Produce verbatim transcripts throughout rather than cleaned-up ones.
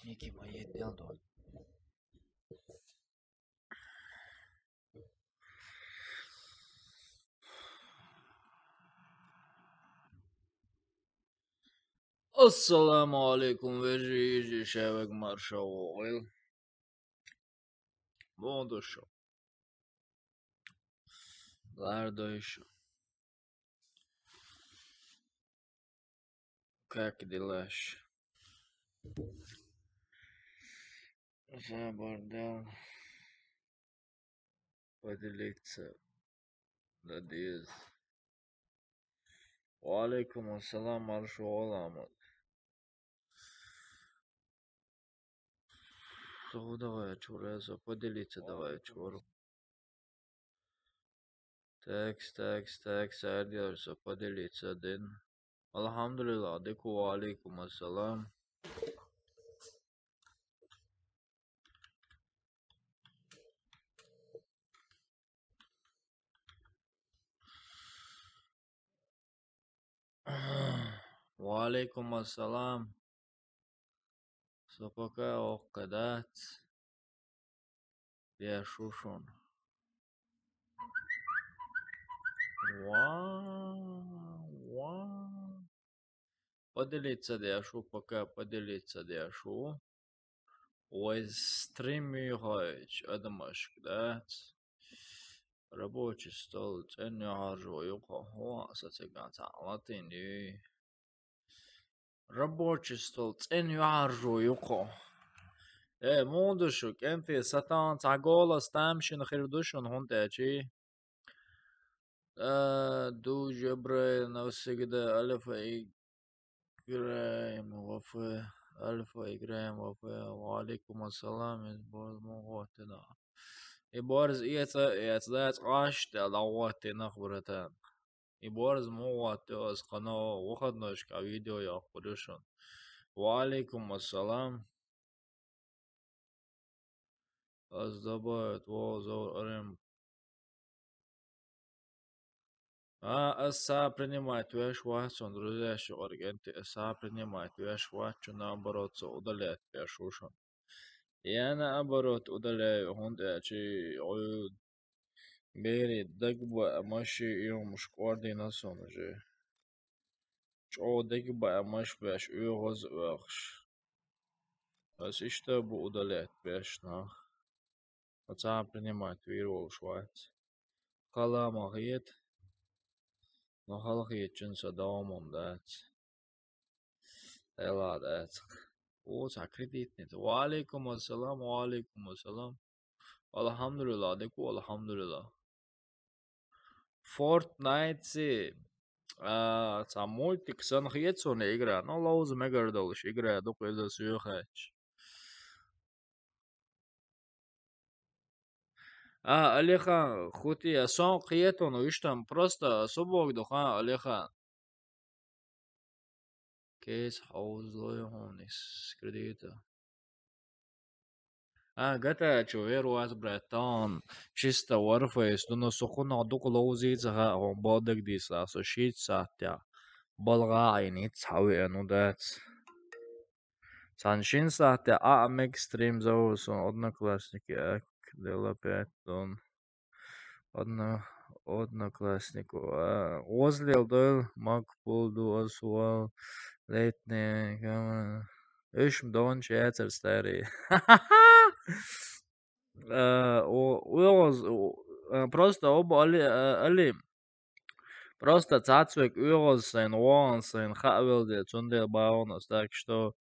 Ники моей делдон. Ассаламу алейкум, вежи, ижи, шевек маршавоил. Мондошо. Лардойшо. Как дела? Забордал. Поделиться. Надеюсь. Ва алейкум ассалам, маршо аламат. Что давай, чуреза, поделиться давай, чур. Текст, текст, текст, сардиарса, поделиться дин. Алхамдулилла, дыку ва алейкум ассалам. Ва алейкум ассалам. Сопака оккадац. Я шушун. Ва, ва. Поделиться дяшу, пока поделиться дяшу. Ой, стримирует, адамашка, да? Рабочий стол, цен я харжу, юха, хуа, сацеганца, латини. Рабочий стол, цен я харжу, юха. Э, мундушу, кенти, сатан, ца голос, там шин хирдушун, хунтячи. Э, дуже бре, навсегда, альфа и Играем в Альфа, играем в Альфа. Ва алейкум ассалам, из борз мугъуатина. И борз иеца, иеца дац къаш, да лаватина хбратан. И борз мугъуатина, аз къано выходнойшка видео я худушун. Ва алейкум ассалам. Аз добавит, во, зо, арем. А, аз са принимать веш вачун, друзья, ши оргенти, аз са принимать веш вачун, наоборот, со удалять веш ушун. Я наоборот удаляю, хунтячи, ой, бери, дагба, маши, и ум шквардина сон уже. Чо дагба, маш веш, уйгъуз веш. Аз ишта бу удалять веш, нах. Пацан принимать вир волуш вац. Халама хет. Но халахет чин са давамун дац. Эла дац. О, са кредитница. Ва алейкум ассалам, ва алейкум ассалам. Алхамдулилла, деку, алхамдулилла. Fortnite си, а, ца мультик сан хет суна игра. Но лоуз мегар долуш игра, дукъ иза суюхач. А, Алихан, хути, а сон кхетон, виштам, просто субок духан, Алихан. Кез хьовзлой хьунис кредита. А, гата чу вер вас, братан. Чисто Warface, дуно сухуна дукъ лоузица ха, он бодак диса, со шит сатя. Балга айни цави ану дац. Сан шин сатя а мег стрим заусун, одноклассники, ак, дела пять тонн. Одно-, однокласснику, а, возлил дыл, мак пулду, освал, летний, кама. Ишм дон чецер старый. Э, о, уйгъуз, о, э, просто об али, э, али. Просто цацвек уйгъуз сайн, вон сайн, хавелде, цунде баунас. Так что,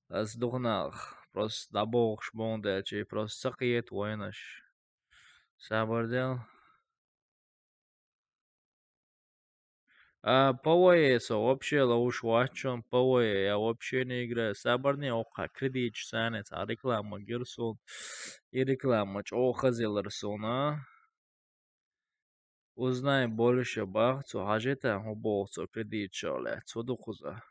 аз духнах, просто дабохш бонде, чи просто сакъиет войнаш. Сабардел. А, ПВЕ со вообще лоуш вачун, ПВЕ я вообще не играю. Сабарни окха, кредит санец, а реклама гирсун, и реклама чохазеларсун, а. Узнай больше бах, цо хажета, хубов цо кредит шале, цо духуза.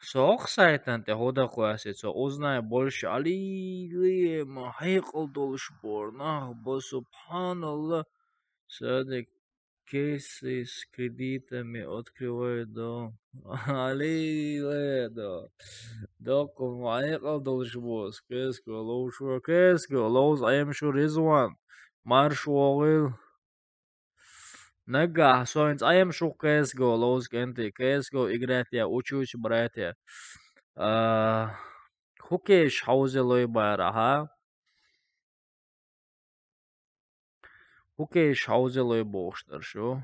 Сох сайтан те хода кваси, цо узнай больше, али, ли, ма, хайкъал долуш борна, ба, субханалла, садик, кейсы с кредитами открывают дом. Аллилуйя, да. Докум айкъал долуш бос, кеско ловшо, кеско ловз айм шу Ризван. Марш вогъил. Нагахь соин цӀаем шух кесго ловз кӀанти, кесго играть я, учусь, братья. А, хӀу кеш хьовзелой бара, ха? ХӀу кеш хьовзелой бохуш дар шу?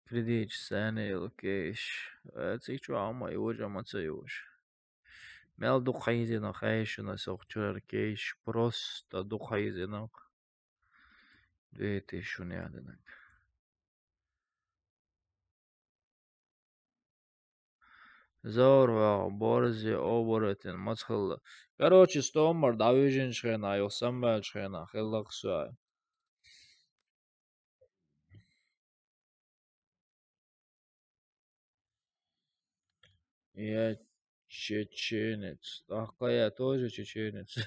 Кредитчи санел кеш. Э, цигачу ама южа, ма ца южа. Мел дукха хьийзина хайшина сох чурар кеш, просто дукха хьийзина. Две тысячи шуна ядинаг. Зор вагъа, борзи, оборотень, мацхалла. Короче, стомар, давижинчу хена, ю самбалчу хена, хиллакх суай. Я чеченец. Ахкая тоже чеченец.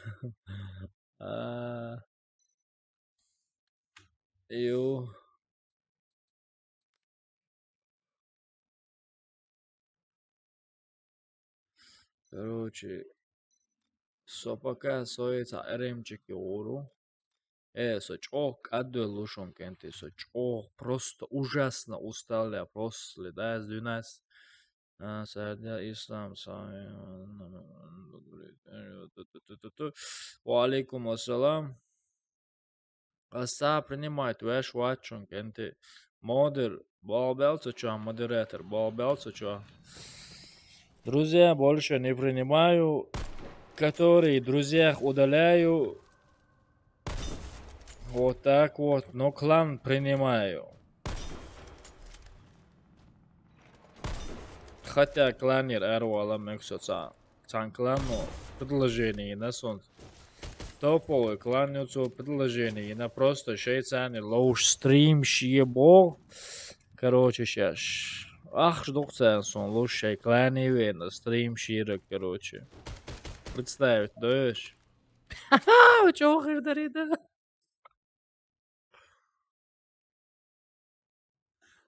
А, ю. Короче, со пока соица эремчики гӀуру. Э, со чӀогӀа кӀадвелла лушун кӀанти, со чӀогӀа просто ужасно устал я, просто следа с двенадцать. А, Сардия Ислам, сами, ва алейкум ассалам. Аса принимать веш вачун кенти. Модер, балбел цача, модератор, балбел цача. Друзья больше не принимаю, которые друзьях удаляю. Вот так вот, но клан принимаю. Хотя кланер арвала мексоца. Цан клану предложение на сон. Топовый клан ю цо предложение на просто шейцани лоуш стрим шие бо. Короче, щас. Ах, ждук цан сон лоуш шей клане вена стрим шира, короче. Представить, даешь? Ха-ха, чё хыр дарида?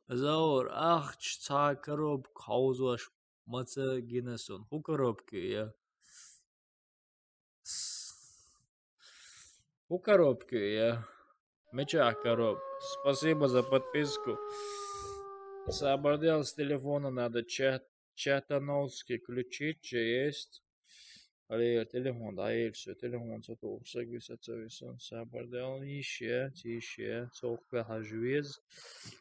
Заур, ахча ца коробка хьовзош маца гина сон. ХӀу коробка я? ХӀу коробка я? Меча короб. Спасибо за подписку. Сабардел, с телефона надо чат. Чатановский ключи же есть. Али телефон да, ел всё, телефон сату сагви сацави сон сабардел, ише, тише, цохка хажвез,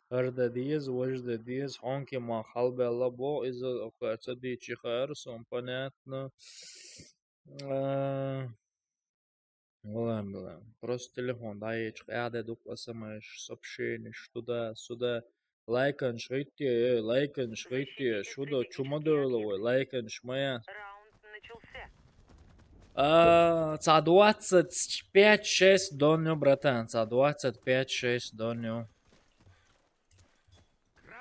арда диез, важда диез, хонки ма халбелла бо, из ока цади чихар сон, понятно. А, Валам, валам. Просто телефон даечка, я де дук СМС, сообщение, туда, сюда. Лайкан шгъитти, э, лайкан шгъитти, шуда чумадойловой, лайкан шмая. А, ца двадцать пять шесть доню, братан, ца двадцать пять шесть доню.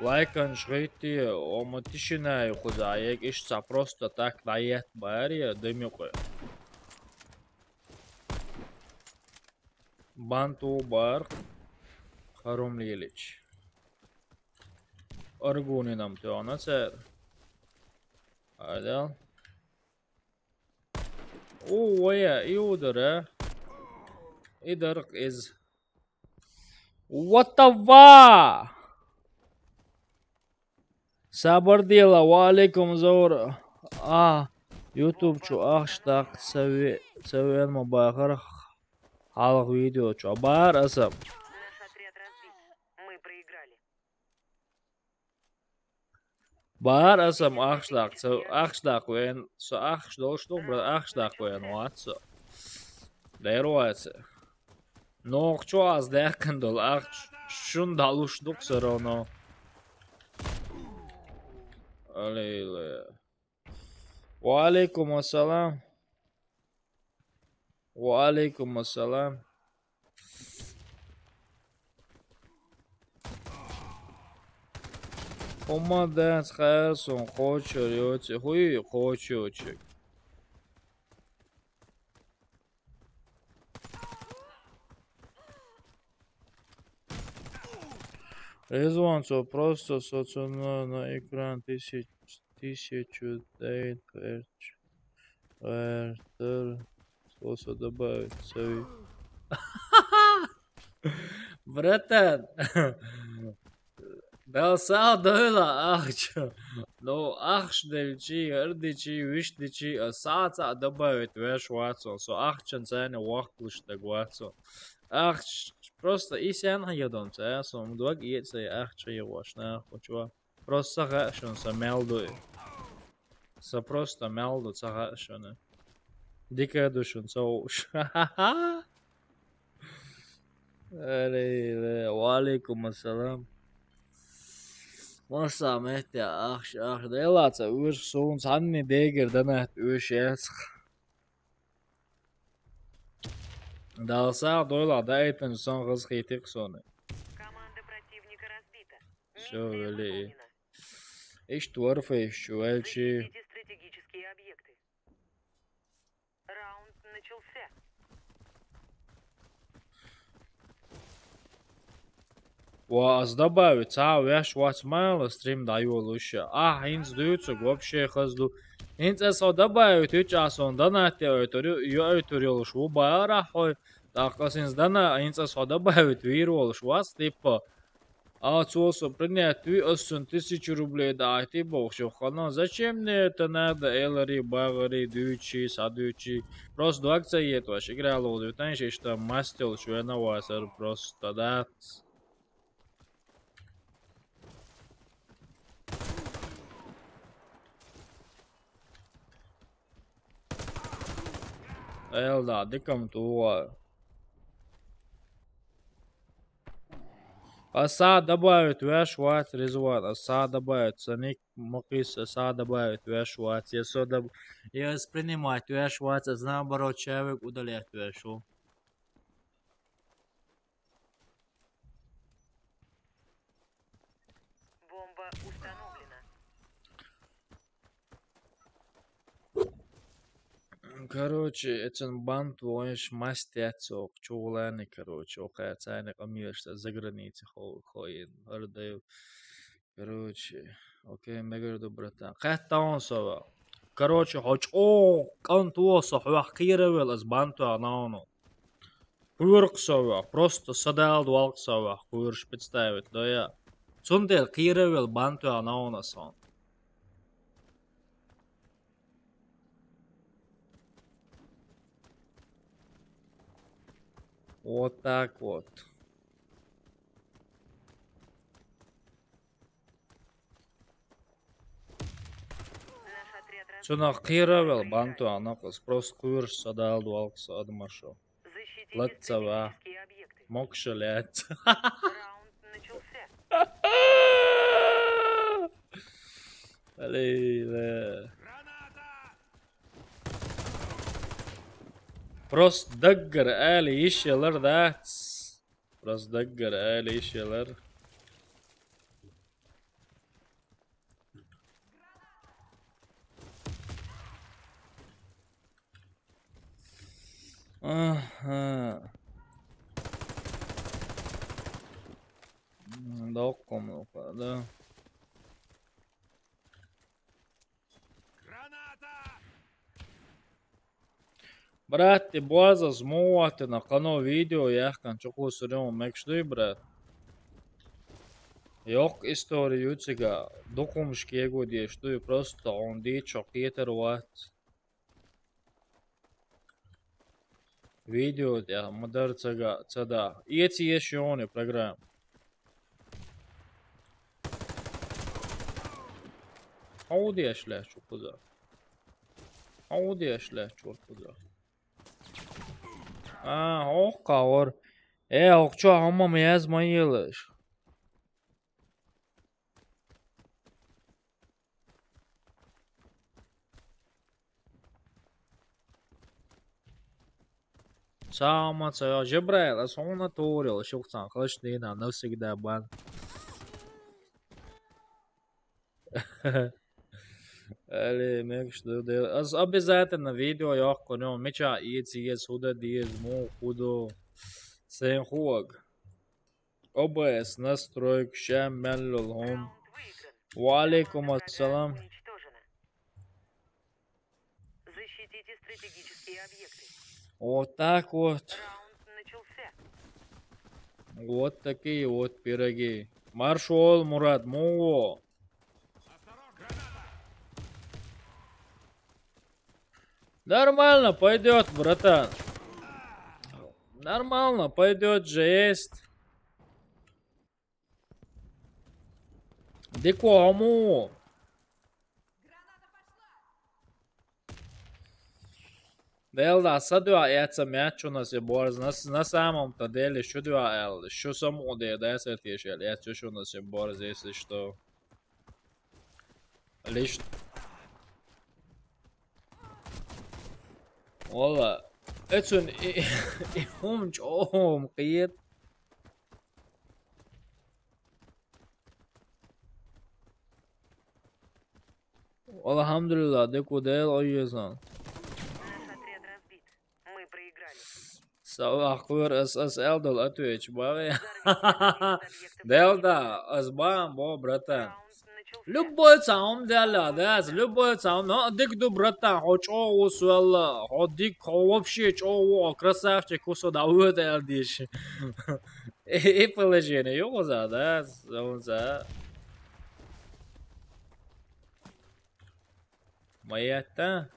Лайкан шгъитти, ома тишина ю хуза, як иш ца просто так даят бари, дымюкъы. Банту бар, Харум Лилич. Аргуни нам тёна цер. Адал. О, вая, и удар, а? И дарк из. What the fuck? Сабар дела, ва алейкум заур. А, YouTube чу ахш дакъ цаве-, цавен ма бахар халх видео чу. Бар асам. Наш отряд разбит. Мы проиграли. Бар асам ахш дакъ, ца-, ахш дакъ вен, со ахш долуш ду, бра, ахш дакъ вен вац со. Дер вац. Нохчо аз дехкан дол ахш шун далуш ду все равно. Алейла. Ва алейкум ассалам. Ва алейкум ассалам. Хумма дац хайр сон, кочур йоци, хуй кочучик. Резван, цо просто со цунна на экран тысяч, тысячу дает верч. Вертер. Способ добавить свои. Братан, Дала сагӀа дойла ахча. Ну, ахча делчи, гӀердичи, вишдичи, а сагӀа цаӀ добавить веш вацун. Со ахчан цайна вахкуш даг вацун. Ахч просто и сен хьайгадон цаӀ, со дог и цай ахча йогӀош нахучва. Просто ца хаьа шуна са мел ду. Са просто мел ду ца хаьа шуна. Дика ду шуна ца хууш. Алей, ва алейкум ассалам. Масса метте ахш, ахш, дела ца уж сун цанни дегер данат уж яц. Дала сагӀа дойла даитан сон хаз хитик соны. Команда противника разбита. Всё, миссия вели. Выполнена. Ишт варфа ишчу валчи. Защитите стратегические объекты. Раунд начался. Ва аз добавить цаӀ веш вац мала стрим дӀайолуш. А, хӀинца дуьйцург вообще хазлу. ХӀинца аз хьо добавить, уьч а сон донат йоуьйтур ю-, йоуьйтур йолуш ву бара хьой. ТӀаккха аз хӀинца дона, хӀинца аз хьо добавить вийр волуш вац, типа. А цо со принять вуй, ас цунна тысячу рублей даӀахьийтий бохуш, юха ханна, зачем мне это надо, элари, багӀари, дуьйчи, схьадуьйчи. Просто дог ца еташ, игра ловзуьйтан, шиш там мастелш вена васар просто дац. Элда, дикам тугӀа. Аса добавить веш вац, Ризван, аса добавить, ца ник ма кхисса, аса добавить веш вац, я со доб-, я ас принимать веш вац, ас наоборот человек удалять веш ву. Бомба установлена. Короче, эцан бант войш масть яц ох, чулани, короче, охаца айна къамелаш за граница хо-, хоин, ардаю. Короче, окей, мегар ду, братан. Кхетта он сова. Короче, хьо чӀогӀа кӀант ву со хьох кхеравел аз бантоьгӀна ону. Кхоьрукх со вех, просто са дала долкъ со вех, кхоьруш представить до я. Цундела кхеравел бантоьгӀна ону сон. Вот так вот. Цунах кхеравел бантоьгӀна кхас, просто кхоьруш са дала долкъ со адамашо. Лаца ва. Мокша лаьца. Раунд начался. Алей, ле. Просто даггара али йиш ялар дац. Просто даггара али йиш ялар. Аха. М, докком, да. Брат, ти боза змоватина, кхано видео яхкан чукху сурем мекш дуй, брат? Йокх история ю цига, дукхумаш кего деш дуй, просто он дийчо кхетар вац. Видео тӀехь ма дара ца га, ца да. Эца еш йоне программа. Хьо деш лаьтташ ву кхуза? Хьо деш лаьтташ ву кхуза? А, хӀокхавар. Э, хӀокху чохь хӀумма ма яз ма елаш. Цхьа а ма ца йо, Жабраил, ас хьуна тохар йолуш ю-кх цхьана хазачу дийнахь навсегда бан. Али, мегаш ду, де-, ас обязательно видео йоккхур ю, мичахь эца еза, хӀун дан деза, муха хӀун ду. Сайн хуаг. О Б С настройка, ща мел лул хӀума. Ва алейкум ассалам. Защитите стратегические объекты. Вот так вот. Раунд начался. Вот такие вот пироги. Маршал, Мурат, муо. Нормально пойдет, братан. Нормально пойдет, жесть. Дикого му. Делда, са дуа яца мяч у нас и борз. На, на самом-то деле, шу дуа эл, шу саму де, да, сэр, тише, яца шу нас и борз, если что. Лишь. Вала. Эцун и, и хумч, ом, киет. Алхамдулилла, декудел ойезан. Наш отряд разбит. Мы проиграли. Сава хвыр С С Л дол отвечу, баве. Взорвите один из объектов. Делда, аз бам, бо, братан. Раунд начался. Любой цаум дела, да, любой цаум. Но, дик ду, братан, хо чо ус вала, хо дик, хо вообще чо, красавчик, кусо да, вот, элдиш. И положение, ё, за, да, за. Моя-то.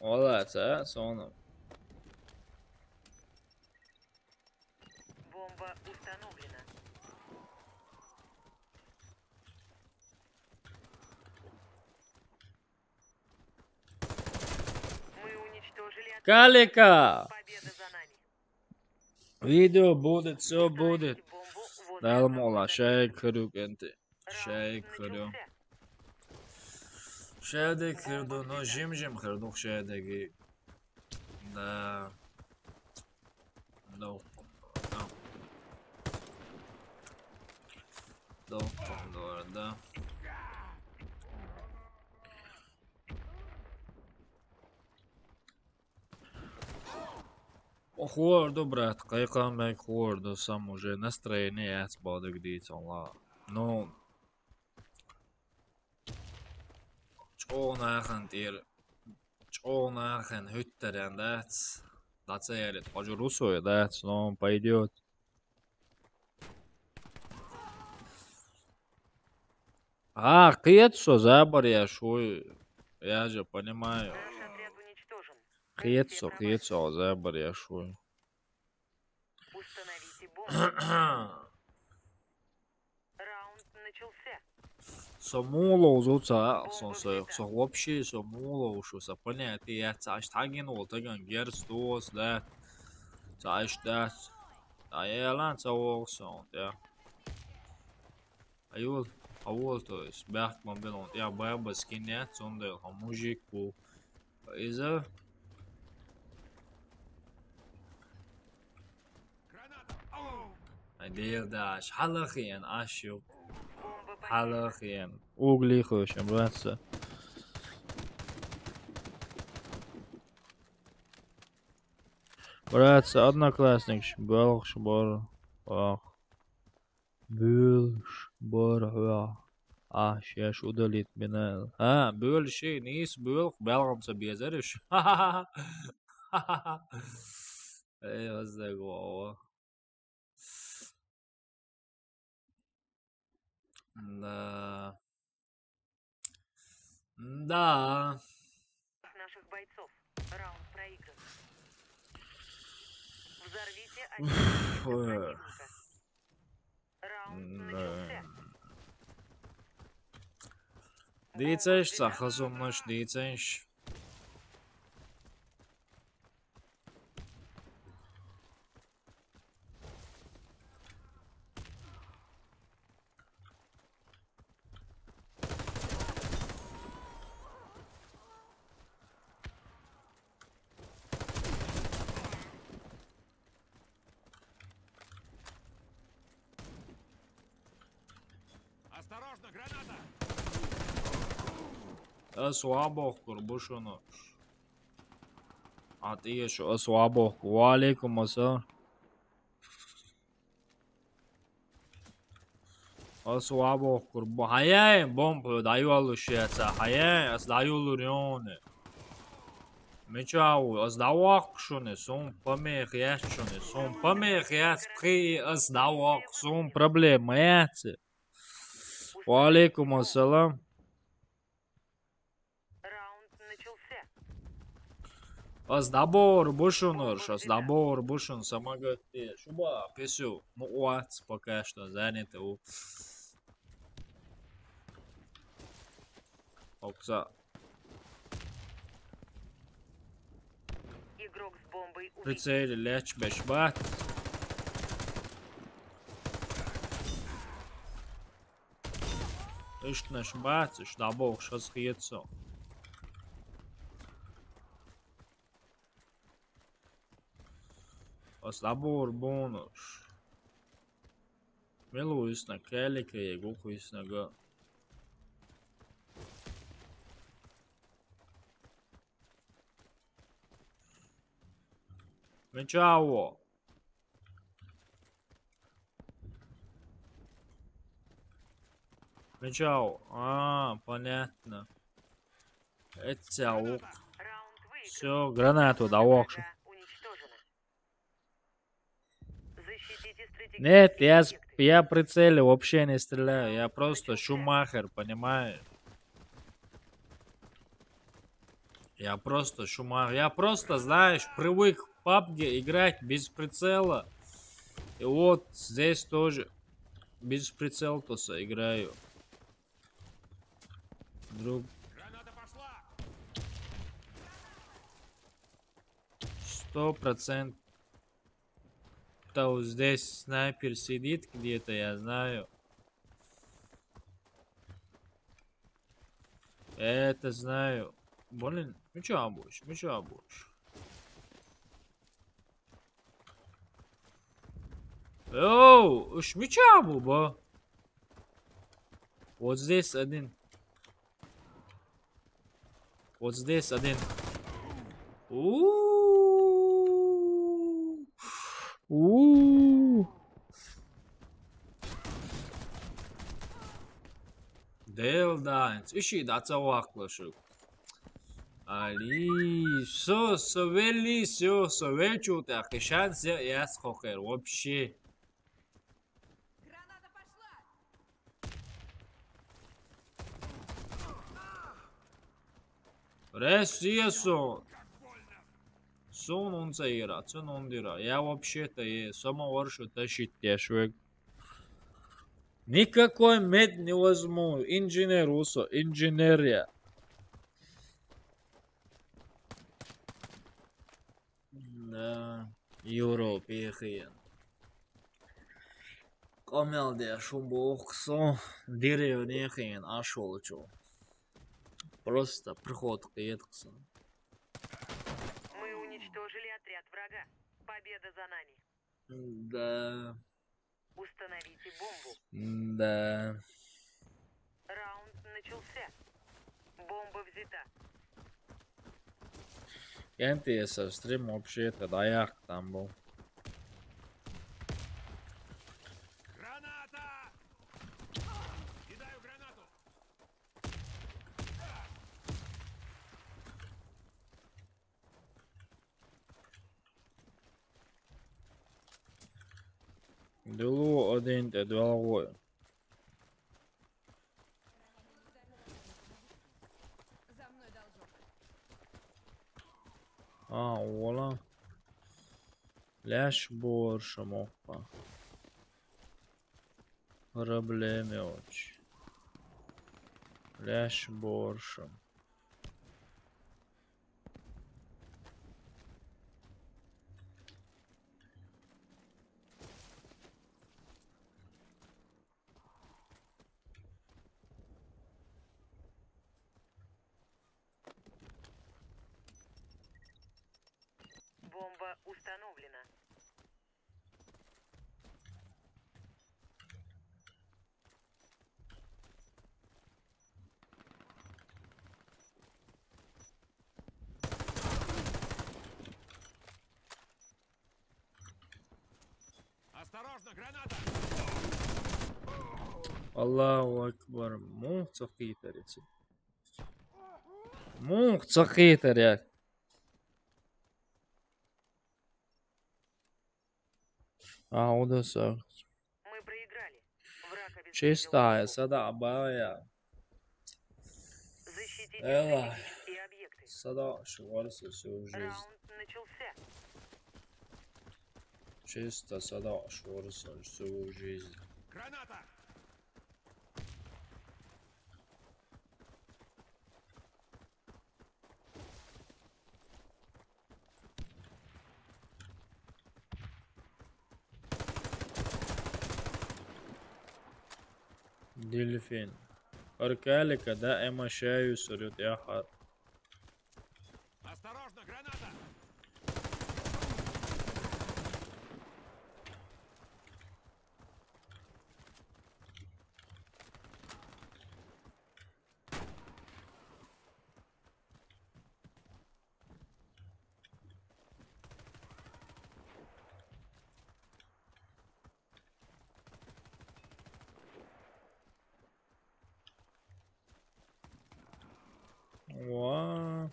Молодец, а, Сону. Бомба установлена. Мы уничтожили отряд. Калика! Победа за нами. Видео будет, все будет. Дал мола, шай кыру кенте. Шай кыру. Шай де кырду, но жим-жим кырду шай деги. Да. Да. Да. Да, да. Хорду, брат, кайкам бек хорду, сам уже настроение яц бадык дит, валла. Ну, чо нахын тир, чо нахын хюттарян дац. Даца ярит, хожу русой дац, но он пойдёт. А, кыет со забор я шуй. Я же понимаю. Наш отряд уничтожен. Кыет со, кыет со забор я шуй. Установите бомбу. Раунд начался. Со муло узуца, со, со, со вообще со муло ушу, со понятие я цаш таген ол, таген герстос, да. Цаш да. А я лан ца ол сон, да. Аюл, авул, то есть, бяхт мамбен он, я баба скинет, сондел, а мужик бу. Иза. Ай, дел даш, халахиен, ашук. Халахиен. Угли хошем, братца. Братца, одноклассник, балх, шбор, ах. Бюлш, бор, ах. А, сейчас удалит меня. А, бюлш, нис, бюлх, балгамса безериш. Эй, ваздагова. Да. Да. Наших бойцов. Раунд проигран. Взорвите один объект противника. Раунд начался. Дицеш, сахазумныш, дицеш. Осторожно, граната! Ас вабохкур бу шуну. А тиешу ас вабохку. Ва алейкум ассалам. Ас вабохкур бу. Хаяй, бомбу дайвалу шеца. Хаяй, ас дайвалу рёне. Мичау, ас давак шуне, сум помех яц шуне, сум помех яц, пхи ас давак, сум проблема яц. Ва алейкум ассалам. Раунд начался. Ас дабор бушунур, ас дабор бушун, самагатти. Шуба, песю, ну уац пока что заняты у. Окса. Игрок с бомбой убит. Прицели леч бешбат. Ишкнаш бац, иш дабох, шас хиецо. Ас дабор бонуш. Мелу исна калика, егуку исна га. Мечао. Мечао. А, понятно. Это аук. Все, гранату давокшу. Нет, я, с- я прицеле вообще не стреляю. Я просто Шумахер, понимаешь? Я просто Шумахер. Я просто, знаешь, привык в пабге играть без прицела. И вот здесь тоже без прицела-то играю. Друг. Сто процентов здесь снайпер сидит где-то, я знаю. Я это знаю. Блин, ну чё обуешь, ну чё обуешь? Оу, уж меча буба. Вот здесь один. Вот здесь один. У-у-у. Дел данец. Иши да цаваклашук. Али, со, со вели, со, со велчу, так и шанс я, я схохер вообще. Граната пошла! Россия сон. Сон он цаира, сон он дира. Я вообще-то е, сама варшу тащить я швек. Никакой мед не возьму. Инженер усо, инженер я. Да, Европе хиен. Комелде шумбу охсо, деревне хиен ашолчу. Просто приход киетксон. Мы уничтожили отряд врага. Победа за нами. Да. Установите бомбу. Да. Раунд начался. Бомба взята. Энтия со стрим вообще-то даяк там был. Граната! Кидаю гранату! Дулу один те два. А, ола. Леш борша моппа. Проблеме оч. Леш борша. Бомба установлена. Аллаху акбар. Мух цакъитар яц. Мух цакъитар яц. А, удаса. Мы проиграли. Враг обезвредил Чистая, нашу сада абая. Защитите Эла. Стратегические объекты. Сада шварса всю жизнь. Раунд начался. Чисто сада шварса всю жизнь. Граната! Дельфин. Аркалика, да, эма шаю сурют, я хат. Осторожно, граната! Уа.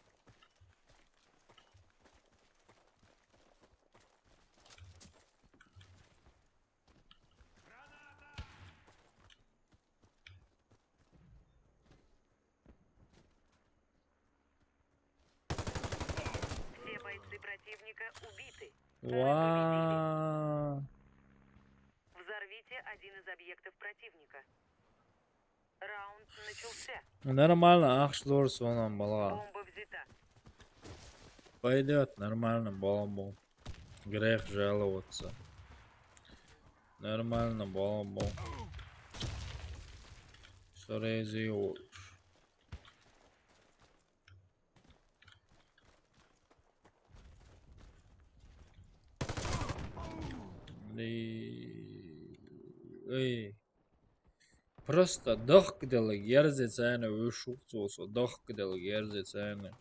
Все бойцы противника убиты. Уа. Взорвите один из объектов противника. Раунд начался. Нормально, ахш зор сонан балга. Бомба взята. Пойдёт, нормально, балга. Грех жаловаться. Нормально, балга. Сорези уж. Эй. Просто дохкдылык ерзецаны уж шухцусу, дохкдылык ерзецаны.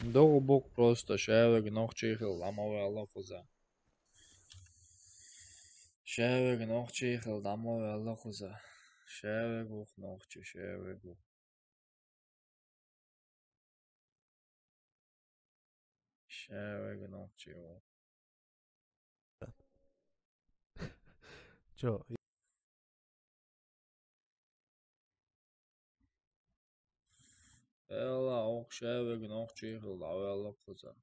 Догу бук просто шавыг нохчи хыл ламавы аллахуза. Шавыг нохчи хыл ламавы аллахуза. Шавыг ух нохчи, шавыг ух. Шавыг нохчи ух. Чё? Эла, ох, шавыг нохчи хыл ламавы аллахуза.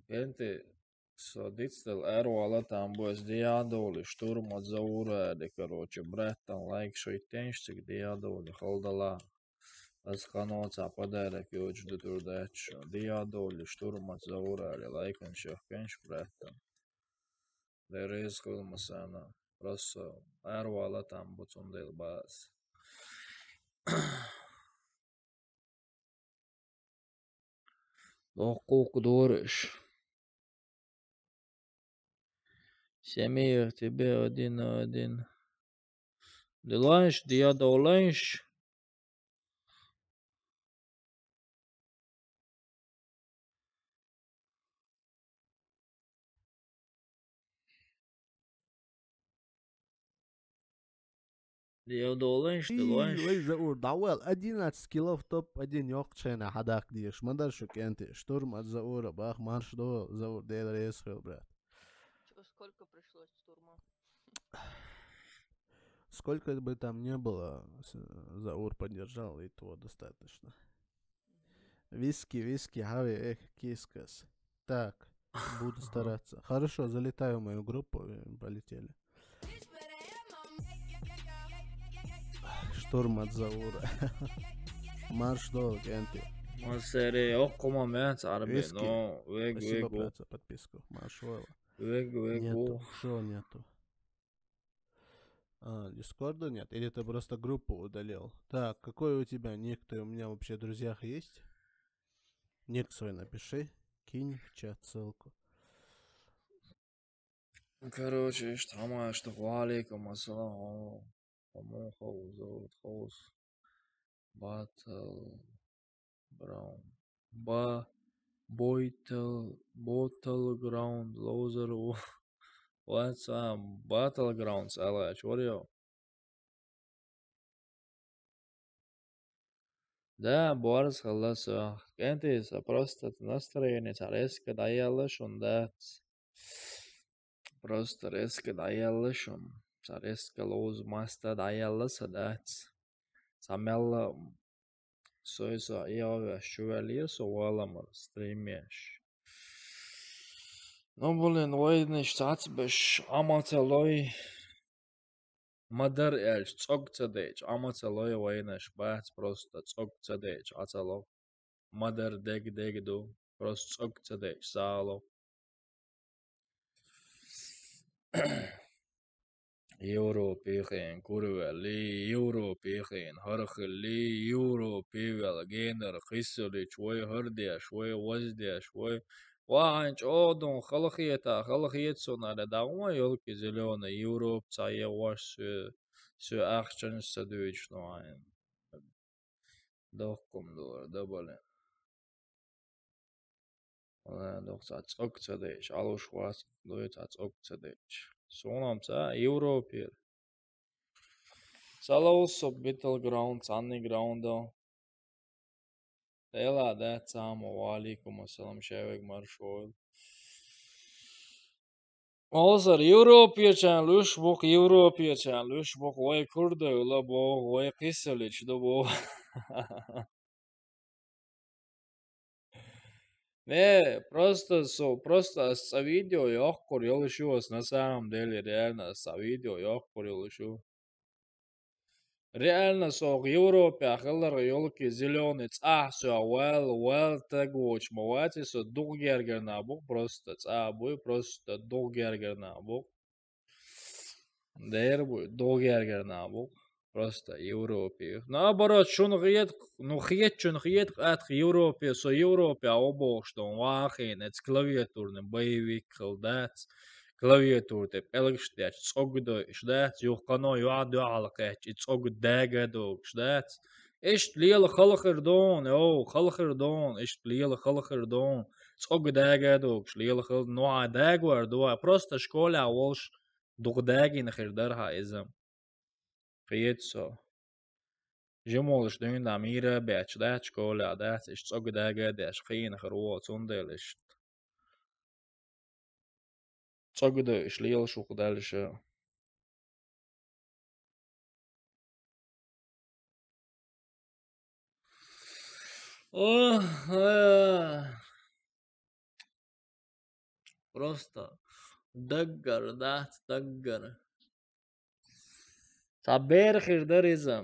Энти со дицдыл эр вала там бу эс диадоли, штурм от Заура, короче, брат, там лайк шойтеншцик диадоли, холдала. Аз ханоца подарок ёч дутурдач, диадоли, штурм от Заура, лайкан шахкенш, брат, там. Дерез кылмасана. Просто эр вала там бу цундел бас. Дохкук дорыш. Семеев тебе один на один. Диланш, диадоланш. Диадоланш, Ий, диланш. Вай, Заур, давай, одиннадцать килов топ один ёкчена хадак диш. Мадар шукенти. Штурм от Заура, бах, марш до, Заур, дел рейс хил, брат. Чё, сколько пришлось штурма? Сколько бы там ни было, с- Заур поддержал, и того достаточно. Виски, виски, хави, эх, кискас. Так, буду стараться. Хорошо, залетаю в мою группу, э, полетели. Штурм от Заура. Марш долг, энти. Масери, окума мянц арби, Виски. Но, вег, Спасибо, вег, брат, за подписку. Марш вала. Вег, вег, Нету. Шо нету? А, Дискорда нет? Или ты просто группу удалил? Так, какой у тебя ник? Ты у меня вообще в друзьях есть? Ник свой напиши. Кинь в чат ссылку. Короче, что там, что валиком, ассалам. Кому хаус, зовут хаус. Батл Браун. Ба. Boital, Botal Ground, Loser, What's, а, Battlegrounds, ала чорё. Да, борз хала со. КӀентий со просто настроение цхьа резко дӀаелла шун дац. Просто резко дӀаелла шун. Цхьа резко лоз маста дӀаелла са дац. Цхьа мелла сой со иовеш чувеллера со валамар стримеш. Ну, блин, вайнаш цацбеш, амацалой. Мадар аьлча, цӀог ца дайча, амацалой вайнаш бац, просто цӀог ца дайча, ацало. Мадар дег-дег ду, просто цӀог ца дайча, сало. Европе хин курвелли, Европе хин хӀархилли, Европе вел генар хиссалич, вай хӀардеш, вай воздеш, вай Ва хьайн чӀодун халахета, халахета сона аьлла, дагӀма йолки зелёный, Европа ца е ваш су, су ахчанаш ца дуьйчу, ну, хьайн. Дохкум дора, да, бале. Вала, дох ца цӀог ца деш, алуш вас, дуй ца цӀог ца деш. Сонам ца Европер. Салаус со Battlegrounds, Underground. Дела да цама, ва алейкум ассалам, шевег маршо. Олсар, Европечан луш бух, Европечан луш бух, вай курдойла богу, вай кисалич ду богу. Не, просто со, просто ас цӀа видео йоккхур йолуш ю ас, на самом деле, реально ас цӀа видео йоккхур йолуш ю. Реально, со Европе хиларх йолки зелёный цӀахь соьга ваьлла, ваьлла таг воцуш ма вац, и со дукха гергара нах бу, просто цӀа а буй, просто дукха гергара нах бу. Дера буй, дукха гергара нах бу. Просто Европе. Наоборот, шуна хетах, ну, хетачунна хетах атха Европе, со Европе а ву бохуш ду, вахийна, эца клавиатурный боевик хила дац. Клавиатура тӀе пӀелгаш деш, цӀог дойуш дац, юха кхано юьхь-дуьхьал кхетча, и цӀог даьга а догуш дац. Иштта лела хала хир ду хьуна, йо, хала хир ду хьуна, иштта лела хала хир ду хьуна, цӀог даьга а догуш, лела хала, ну, хьан дагавар ду хьан, просто школехь волуш дукха дагийна хир дара хьан иза. Кхета со. Жимолуш дуьйна мийра а бетташ дац, школехь дац, иштта цӀог даьга а деш, кхийна хир ву, цундела иштта. ЦӀогадойуш лела шух даьлла ша. Ох, э. Просто даггара дац, даггара. Цхьа бер хир дара иза.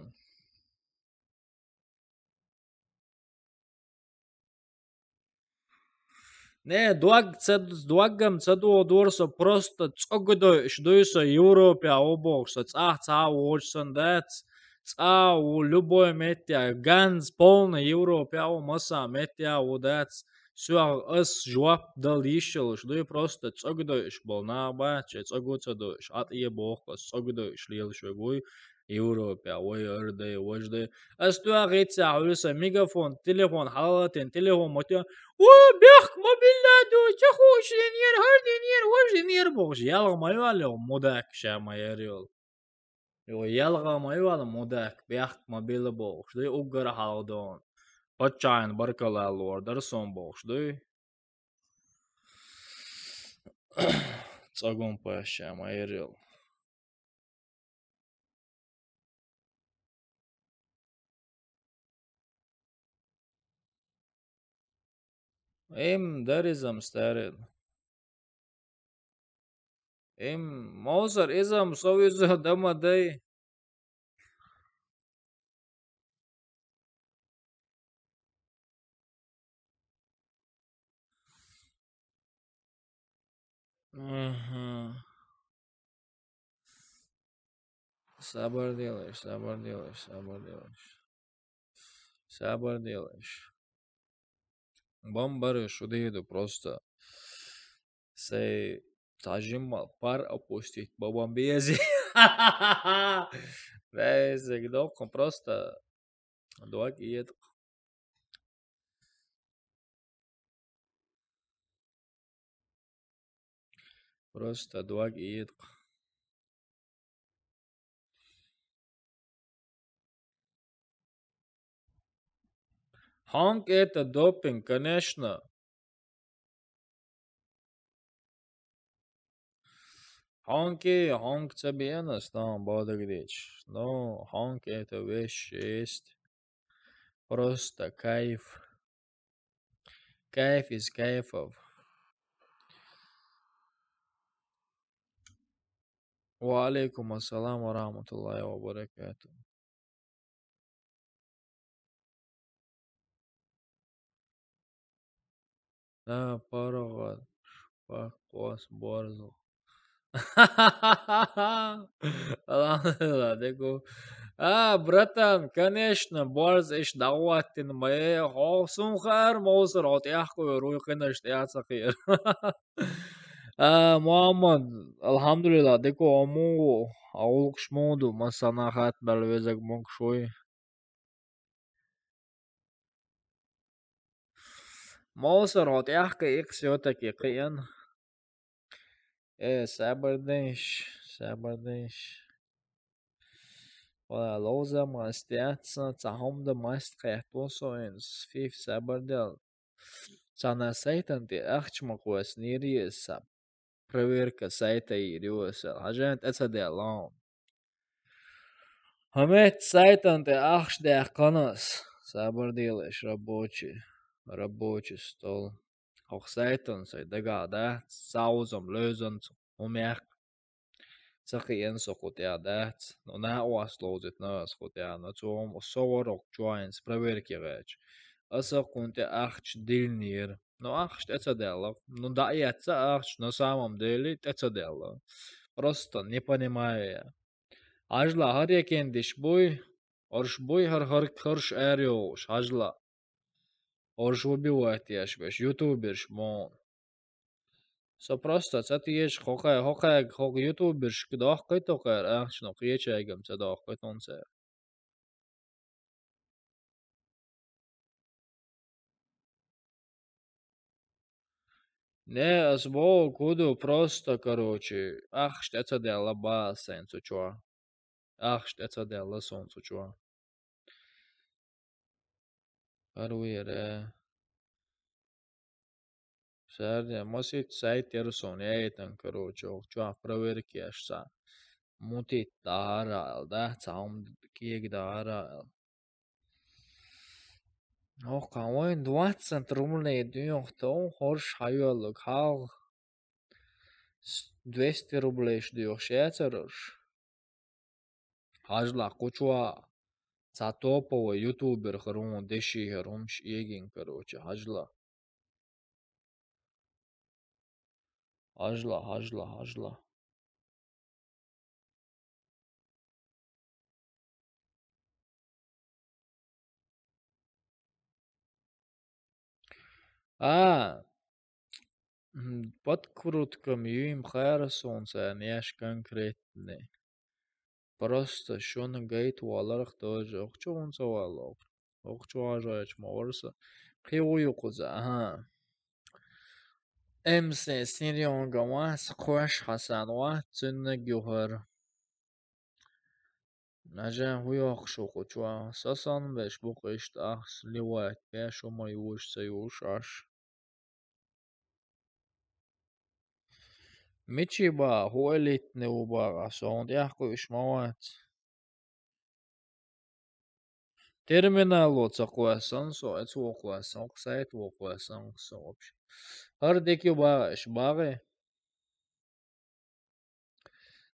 Не, дог ца, доггам ца додора со, просто цӀогадойуш дуй со Европе а ву бохуш, со цӀахь цхьа а воцуш санна дац, цӀа а ву, любой метте а, ганз полный Европе а ву, масса метте а ву дац, соьга ас жоп дала йиш йолуш дуй, просто цӀогадойуш болу нах бац, шайн цӀого ца дойуш, Ӏа тӀе боху ас, цӀогадойуш лелаш верг вуй, Европе, вай ара дай, важа дай. Ас тоьхийтта хьуьлу сан мегафон, телефон хьалалатийна, телефон ма тоьхна. О, бехк ма билла ду, ца хууш динера, хӀара динера, важа динера бохуш, ялха ма йоьлла йо, мудак ша ма яра йолу. Йо, ялха ма йоьлла мудак, бехк ма билла бохуш, дуй уггар хьалха дона. Паччахьна баркалла лор дара сон бохуш, дуй. ЦӀогун паша ма яра йолу. Эм, даризам старин. Эм, мозар изам совиза дама дай. Ага. Сабар делаеш, сабар делаеш, сабар делаеш. Сабар делаеш. Бомбары шудиду просто. Сай цхьа жимма пар опустить бабам бези. Везиг доккхун просто дог иету. Просто дог ийдакх. Хьонг это допинг, конечно. Хьонки, хьонг ца биъна, стан бодагдич. Ну, хьонг это вещь есть. Просто кайф. Кайф из кайфов. Ва алейкум ассалам ва рахматуллахи ва баракатух. А, паргӀат, паккъос, борзал. Алхьамдулилла, деку. А, братан, конечно, борз иш дагӀваттина ма, э, хьо сун хаар, мовсар, хьо тӀехкхуьйр, вуй кхинаш тӀехь ца кхийр. А, Мухьаммад, алхьамдулилла, деку, хьо мугӀу, а гӀулакхаш мугӀу ду, массанахьа хатта баьлла везаг мугӀуш вуй. Мовсар, хьо тӀехкхийкх всё-таки кхиъна. Э, сабар деш, сабар деш. Вала, ловза маст яц сан, цхьа хӀума дан маст кхетта со, хӀинца фиф сабар дел. Цхьана сайтан тӀе ахча ма кхоссанийра еза сан. Проверка сайта йийр ю аса. Хьажа, тӀе ца даьлла хьуна. ХӀаметта сайтан тӀе ахча даьккхина ас. Сабар делаш, рабочий, рабочий стол. Хьох сайтан сай дагахь дац, цхьа узам лоьзанца хӀумех. Ца кхиъна со кху тӀехь дац. Ну, накъост ловзитна ас кху тӀехь, ну, цо хӀума со вара хӀокху чохь хӀинца проверке гӀерташ. Аса кхунна тӀе ахча диллинера. Ну, ахча тӀе ца даьлла. Ну, дӀаэцна ахча, на самом деле тӀе ца даьлла. Просто не понимаю я. Хьажла, хӀара екендиш буй, орш буй, хӀара, хӀара, хӀарш ара йогӀуш, хьажла. Орш убивать еш беш, ютуберш боху. Со просто ца теша, хӀокхай, хӀокхай, хӀокху ютубершка доккхуьйту кхара ахча, но кхечаьргам ца доккхуьйту хӀунца. Не, ас боху, куду, просто, короче, ахча тӀе ца даьлла баха сайна цу чохь. Ахча тӀе ца даьлла суна цу чохь. ХӀара ву яра. Сарде, масийтта сайт яра суна яйтан, короче, оха чохь проверка еш цхьа. Мутитта дӀахьара аьлла, да, цхьа хӀума кега дахьара аьлла. Оха вайн двадцать рублей доьху тов, хӀорш хьайоьллуг хьалха. С-, двести рублейш доьхуш яцара уьш. Хьажлахь, кху чохь цхьа топовый ютубер хир ву, деши хир ву, хӀумаш эгина, короче, хьажлахь. Хьажлахь, хьажлахь, хьажлахь. А, м, подкруткам юйм хара суна царна еш конкретный. Просто шуна гайта валарх тоже. Охчу хӀунца валла? Охчу хьажа еш ма вара сан. Кхин ву ю кхуза, аха. М С Серёга вац, Кхош Хьасан вац, цуьннаг ю хӀара. Нажа хӀу йоккхуш ву кху чохь? Са санна берш бу-кх иштта ахча сливать беш, хӀума юуш ца юуш Ӏаш. Мичий баха, хӀу элитный ву баха, со хьуна тӀехь кхуьуш ма вац. Терминало ца кхоьссана со, эцо кхоьссана, хӀокху сайто кхоьссана со вообще. ХӀара дика ю баха, иш баха?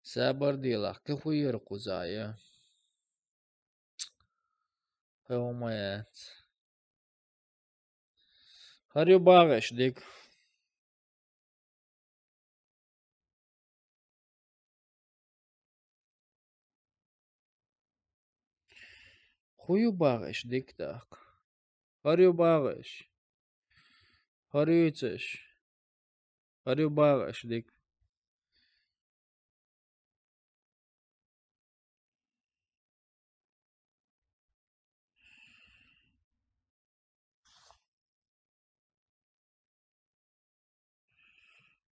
Сабар делахь, кхин хӀу яра кхуза я? Кхин хӀума яц. ХӀара ю баха, иш дика. ХӀу ю баха, иш дика тӀаккха? ХӀара ю баха, иш? ХӀара юйцаш? ХӀара ю баха, иш дика?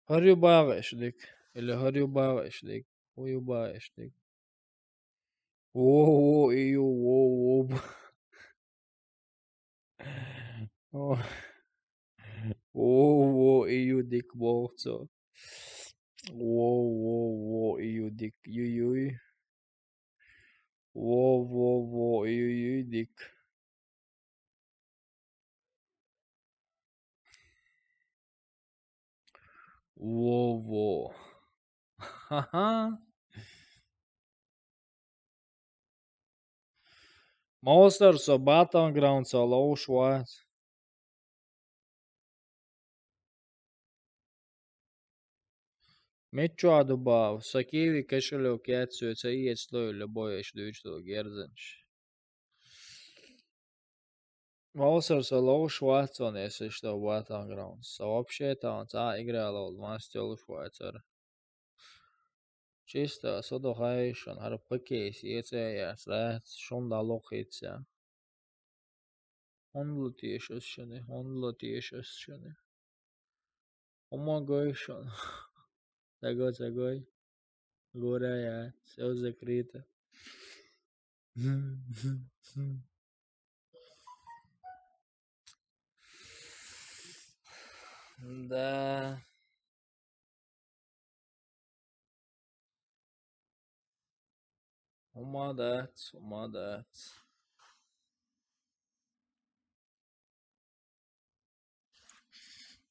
ХӀара ю багӀа иштта дика. Или хӀара ю багӀа иштта дика. ХӀу ю багӀа иштта дика. Во, во, и ю, во, во, б-, во, во, и ю дика боху цо. Во, во, во, и ю дика. Юй, юй. Во, во, во, и ю, ю, дика. Во, во. Ха-ха. Мовсар со Battlegrounds-а ловш вац. Мичча ду бав, со Киви кошелёк яц, соьца иэцлой любой эш дуьйцу герзанаш. Мовсар со ловш вац он, если что, Battlegrounds. Со вообще там цхьа а игра ловла, маст йолуш вацара. Чисто со дохайшан, хӀара пакейс ецӀе яц, лаьц, шун дӀалохица. ХӀунда ло теша ас шуна, хӀунда ло теша ас шуна? ХӀума гой шуна? Ца го, ца гой. Гора яц, всё закрыто. Да. ХӀума дац, хӀума дац.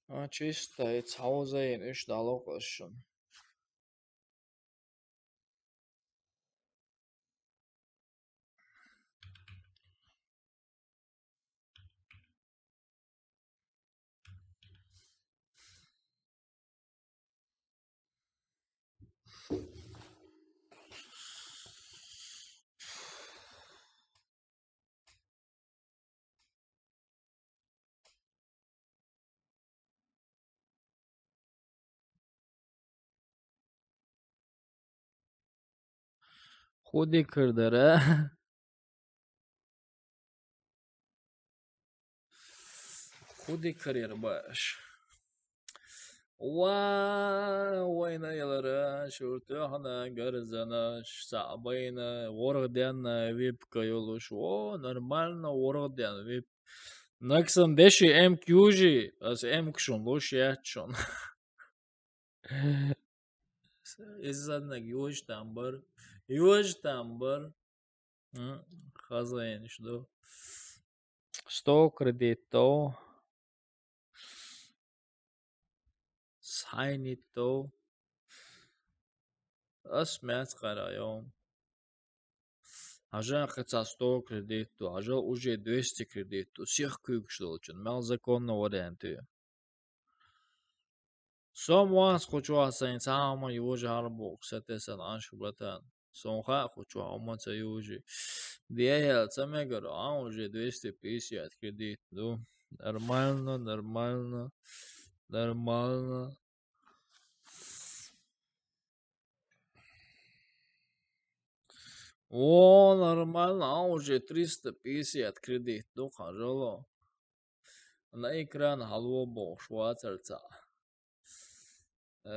А, чисто, и цхьа вузайна уьш дӀалокхуш шуна. ХӀун дика хир дара? ХӀун дика хир яра баш? Ва, вайна ялара, шуьртоьхна, гарзанаш, цхьаъ байна, ворхӀ денна випка йолуш. О, нормально, ворхӀ денна вип. Наксан деши эмкаш южи, ас эмкаш шун луш яц шун. Иза саннаг южи там бар. Южи там бар. М, хазайнаш ду. Сто кредитов. Сайнитов. Ас мец къарайом. Хьажа кхин цхьа сто кредит ду, хьажа уже двести кредит ду, сих куьйгаш долчун. Мел законно вариант ю. Со ма вац кху чохь сайн цхьа а хӀума йожа хьара боху, сатесана Ӏаш, братан. Сон хаьа кху чохь хӀума ца йожи. Дехьа ца мегар, а уже двести пятьдесят кредит ду. Нормально, нормально, нормально. О, нормально, а уже триста пятьдесят кредит ду, хьажало. На экран хьало бохуш вацара цхьаъ. Э,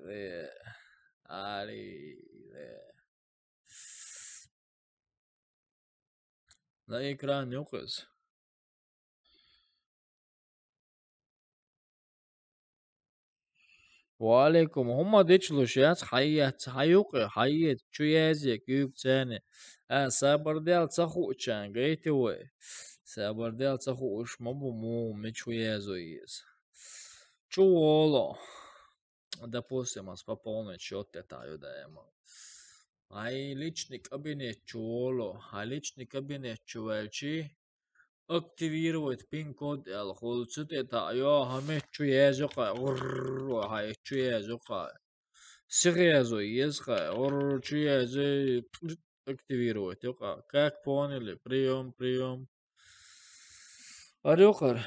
э, ари, э. На экран юкъа иза. Ва алейкум. ХӀума дичалуш яц, хьаеца, хьаюкъе, хьаеца, чу язъе, куьйга царне. А, сабар дел ца хуучан, гайти вай. Сабар дел ца хууш ма бу, муха мича язо еза. Чу воло. Допустим, ас пополнить счёт тӀе тайо даима. Хьайн личный кабинет чу воло. Хьайн личный кабинет чу ваьлчи, активировать пин-код аьлла хуьлу, цу тӀе тайо, хьан мича чу язо кхай, гӀурр, хьайн чу язо кхай. Сиха язо еза кхай, гӀурр, чу язо, активировать ю кхай. Как поняли? Приём, приём. Арёкъар.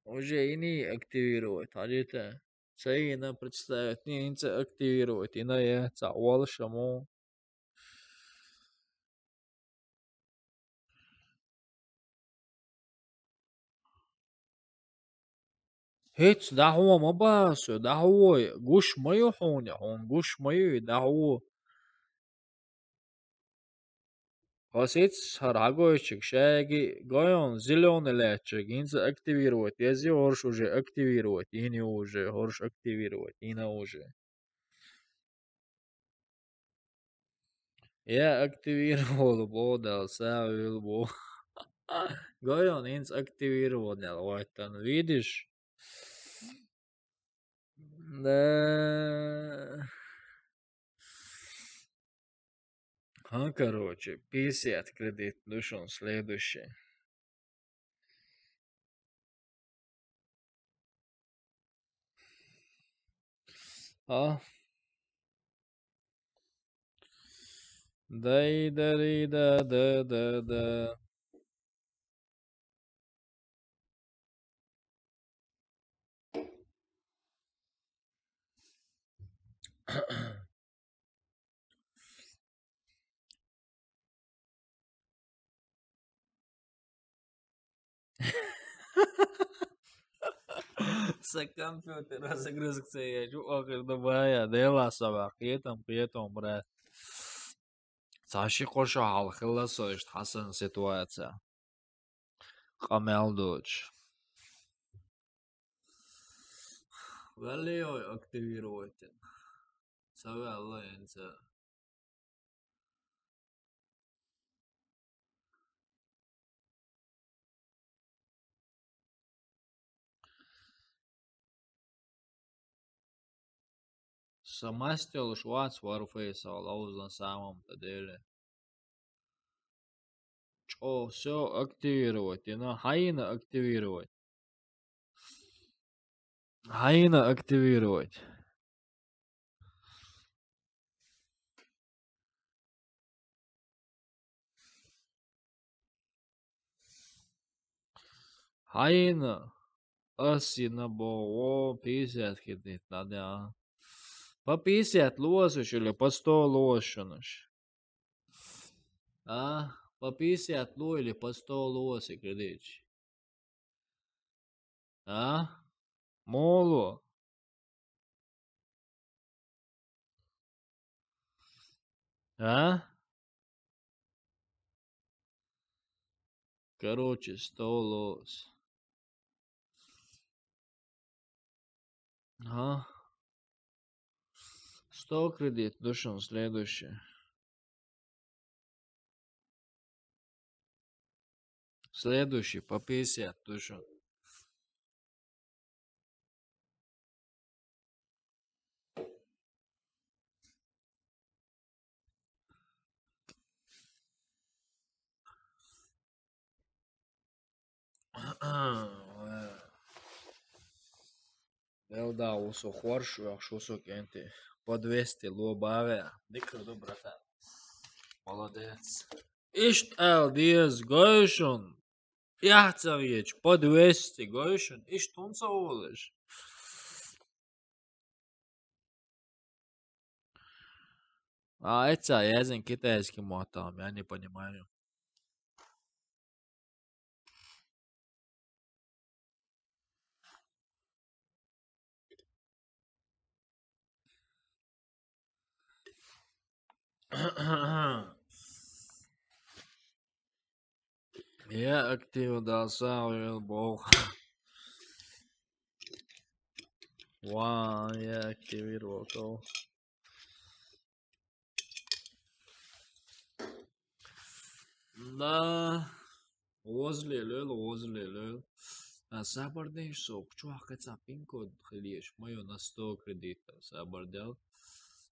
Уже ини активировать, хьажийта. Цайна представить, не, инца активировать, ина я, ца уолшаму. ХӀеца дӀахьо ма баьсса, дӀахьо, гуш ма ю хьуна, хьуна гуш ма ю, дӀахьо. Хасиц, хӀара хьагойчиг, шайги гойон, зелёный лаьттачиг, инца активировать, ези хорш уже активировать, ини уже хорш активировать, ина уже. Я активировал бо, дал савил бо. Гойон, инца активировал, дал вайтан, видишь? Да. А, короче, пятьдесят кредит, ну что, следующий. А? Да и да и да да да да. Са компьютер загрузка ца ечу, ахир да бая, дела сова, кхетам, кхетам, брат. Ца ши кхо шо хьалха хилла со иштта хьасан ситуация. Къамел доцуш. Валлай, ой, активировать. Ца валла, эн ца. Са мастер уж вац Warface-ал, а уж на самом-то деле. Чё, всё активировать, и на хайна активировать. Хайна активировать. Хайна, асина бо, о, пятьдесят кредит надо, а? По пятьдесят луосуш или по сто луосуш? А? По пятьдесят лу или по сто луоси кредитчи? А? Моло? А? Короче, сто лос. Ага. Сто кредит, душен, следующий. Следующий по пятьдесят, душен. Дел да, усу хорш, уьш усу кенти. По двести ло баве. Дика ду, братан. Молодец. Ишт ал диез гойшун. Яхцавьеч, по двести гойшун. Ишт тунца улыш. А, это, я зин китайский мотам, я не понимаю. Я активировал, да, сам бог. Ва, я активировал то. Да. Возле лёл, возле лёл. А сабар деш сок, чувак, каца пин-код хилеш, моё на сто кредитов сабар дел.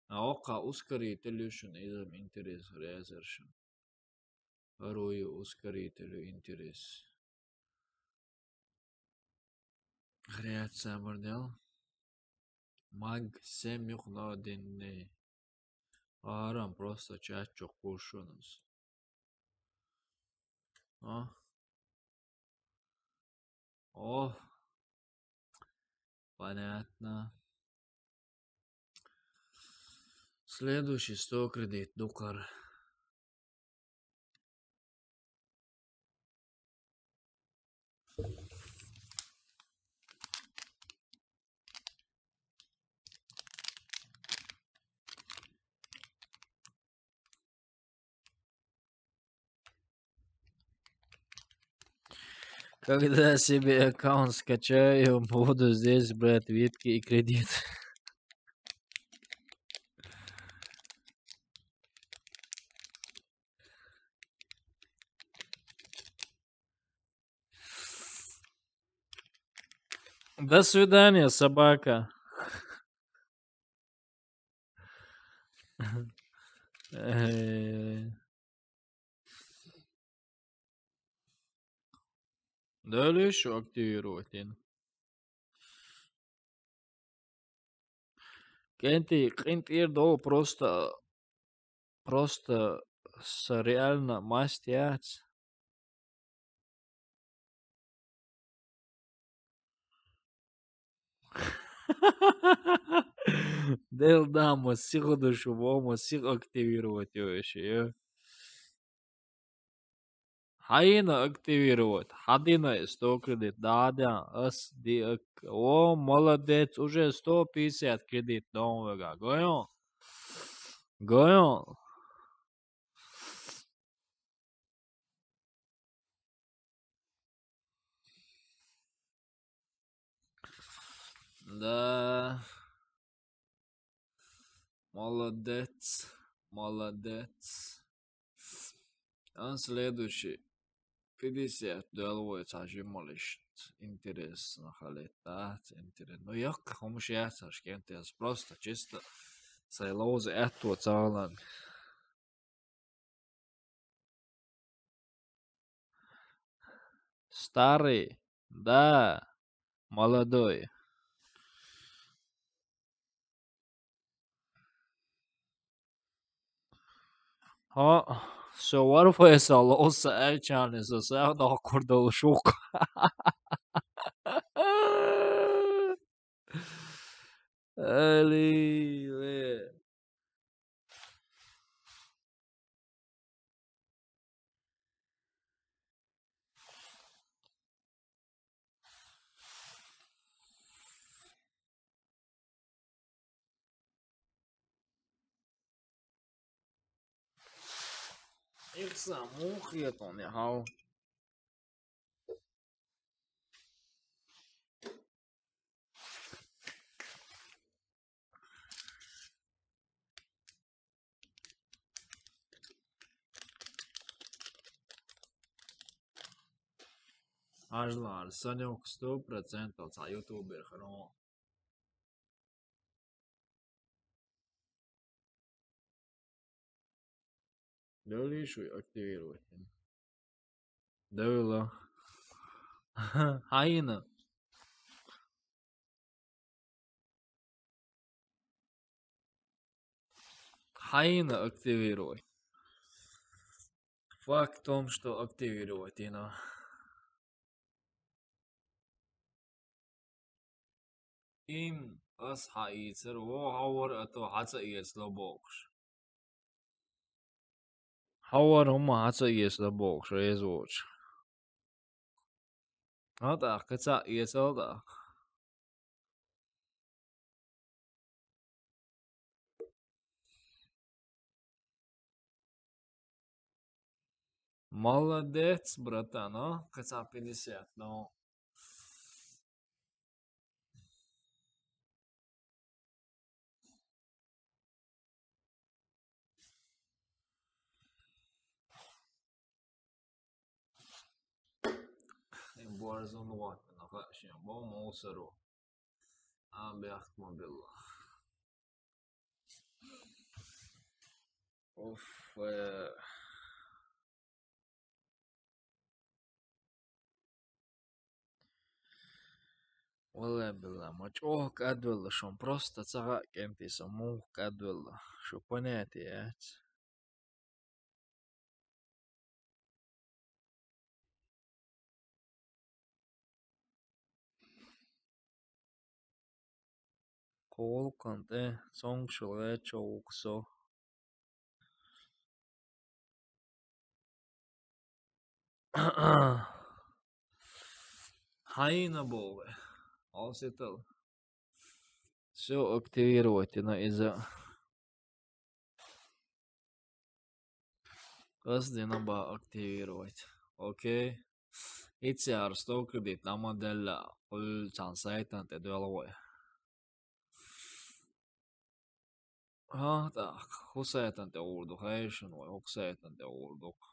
А ока ускоритель шун изам интерес резершун. Вторую ускорителю интерес. Хряд сабар дел. Маг семь юх на один дней. Арам просто чачу кушунус. А? О. Понятно. Следующий сто кредит, дукхар. Когда себе аккаунт скачаю, буду здесь брать витки и кредит. До свидания, собака. Э, Дальше активировать. КӀентӀи, къинтӀера долу просто, просто са реально масть яц. Дел да, ма сиха ду шу, ма сиха активировать йо эши, ё. Хьайна активировать, хьадина сто кредит, да, да, ас ди ак-, о, молодец, уже сто пятьдесят кредит дом вега, гойон, гойон. Да. Молодец. Молодец. А следующий. Пятьдесят. Дуьллуй цхьа жималлишт. Интересно, халетта. Интерес. Ну, яккха хӀумаш яц аш кӀентӀера. Просто чисто сайн ловза аьтто ца хиланга. Старый, да, молодой. Хьо, со варфайса ловса аьлчарна со сагӀа доккхур долу шух. Али, ле. Ихсан муха хетон я хьал? Ажлар, Санёк, сто процентов цхьа ютубер хир ву. Дали шуй активировать. Девила. Хьайна. Хьайна активировать. Факт в том, что активировать йина. Им ас хьаийцар, во хьовар а то хьа ца эцало бохуш. Хьовар хӀума хьа ца эцало бохуш, реза воцуш. А тӀаккха кхин цхьаъ эцал тӀаккха. Молодец, братан, а? Кхин цхьа пятьдесят, но. Им борзун ваттана хаьа шен, бо мусоро. А, бехк ма билла. Уф, э. Валлай билла, ма чӀогӀа кӀадвелла шун, просто ца хаьа кӀентий со муха кӀадвелла, шу понятие яц. Кху гӀулакхан тӀе цомгашал гӀерташ ву-кх со. Хьайна боху. Алсетал. Всё, активировать йина иза. Ас дина бан активировать. Окей. Иццяхьара сто кредит нама делла, кхуьллу цхьана сайтан тӀе доьлла вай. ХӀа, тӀаккха, хӀу сайтан тӀе гӀур ду, хезий шуна вай, хӀокху сайтан тӀе гӀур ду-кх.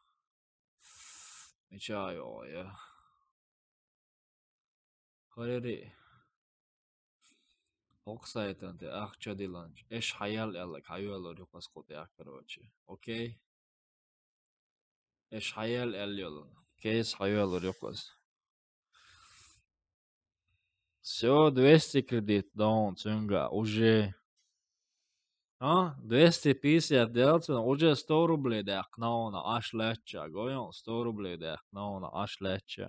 Мича йогӀу я? Харири. ХӀокху сайтан тӀе ахча дилланча, эш хьаелла аьлларг хьайоьллур ю-кх ас кху тӀехь, короче. Окей? Эш хьаелла аьлла йолу. Кейс хьайоьллур ю-кх ас. Всё, двести кредит дан цуьнга уже. А? Двести пятьдесят делла цуьнга, уже сто рублей даьккхина хьуна Ӏаш лаьттача. Гой хьуна, сто рублей даьккхина хьуна Ӏаш лаьттача.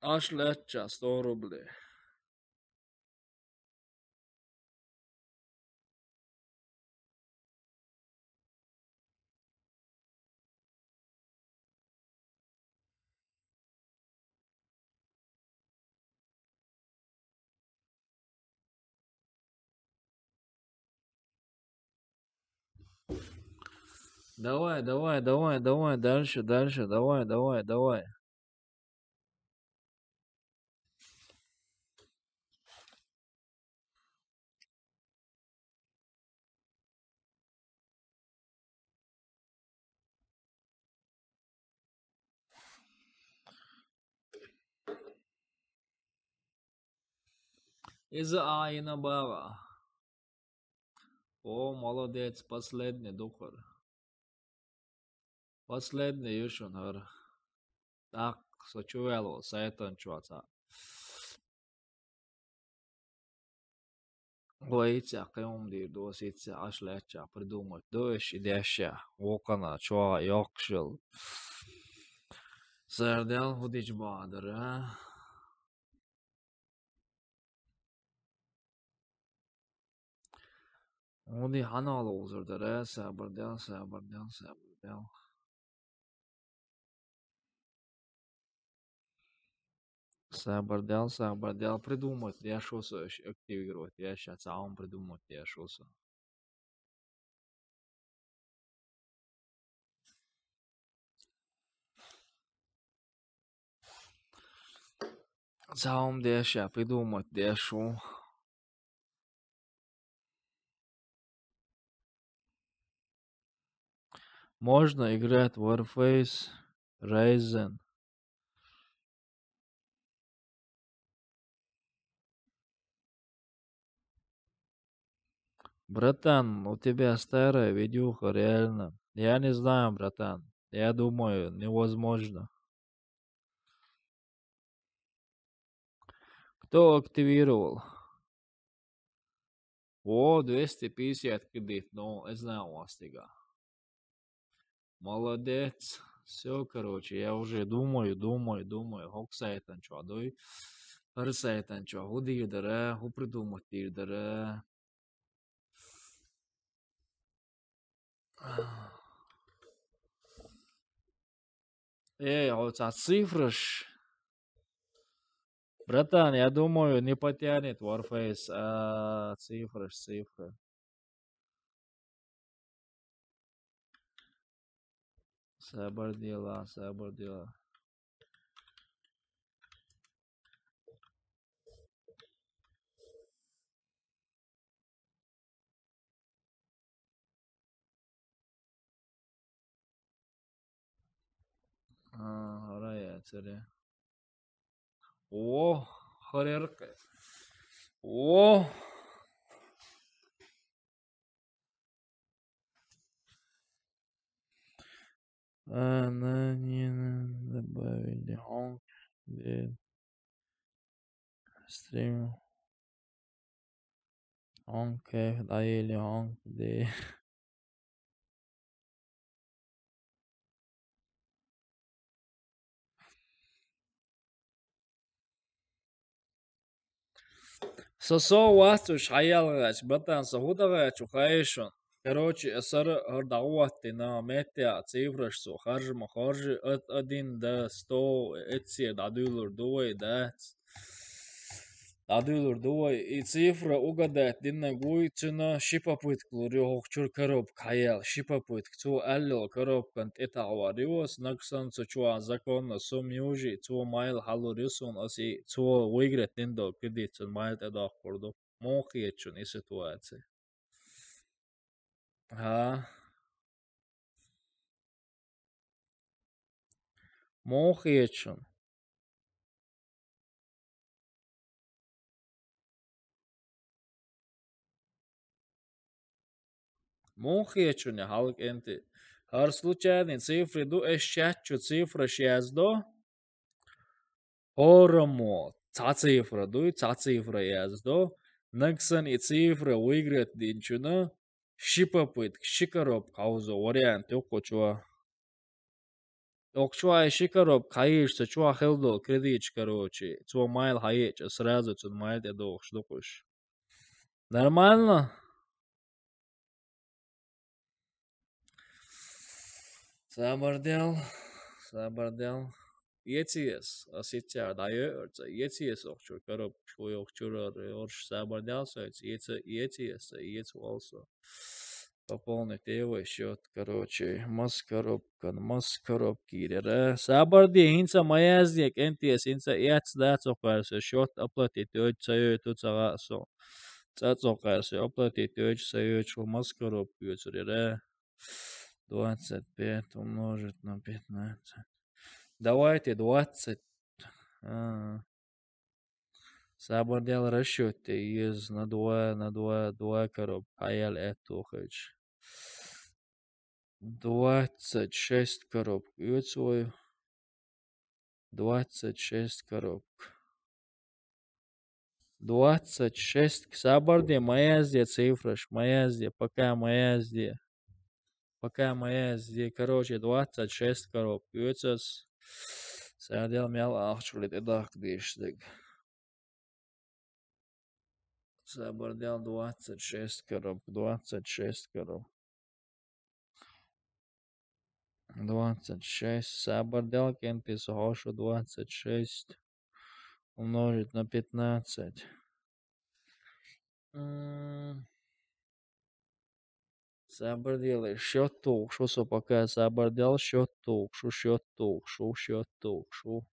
Ӏаш лаьттача сто рублей. Давай, давай, давай, давай, дальше, дальше, давай, давай, давай. Иза а йина баха. О, молодец, последний ду хӀара. Последний ю шуна хӀара. ТӀаккха со чу ваьлла волу сайтан чохь цхьа. Вай иццехь кхин хӀума дийр ду, аса иццехь Ӏаш лаьттача придумать ду аша и дешшехь, вукхана чохь йоккхуш йолу. Сардел хӀу дича бахьа дара? ХӀунда хьанал ловзар дара? Сабар дел, сабар дел, сабар дел. Сабар дел, сабар дел. Придумать деш ву со, активировать деш, цхьа хӀума придумать деш ву со. Цхьа хӀума деш, придумать деш ву. Можно играть в Warface Ryzen. Братан, у тебя старая видюха, реально. Я не знаю, братан. Я думаю, невозможно. Кто активировал? О, двести пятьдесят кредит, ну, я знаю, у вас тига. Молодец. Всё, короче, я уже думаю, думаю, думаю. ХӀокху сайтан чохь дуй. ХӀара сайтан чохь хӀу дийр дара, хӀу придумать дийр дара. Эй, хьо цхьа цифраш. Братан, я думаю, не потянет Warface, а, цифраш, цифры. Сабар дела, сабар дела. А, хӀара яцара. О, хӀара яркъа. О! Она не добавили. Он где? Стрим. Он кайф доели, он где? Со со вац уж хьаялгӀач, братан, со хӀу дагӀачу хайшун. Короче, сара хӀара дагӀваттина, меттеа цифраш цо харжа ма харжи, од-, один до сто, эццера дӀадуьйлур ду вай, дац. ДӀадуьйлур ду вай. И цифра угадать диннаг вуй, цуьнан ши попытка лур ю, хӀокху чуьра коробка хьаяьлла, ши попытка. Цо аьлла йолу коробкан тӀетаӀвар ю аса, нагахь санна цу чохь законно сумма южий, цо майла хьалур ю суна, аса и цо выиграть дина долу кредит цунна майла тӀедоккхур ду. Муха хетачун и ситуация? ХӀа? Муха хетачун? Муха хетачун я хьалкӀенти? ХӀара случайный цифра ду, аш чат чу цифраш яздо. ХӀораммо цхьа цифра дуй, цхьа цифра яздо. Нагахь санна и цифра выиграть динчунна ши попытка, ши коробка хьовзо вариант ю кху чохь. Окху чохь и ши коробка хьаийша, цу чохь хила долу кредиташ, короче, цо майла хьаеъча, сразу цунна майла тӀедогӀуш ду кхуш. Нормально? Сабар дел, сабар дел. Эцес, ас иццяхь дӀайоьура цӀа, эцес охчуьра коробкаш ву йохчуьра йорш, сабар дел соьца, эца, эцес, ца эца вал со. Пополнить вай счёт, короче, мас коробкан, мас коробка йийр яра. Сабар де, хӀинца ма язде, кӀентес, хӀинца эцна дац окхара со счёт, оплатить йойту ца йойту ца гӀа со. ЦӀа цӀокхара со оплатить йойту ца йойту, мас коробка оьцур яра. Двадцать пять умножить на пятнадцать. Давайте двадцать. А. Сабар дел, расчёт де еза на два, на два, два коробка хьаяьлла аьтту хилча. Двадцать шесть коробка оьцу вай. Двадцать шесть коробка. Двадцать шесть. Сабар де, ма язде цифраш, ма язде, пока ма язде. Пока ма язде. Короче, двадцать шесть коробка оьцу ас. Сабар дел, мел ахча хилийта тӀедахка дезаш дерг. Сабар дел, двадцать шесть коробка, двадцать шесть коробка. Двадцать шесть. Сабар дел, кӀентес, хьоьшу двадцать шесть умножить на пятнадцать. М. Сабар дел, счёт тухуш ву со пока, сабар дел, счёт тухуш ву, счёт тухуш ву, счёт тухуш ву.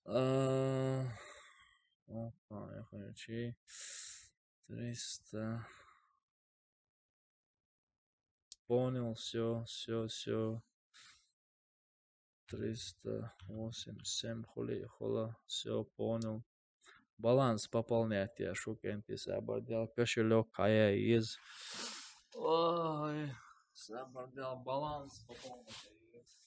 А, опа, я хочу. Триста. Понял, всё, всё, всё. Триста восемьдесят семь хули хула. Всё, понял. Баланс пополнять еш ву, кӀентий, сабар дел, кошелёк хьаяй еза. Ой, сабар дел, баланс пополнять еш.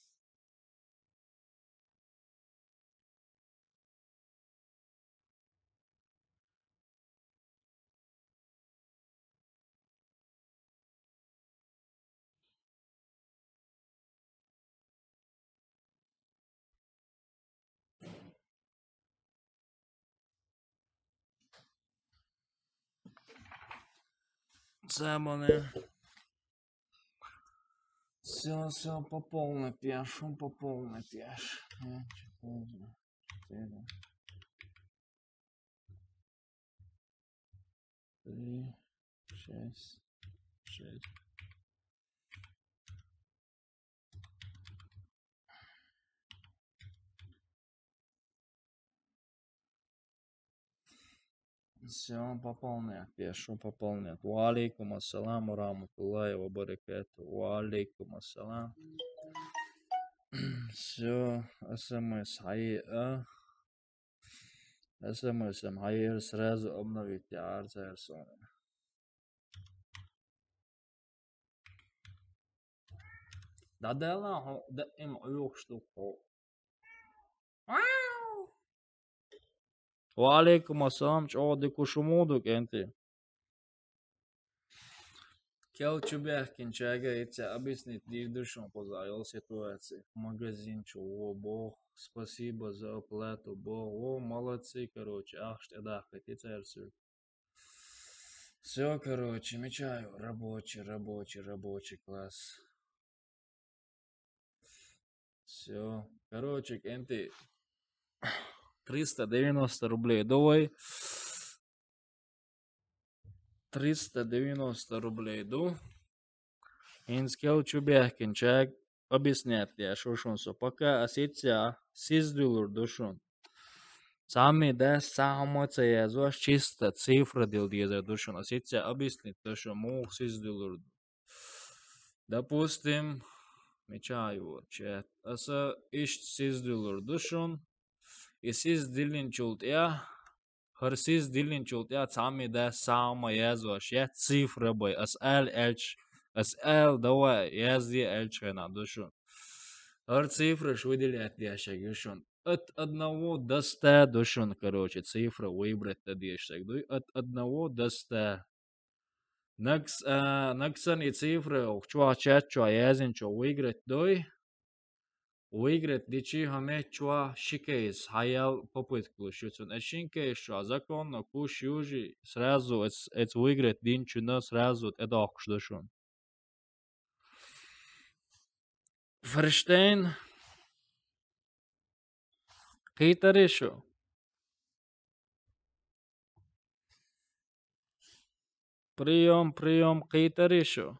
Цхьа бан. Всё, всё, пополнить еш, пополнить еш. Три, шесть, шесть. Всё, пополнять, пишу, пополнять. Ва алейкум ассалам ва рахматуллахи ва баракату. Ва алейкум ассалам. Всё, СМС хьаиа. СМС-м хьаиа, сразу обновить яхьара цара суна. ДӀадаьлла хьо, даима Ӏуьйхуш ду хьо. Ва алейкум ассалам, чӀогӀа дика шу муха ду, кӀентий? Кел чу баьхкинчаьрга ицца объяснить дийр ду шуна кхузахь йолу ситуаци. Магазин чу вон боху. Спасибо за оплату. Богу, молодцы, короче, ахча тӀедаккхийта церсур. Все, короче, мечаю. Рабочий, рабочий, рабочий класс. Все. Короче, кӀентий, триста девяносто рублей ду вай. Триста девяносто рублей ду. ХӀинца кел чу бехкинчаг объяснять деш ву шуна со. Пока ас ицця сиздуьлур ду шуна. Цхьамма дас цхьа хӀума ца язош, чисто цифра дила дезар ду шуна. Ас ицця объяснить ду шуна, муха сиздуьлур ду. Допустим, мича йора чат. Аса иштта сиздуьлур ду шуна. И сиз диллинчул тӀе, хӀара сиз диллинчул тӀе цхьамма дас цхьа хӀума язош яц цифра бай. Ас аьлла аьлча, ас аьлла, давай, язде аьлча хенахь ду шуна. ХӀара цифраш выделять деш ю шуна. От одного до ста ду шуна, короче, цифра выбрать дан дезаш саг дуй. От одного до ста. Нагс-, а, нагсан и цифра укх чохь чат чохь яздинчух выиграть дой. Выиграть дичи хӀан меттачохь ши кейс хьаял попытка луш ю цунна. Ас шин кейс чохь законно куш южи сразу эц-, эц выиграть динчунна сразу тӀедоккхуш ду шуна. Ферштейн? Кхийтарий шу? Приём, приём, кхийтарий шу?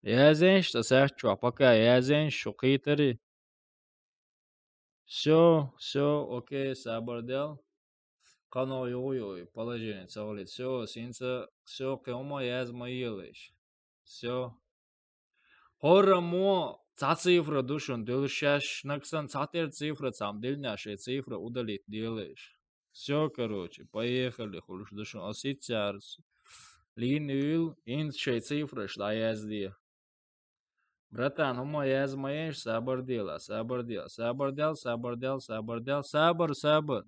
Яздеш сан чат чохь, пока яздеш шу, кхийтарий? Всё, всё, окей, сабар дел. Кхано юй-юй, положение ца валит. Всё, синца, всё, кхин хӀума яз ма елаш. Всё. ХӀораммо цхьа цифра ду шуна дуьлуш, шаьш нагсан цхьатера цифра цхьамма диллинехь, шайн цифра удалить делаш. Всё, короче, поехали, хуьлуш ду шуна. Ас иццяхьара лийна юйла, хӀинца шайн цифраш дӀаязде. Братан, хӀума яз ма еш, сабар дела, сабар дела, сабар дел, сабар дел, сабар дел, сабар, сабар.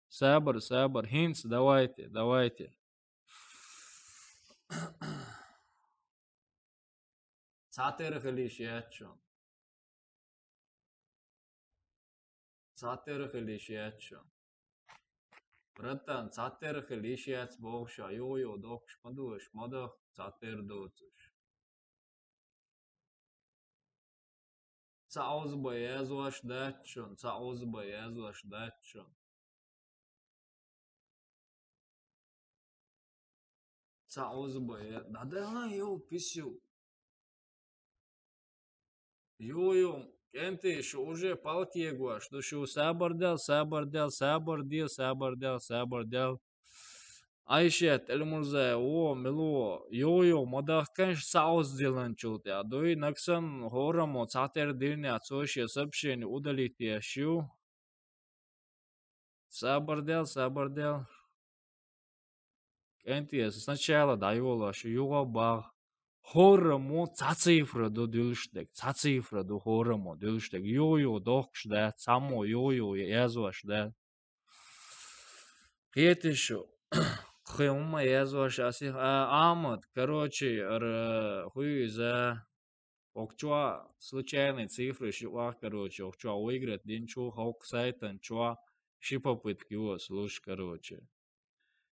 Сабар, сабар, хӀинца, давайте, давайте. Цхьатера хила йиш яц шуна. Цхьатера хила йиш яц шуна. Братан, цхьатера хила йиш яц боху ша, юха-юха дохкуш ма ду аша, ма даха цхьатера доцуш. Цхьа озба язош дац шуна, цхьа озба язош дац шуна. Цхьа озба я-, да, да, йо, писю. Ю-ю, кӀентий, шу уже палкегош ду, шу сабар дел, сабар дел, сабар де, сабар дел, сабар дел. Айшет Эльмурзаева, о, мило, ю-ю, ма дахканаш цхьа оза диланчул тӀе. Дуй, нагсан хӀораммо цхьатера дилнехь, цо шен сообщение удалить еш ю. Сабар дел, сабар дел. КӀентий, аса сначала дӀайолош, юха бах. ХӀораммо цхьа цифра ду дуьлуш дерг, цхьа цифра ду хӀораммо дуьлуш дерг. Юха-юха дохкуш дац, цхьаммо юха-юха язош дац. Кхетий шу, кхин хӀумма язош ас их, а, Ахьмад, короче, ара, хӀуй иза, окху чохь случайный цифраш юкъахь, короче, окху чохь выиграть динчу, хӀокху сайтан чохь ши попытка ю ас луш, короче.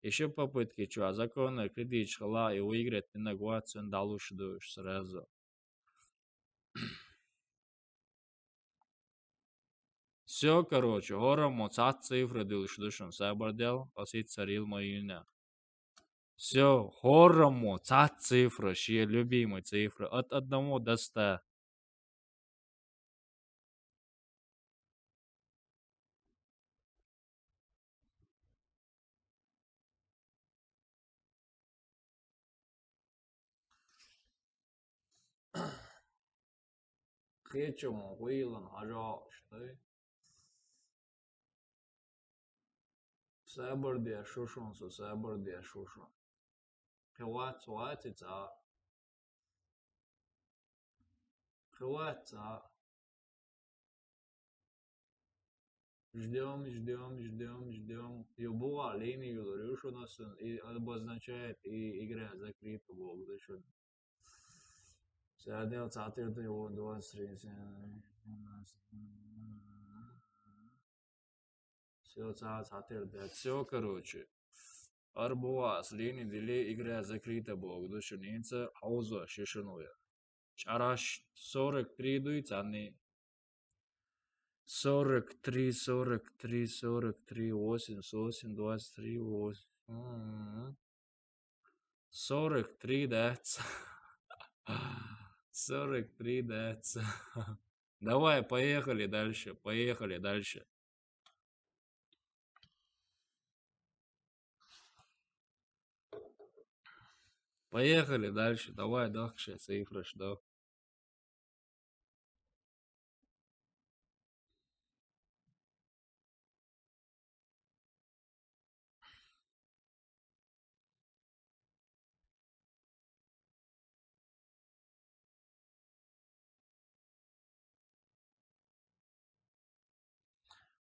И ши попытки чохь законный кредиташ хила, и выиграть динарг вац, цуьнан дӀалуш ду уьш сразу. Всё, короче, хӀораммо цхьацца цифра дуьлуш ду шуна, сабар дел, ас иццарийла ма йийна. Всё, хӀораммо цхьацца цифра, шен любимый цифра, от одного до ста. Кхечу ма гӀуйлан хьажа аш дай. Сабар деш шу шун, со сабар деш шу шун. Кхин вац, вац и цхьа. Кхин вац цхьа. Ждём, ждём, ждём, ждём. Ю бугӀа линия юлур ю шуна сан, и обозначает, и игра закрыта боху шуна. Дядя, цатыр ты его двадцать три. Всё, цатыр, цатыр, да. Всё, короче. Арбуаз, линии дили, игра закрыта, бог, души нинца, хауза, шишинуя. Чараш сорок три дуй, цани. Сорок три, сорок три, сорок три, восемьдесят восемь, двадцать три, восемь. Мгм. Сорок три, да? Сорок три, да? Давай, поехали дальше, поехали дальше. Поехали дальше. Давай, дальше, цифры, что?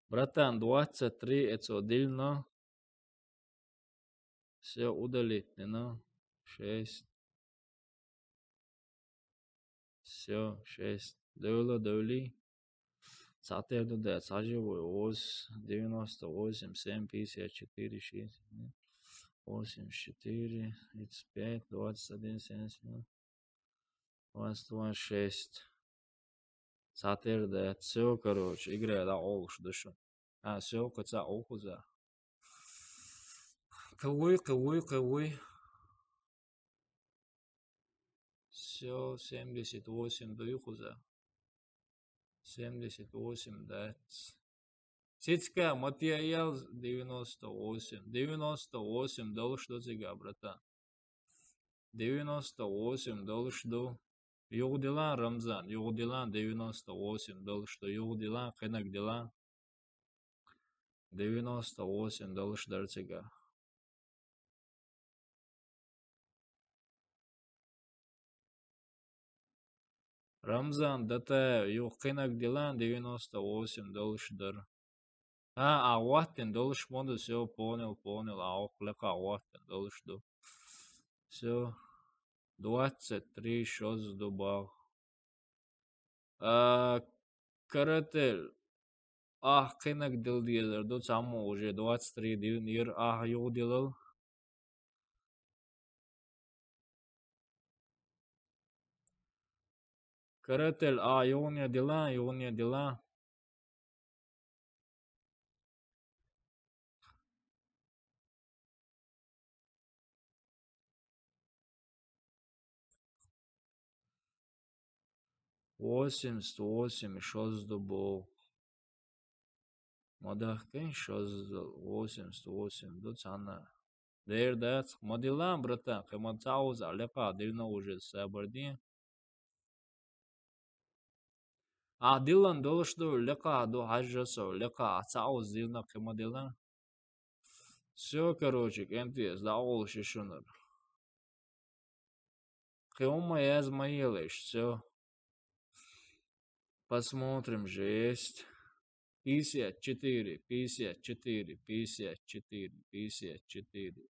Братан, двадцать три, это отдельно. Всё, удалить, не надо. Шесть. Всё, шесть. Дойла, дойли. Цатыр ду да, цажи вой, ос, девяносто восемь, семь, пятьдесят четыре, шесть, восемьдесят четыре, тридцать пять, двадцать один, семьдесят, двадцать два, шесть. Цатыр да, всё, короче, игра да, олуш душу. А, всё, кыца ухуза. Кывуй, кывуй, кывуй. Всё, семьдесят восемь дуй хуза. Семьдесят восемь, да. Цицка, материал девяносто восемь. Девяносто восемь доллар, что цыга, братан? Девяносто восемь доллар, что? Югдилан, Рамзан, югдилан, девяносто восемь доллар, что? Югдилан, кынак дилан. Девяносто восемь доллар, что цыга. Рамзан, дата, юкъинаг дилан девяносто восемь доллар дар. А, агъваттин доллар монда, всё, понял, понял, а, ох, лека агъваттин доллар ду. Всё, двадцать три шозду бах. А, Каратель. Ах, къинаг дил дезар ду, цаммо уже двадцать три дил нир, ах, югъ дилал. Каратель, а, югъ ния дилан, югъ ния дилан. Восемьдесят восемь шозду бу. Мадахкин шозду, восемьдесят восемь ду цана. Дер дац, мадилан, братан, къимат цауз алиқа, дирна уже сабардин. А дилан долуш ду, лиқа ду, хажжасо, лиқа, а цауз дирна къима дилан. Всё, короче, кентиес, да олуш ишунар. Къима яз майелеш, всё. Посмотрим же есть. Пятьдесят четыре, пятьдесят четыре, пятьдесят четыре, пятьдесят четыре.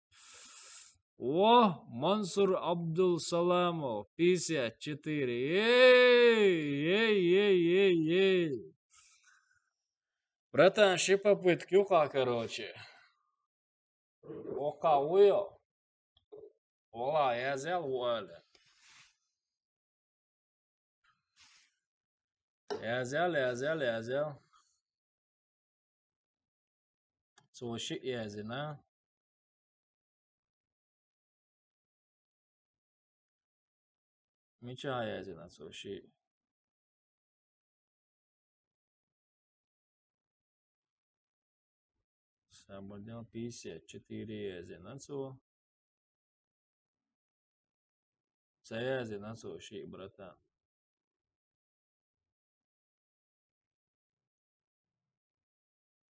О, Мансур Абдулсаламов, пятьдесят четыре. Эй, эй, эй, эй, эй. Братан, ши попытка юкъа, короче. Окъа уйо. Ола, язел, уале. Язел, язел, язел. Цо ши язина. Мича язина цо ши. Сабадял пятьдесят четыре язина цо. Ца язина цо ши, братан.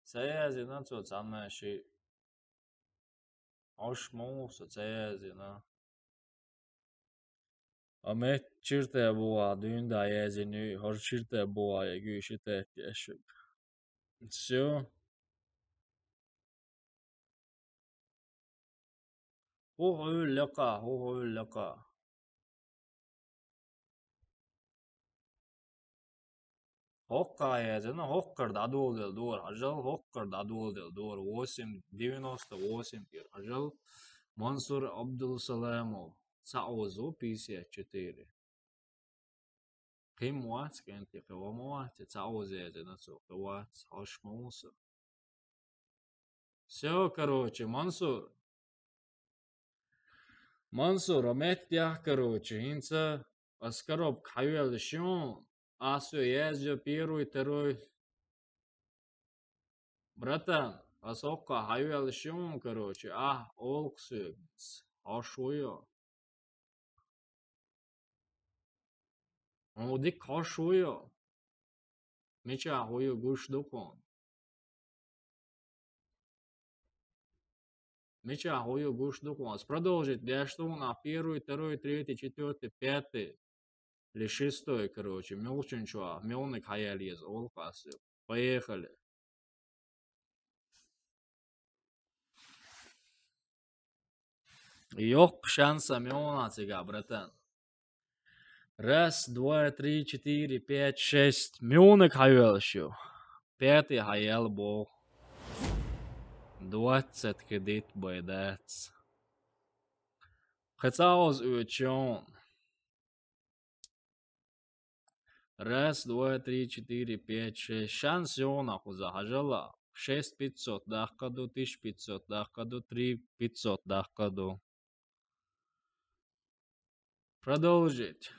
Ца язина цо цанна ши. Ош муса ца язина. Амет чирте буа, дюнда язини, хор чирте буа, ягу шите тешик. Всё. Ху-ху лиқа, ху-ху лиқа. ХӀокху а яздина, хӀокхура дӀадоладелла дора хьажал, хӀокхура дӀадоладелла дора восемь девяносто восемь тӀера хьажал. Мансур Абдулсаламов. Цхьа оза ву пятьдесят четыре. Кхин ма вац, кӀентий, кхин ва ма вац, цхьа оза яздина цо, кхин вац, хьалш ма ву со. Всё, короче, Мансур. Мансур, а меттехь, короче, хӀинца ас коробка хьайоьллуш ю, ас ю язйо первый, второй. Братан, ас хӀокхо хьайоьллуш ю, короче, ахь олу соьга, хьош ву йо. Хьо дика хьош ву йо. Мичахь ву ю гуш ду хьуна. Мичахь ву ю гуш ду хьуна. Ас продолжить деш ду хьуна первый, второй, третий, четвёртый, пятый или шестой, короче, муьлхачун чохь, муьлханиг хьаяьлла еза олу ас ю. Поехали. Йоккха шанс а муьлхана цигахь, братан. Раз, два, три, четыре, пять, шесть. Муьлханиг хьайоьллуш ю. Пятый хьаяьлла боху. Двадцать кредит бен дац. Кхин цхьа оза оьцуш ю. Раз, два, три, четыре, пять, шесть. Шанс ю хьуна кхуза хьажал. Шесть пятьсот даккха ду, тысяча пятьсот даккха ду, три пятьсот даккха ду. Продолжить.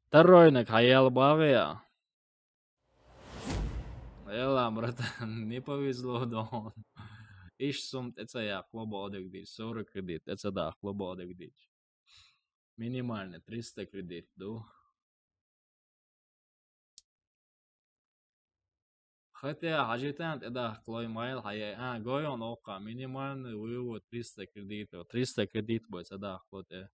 Второйниг хьаяьлла боху я. Эла, братан, не повезло, дон. Иштта сумма тӀе ца яккхало боху дерг дича, сорок кредит тӀе ца даккхало боху дерг дича. Минимальный триста кредит ду. Хотя, хьажийтан тӀедахкалой, майла хьаяй. А, гой хьуна оккха, минимальный вывод триста кредитов. Триста кредит бен ца дахкало тӀе.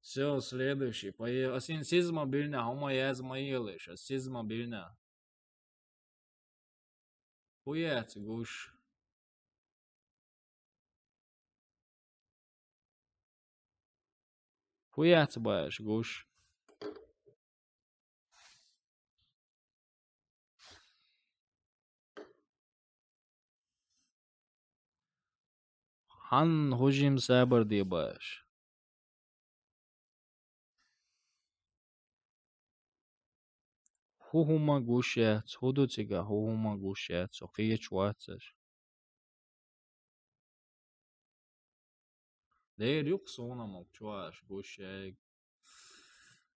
Всё, следующий. Пое-, ас хӀинца сиза ма биллинехь, хӀума язъян ма елаш, ас сиза ма биллинехь. ХӀун яц гуш? ХӀун яц баш гуш? Хьан хӀу жима сабар де баш? ХӀу хӀума гуш яц, хӀу ду цигахь, хӀу хӀума гуш яц, со кхечу вацаш. Дера юкъа суна ма чу аш гуш яйг.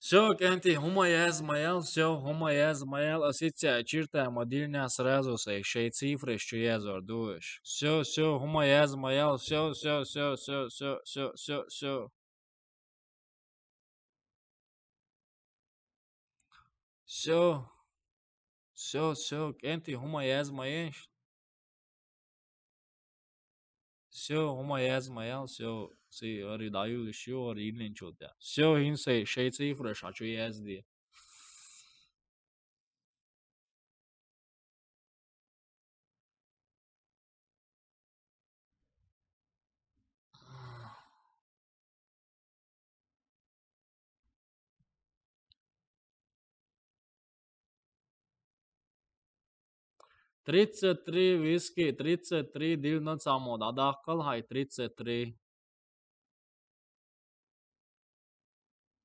Всё, кӀентий, хӀума язъян ма ял, всё, хӀума язъян ма ял, ас иццехь чирта ма диллинехь, сразу сай шайн цифраш чу язор ду аш. Всё, всё, хӀума язъян ма ял, всё, всё, всё. Всё. Всё, всё, кӀентий, хӀума язъян ма еш. Всё, хӀума язъян ма ял, всё, си ари дӀаюлуш ю, ари йиллинчул тӀе. Всё, хӀинца шайн цифраш хьан чу язде. Тридцать три виски, тридцать три диллина цхьаммо дӀадаккхал хьай, тридцать три.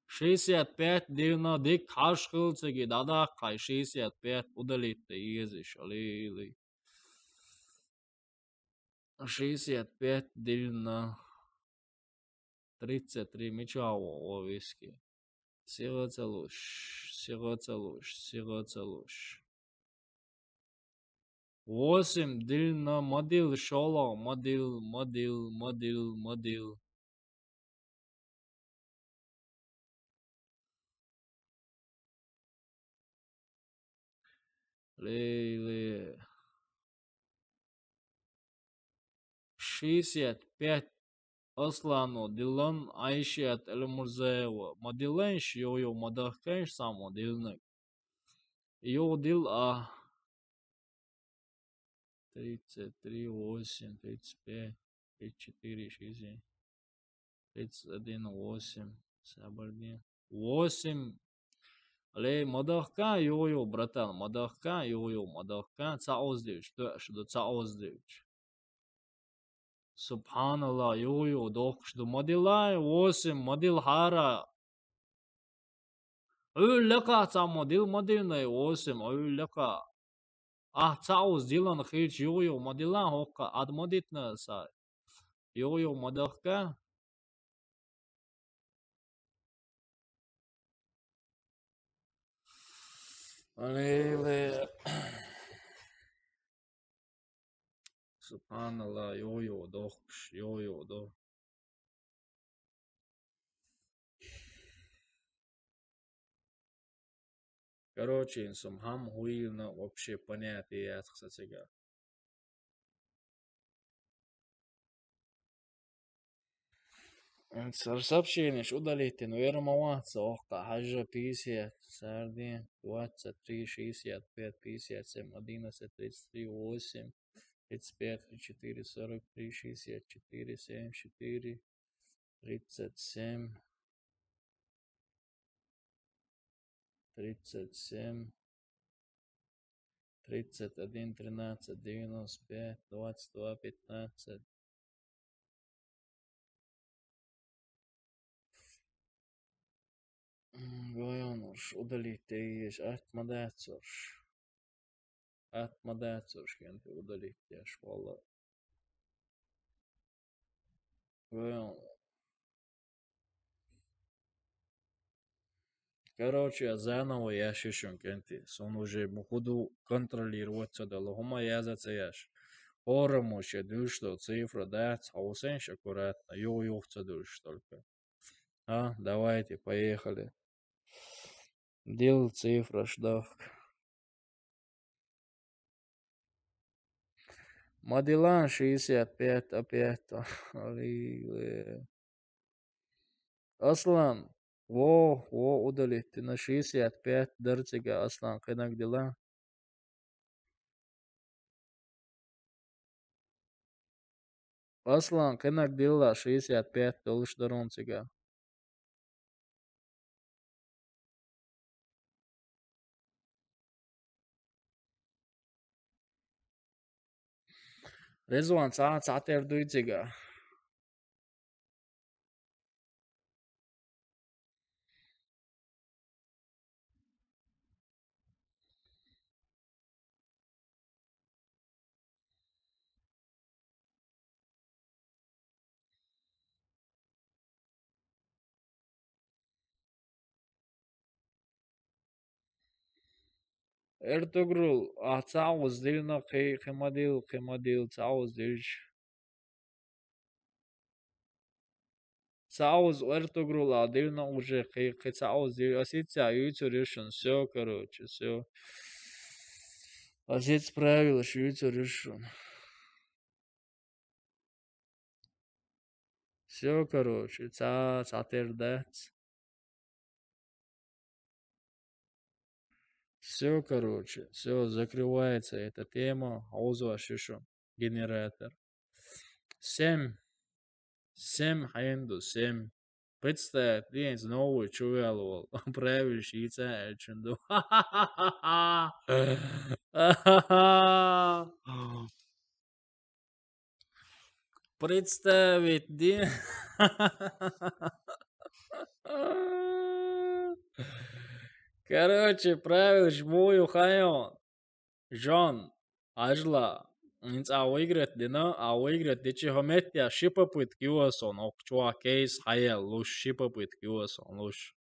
Шестьдесят пять диллина, дикка хьаш хилла цига, дӀадаккха хьай, шестьдесят пять удалить дан езаш, алий, алий. Шестьдесят пять диллина. Тридцать три мича вон виски. Сига ца луш, сига ца луш, сига ца луш. Восемь диллина, ма дилла, шолгӀа, ма дилла, ма дилла, ма дилла, ма дилла. Лей, лей. Шестьдесят пять Аслано диллан, Айшат Эльмурзаева. Ма диллан ш, йо, йо, ма дахкан ш, сам ма дилланаг. Йо, дилла а. Тридцать три, восемь, тридцать пять. Пять, четыре, шесть, семь. Тридцать один, восемь. Сабарди. Восемь. Алей, ма дахка, йо-йо, братан, ма дахка, йо-йо, ма дахка. Цаоздевич, то, что цаоздевич. Субханаллах, йо-йо, дохкуш ду, ма дилай, восемь, ма дил хара. Ӏуьллакха ца ма дил, ма дилнай, восемь, Ӏуьллакха. Ахь цаоз дилан хилча йо-йо, ма дилан хӀокха, ад ма дитна сай. Йо-йо, ма дахка. Аллилуйя. Субханаллах, йо-йо, дохкуш, йо-йо, до. Короче, ин сум хӀама хӀуйна вообще понятие яц сан цига. Ин сар сообщенеш удалить дина вер ма вац, охка хьажа пятьдесят, сарди, двадцать три, шестьдесят пять, пятьдесят семь, одиннадцать, тридцать три, восемь, тридцать пять, тридцать четыре, сорок три, шестьдесят четыре, семьдесят четыре, тридцать семь, тридцать семь, тридцать один, тринадцать, девяносто пять, двадцать два, пятнадцать. М, гойонуш, удалить тейеш, атма дацуш. Атма дацуш, кенти удалить теш, валла. Гойон. Короче, заново яшишун кенти. Сон уже мухуду контролировать ца дала. ХӀума яза ца яш. Орам вообще душ до цифра дац, а усенш аккуратно. Йо, йо, ца душ только. А, давайте, поехали. Дил цифра шдах. Ма дилан шестьдесят пять опять. Аллилуйя. Аслан, во, во, удалить дина шестьдесят пять дар цига, Аслан, кхинаг дила. Аслан, кхинаг дилла шестьдесят пять долуш дарун цига. Резван, ца, ца тер дуй цига. Эртугрул, а, цаъуз дилна кхи, кхи ма дил, кхи ма дил, цаъуз дилч. Цаъуз Эртугрул а дилна уже кхи, кхи цаъуз дил. Асица юйцур юшун, всё, короче, всё. Асиц правилаш юйцур юшун. Всё, короче, ца, ца тер дац. Всё, короче, всё, закрывается эта тема. Аузу ашишу. Генератор. Семь. Семь, хьенду, семь. Представь, день новый чувел вол. Правильно, шица, а чунду. Представить, ди. Короче, правилаш бую хайон. Жон, ажла. Инц а выиграть дина, а выиграть дичи хомеття ши попытки юасон, ох, чуа кейс хаял луш, ши попытки юасон луш.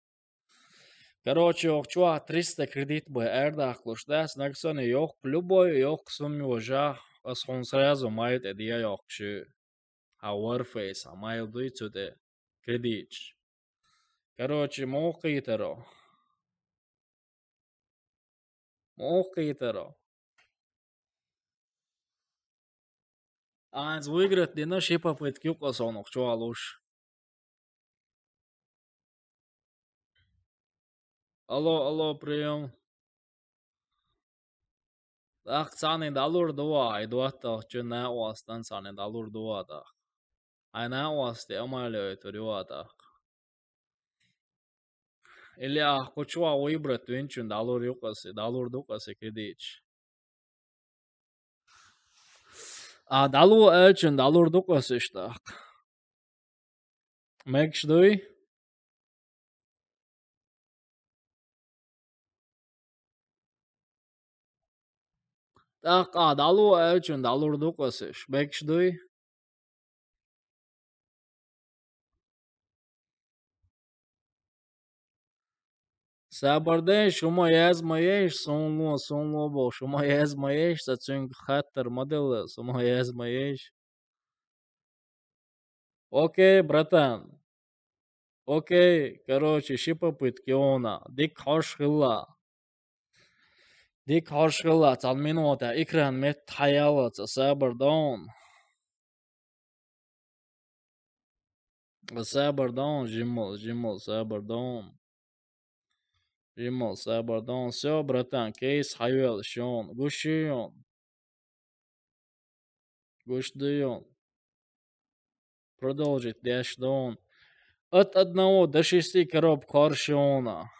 Короче, ох, чуа триста кредит бай эрдахлуш, да, снагсони йох, любой йох сумми важа, ас хун сразу май тӀе дия йох ши. А Warface, а май дуй цу тӀе кредитш. Короче, мохкитаро. Мохкитаро. Айнц выиграть дина ши попытки юкъасонух чуа луш. Алло, алло, приём. ТӀаккха царни далур дува, ай дуаттал чу наъвастан царни далур дува тӀаккха. Хьайна а васте амаль йойтур ю а тӀаккха. Или ахь кху чу выбрать винчун дӀалур ю-кх аса, дӀалур ду-кх аса кредиташ. А дӀало аьлчун дӀалур ду-кх аса иштта тӀаккха. Мегаш дуй? ТӀаккха а дӀало аьлчун дӀалур ду-кх аса иштта. Мегаш дуй? Сабар дайша, шу ма язъе ма еза, суна ло, суна ло бохуш, шу ма язъе ма еза, сан цуьнга хаттар ма делла, шу ма язъе ма еза. Окей, братан. Окей, короче, ши попытка йона. Дика хьожуш хилла. Дика хьожуш хилла, цхьана минута экран метта хьаяллалц, сабар дайша. Сабар дайша, жимма, жимма сабар дайша. Жимма сабар дайша. Всё, братан, кейс хьайоьллуш ю хьуна. Гуш ю хьуна. Гуш ду хьуна. Продолжить деш ду хьуна. От одного до шести коробка хьожуш ю хьуна.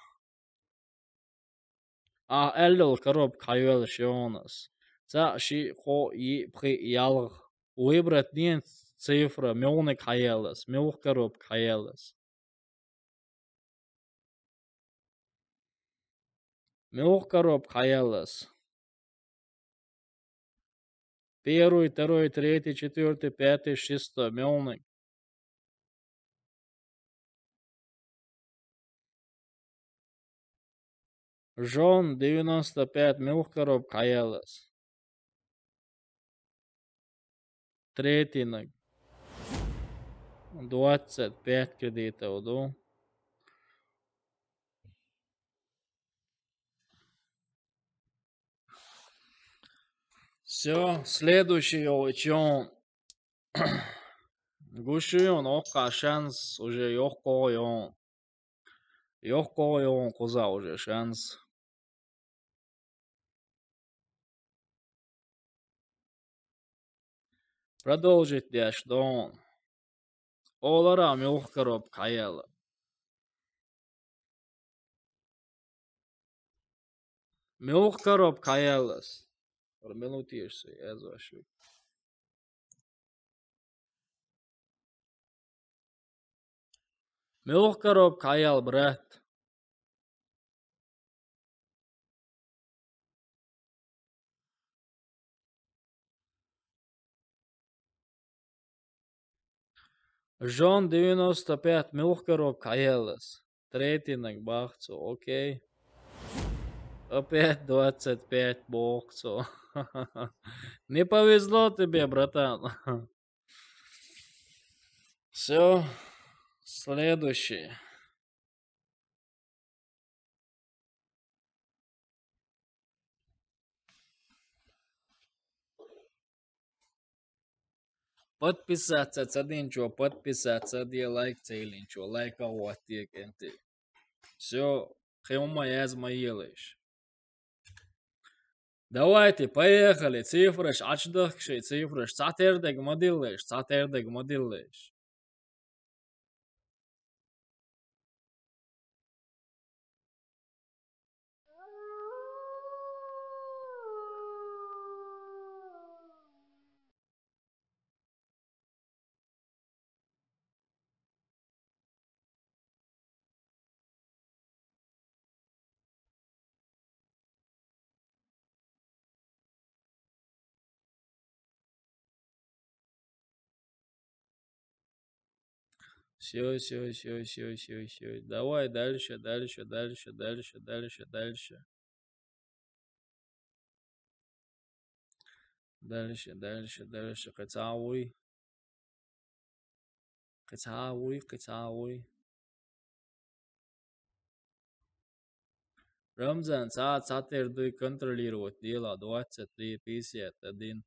Ахь аьллал коробка хьайоьллуш ю хьуна ас. Цхьаъ, шиъ, кхоъ, йиъ, пхиъ, ялх. Выбрать ден цифра, муьлханиг хьаелла ас, муьлха коробка хьаелла ас. Муьлха коробка хьаелла ас. Первый, второй, третий, четвёртый, пятый, шестой, муьлханиг. Жон девяносто пять, муьлха коробка хьаелла ас. Третийниг. Двадцать пять кредитов ду. Всё, следующий йолчу. Гуш ю хьуна, оккха шанс уже йоккха йогӀу. Йоккха йогӀу кхузахь уже шанс. Продолжить деш ду хьуна. Олара, муьлха коробка хьаелла. Муьлха коробка хьаелла ас. Пара минут еш со, язъеш ву. Муьлха коробка хьаелла, брат? Жон девяносто пять, муьлха коробка хьаелла ас? Третийниг боху цо, окей. Опять двадцать пять боху цо. Не повезло тебе, братан. Всё, следующий. Подписаться ца динчо, подписаться де, лайк ца йиллинчо, лайк а хӀоттае кӀентий. Всё, кхин хӀума язъе ма елаш. Давайте, поехали! Цифраш Ӏочудахка шайн, цифраш цхьатерра дерг ма диллалаш, цхьатерра дерг ма диллалаш. Всё, всё, всё, всё, всё, всё. Давай дальше, дальше, дальше, дальше, дальше, дальше. Дальше, дальше, дальше. Кхин цхьа вуй. Кхин цхьа вуй, кхин цхьа вуй. Рамзан, цхьа, цхьатерра дуй, контролировать делахь. Двадцать три, пятьдесят один,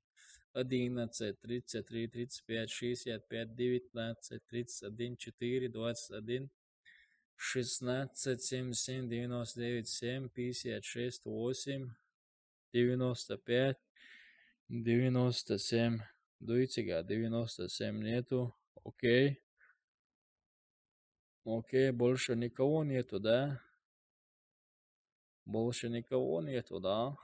одиннадцать, тридцать три, тридцать пять, шестьдесят пять, девятнадцать, тридцать один, четыре, двадцать один, шестнадцать, семьдесят семь, девяносто девять, семь, пятьдесят шесть, восемь, девяносто пять, девяносто семь. Дуй цигахь, девяносто семь нету. Окей. Окей, больше никого нету, да? Больше никого нету, да?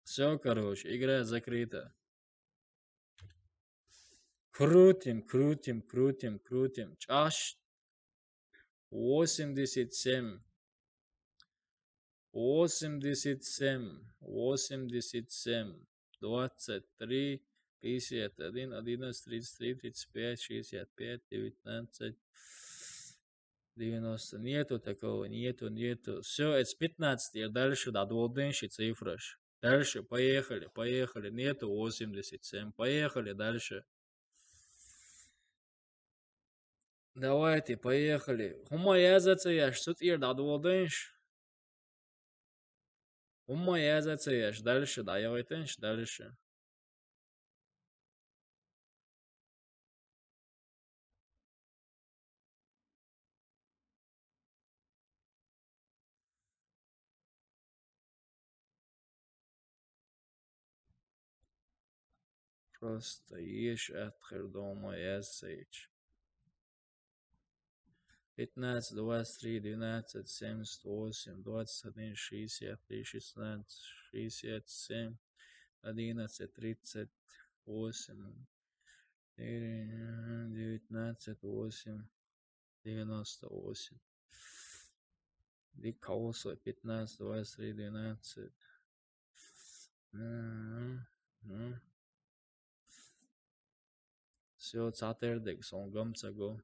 Все, короче, игра закрыта. Крутим, крутим, крутим, крутим. Чаш. Восемьдесят семь. Восемьдесят семь. Восемьдесят семь. Двадцать три. Пятьдесят один. Одиннадцать. Тридцать три. Тридцать пять. Шестьдесят пять. Девятнадцать. Девяносто. Нету такого, нету, нету. Все, это с пятнадцати и дальше, да, двойные цифры. Дальше, поехали, поехали. Нету восемьдесят семь. Поехали дальше. Давайте, поехали. ХӀума яздацаяш, цу тӀера дӀадоладайш. ХӀума яздацаяш, дальше дӀайойтанш, дальше. Просто еш атхир дома яздацаяш. Пятнадцать, двадцать три, двенадцать, семьдесят восемь, двадцать один, шестьдесят три, шестнадцать, шестьдесят семь, одиннадцать, тридцать восемь, девятнадцать, восемь, девяносто восемь. Дика хьовсо, пятнадцать, двадцать три, двенадцать. Мгм. Мгм. Всё, цхьатердиг, сон гам ца го.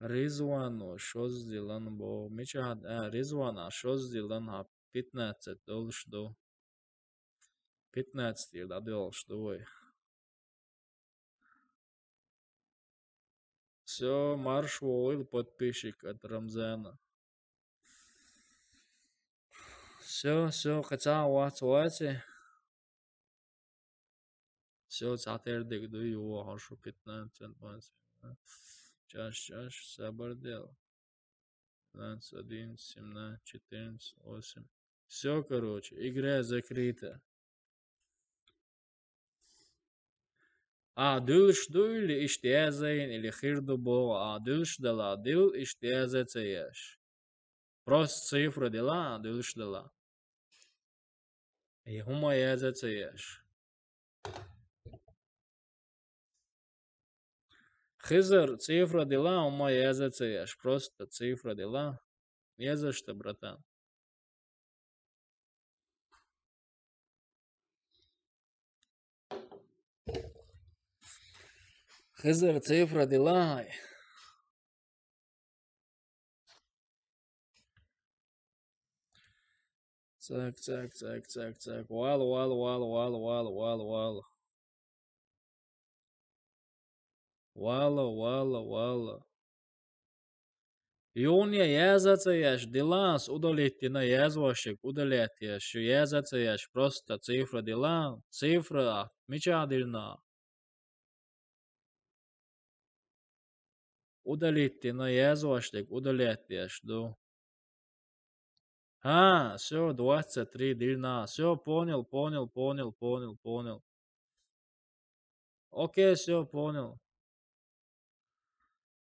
Ризвано шозза дилан бо. Мича хьа-, а, Ризвана шозза дилан хьа пятнадцать долуш ду. Пятнадцать ир дӀадоьлуш ду вай. Всё, марш вогӀийла подписчик от Рамзана. Всё, всё, кхин цхьа а вац, вац. Всё, цхьатердиг ду, юха хьо шу пятнадцать, двадцать. Чаш, чаш, сабар де. Двенадцать, одиннадцать, семнадцать, четырнадцать, восемь. Всё, короче, игра закрыта. А, дуьлуш ду или иштта язйина, или хир ду боху, а, дуьлуш дала, дил иштта язъян ца еш. Просто цифра дила, а, дуьлуш дала. И хӀума язъян ца еш. Хизар, цифра дила, хӀума язъян ца еш. Просто цифра дила. Не за что, братан. Хизар, цифра дила хьай. Цак, цак, цак, цак, цак. Вала, вала, вала, вала, вала, вала, вала. Вала, вала, вала. Юхна язъян ца еш, диланс удалить дина, язвашик удалять еш, язъян ца еш, просто цифра дила, цифра мича дилна. Удалить дина, язвашик удалять еш ду. А, всё, двадцать три дилна. Всё, понял, понял, понял, понял, понял. Окей, всё, понял.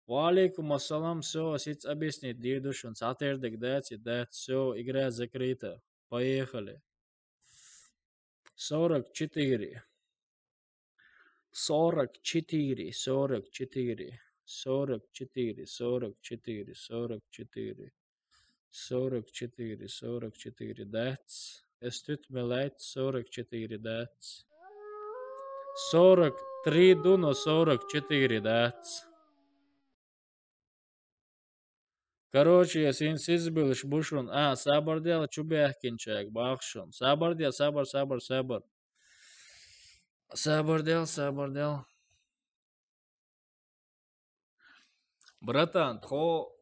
Ва алейкум ассалам, всё, сиц объяснить дийр ду шуна, цхьатердиг дац и дац, всё, игра закрыта. Поехали. Сорок четыре. Сорок четыре, сорок четыре, сорок четыре, сорок четыре, сорок четыре, сорок четыре, сорок четыре дац. Эс тут мелайт, сорок четыре дац. Сорок три ду, но сорок четыре дац. Короче, я син сизбилш бушун. А, сабар дел, чу бехкинчаг, бахшун. Сабар дел, сабар, сабар, сабар. Сабар дел, сабар дел. Братан, тхо,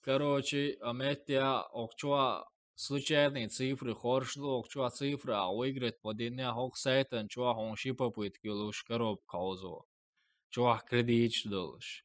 короче, а метте а, охчуа случайные цифры хорш ду, охчуа цифра а выиграть подине, хок сайтан чуа хун ши попытки луш коробка озо. Чуа кредитш долуш.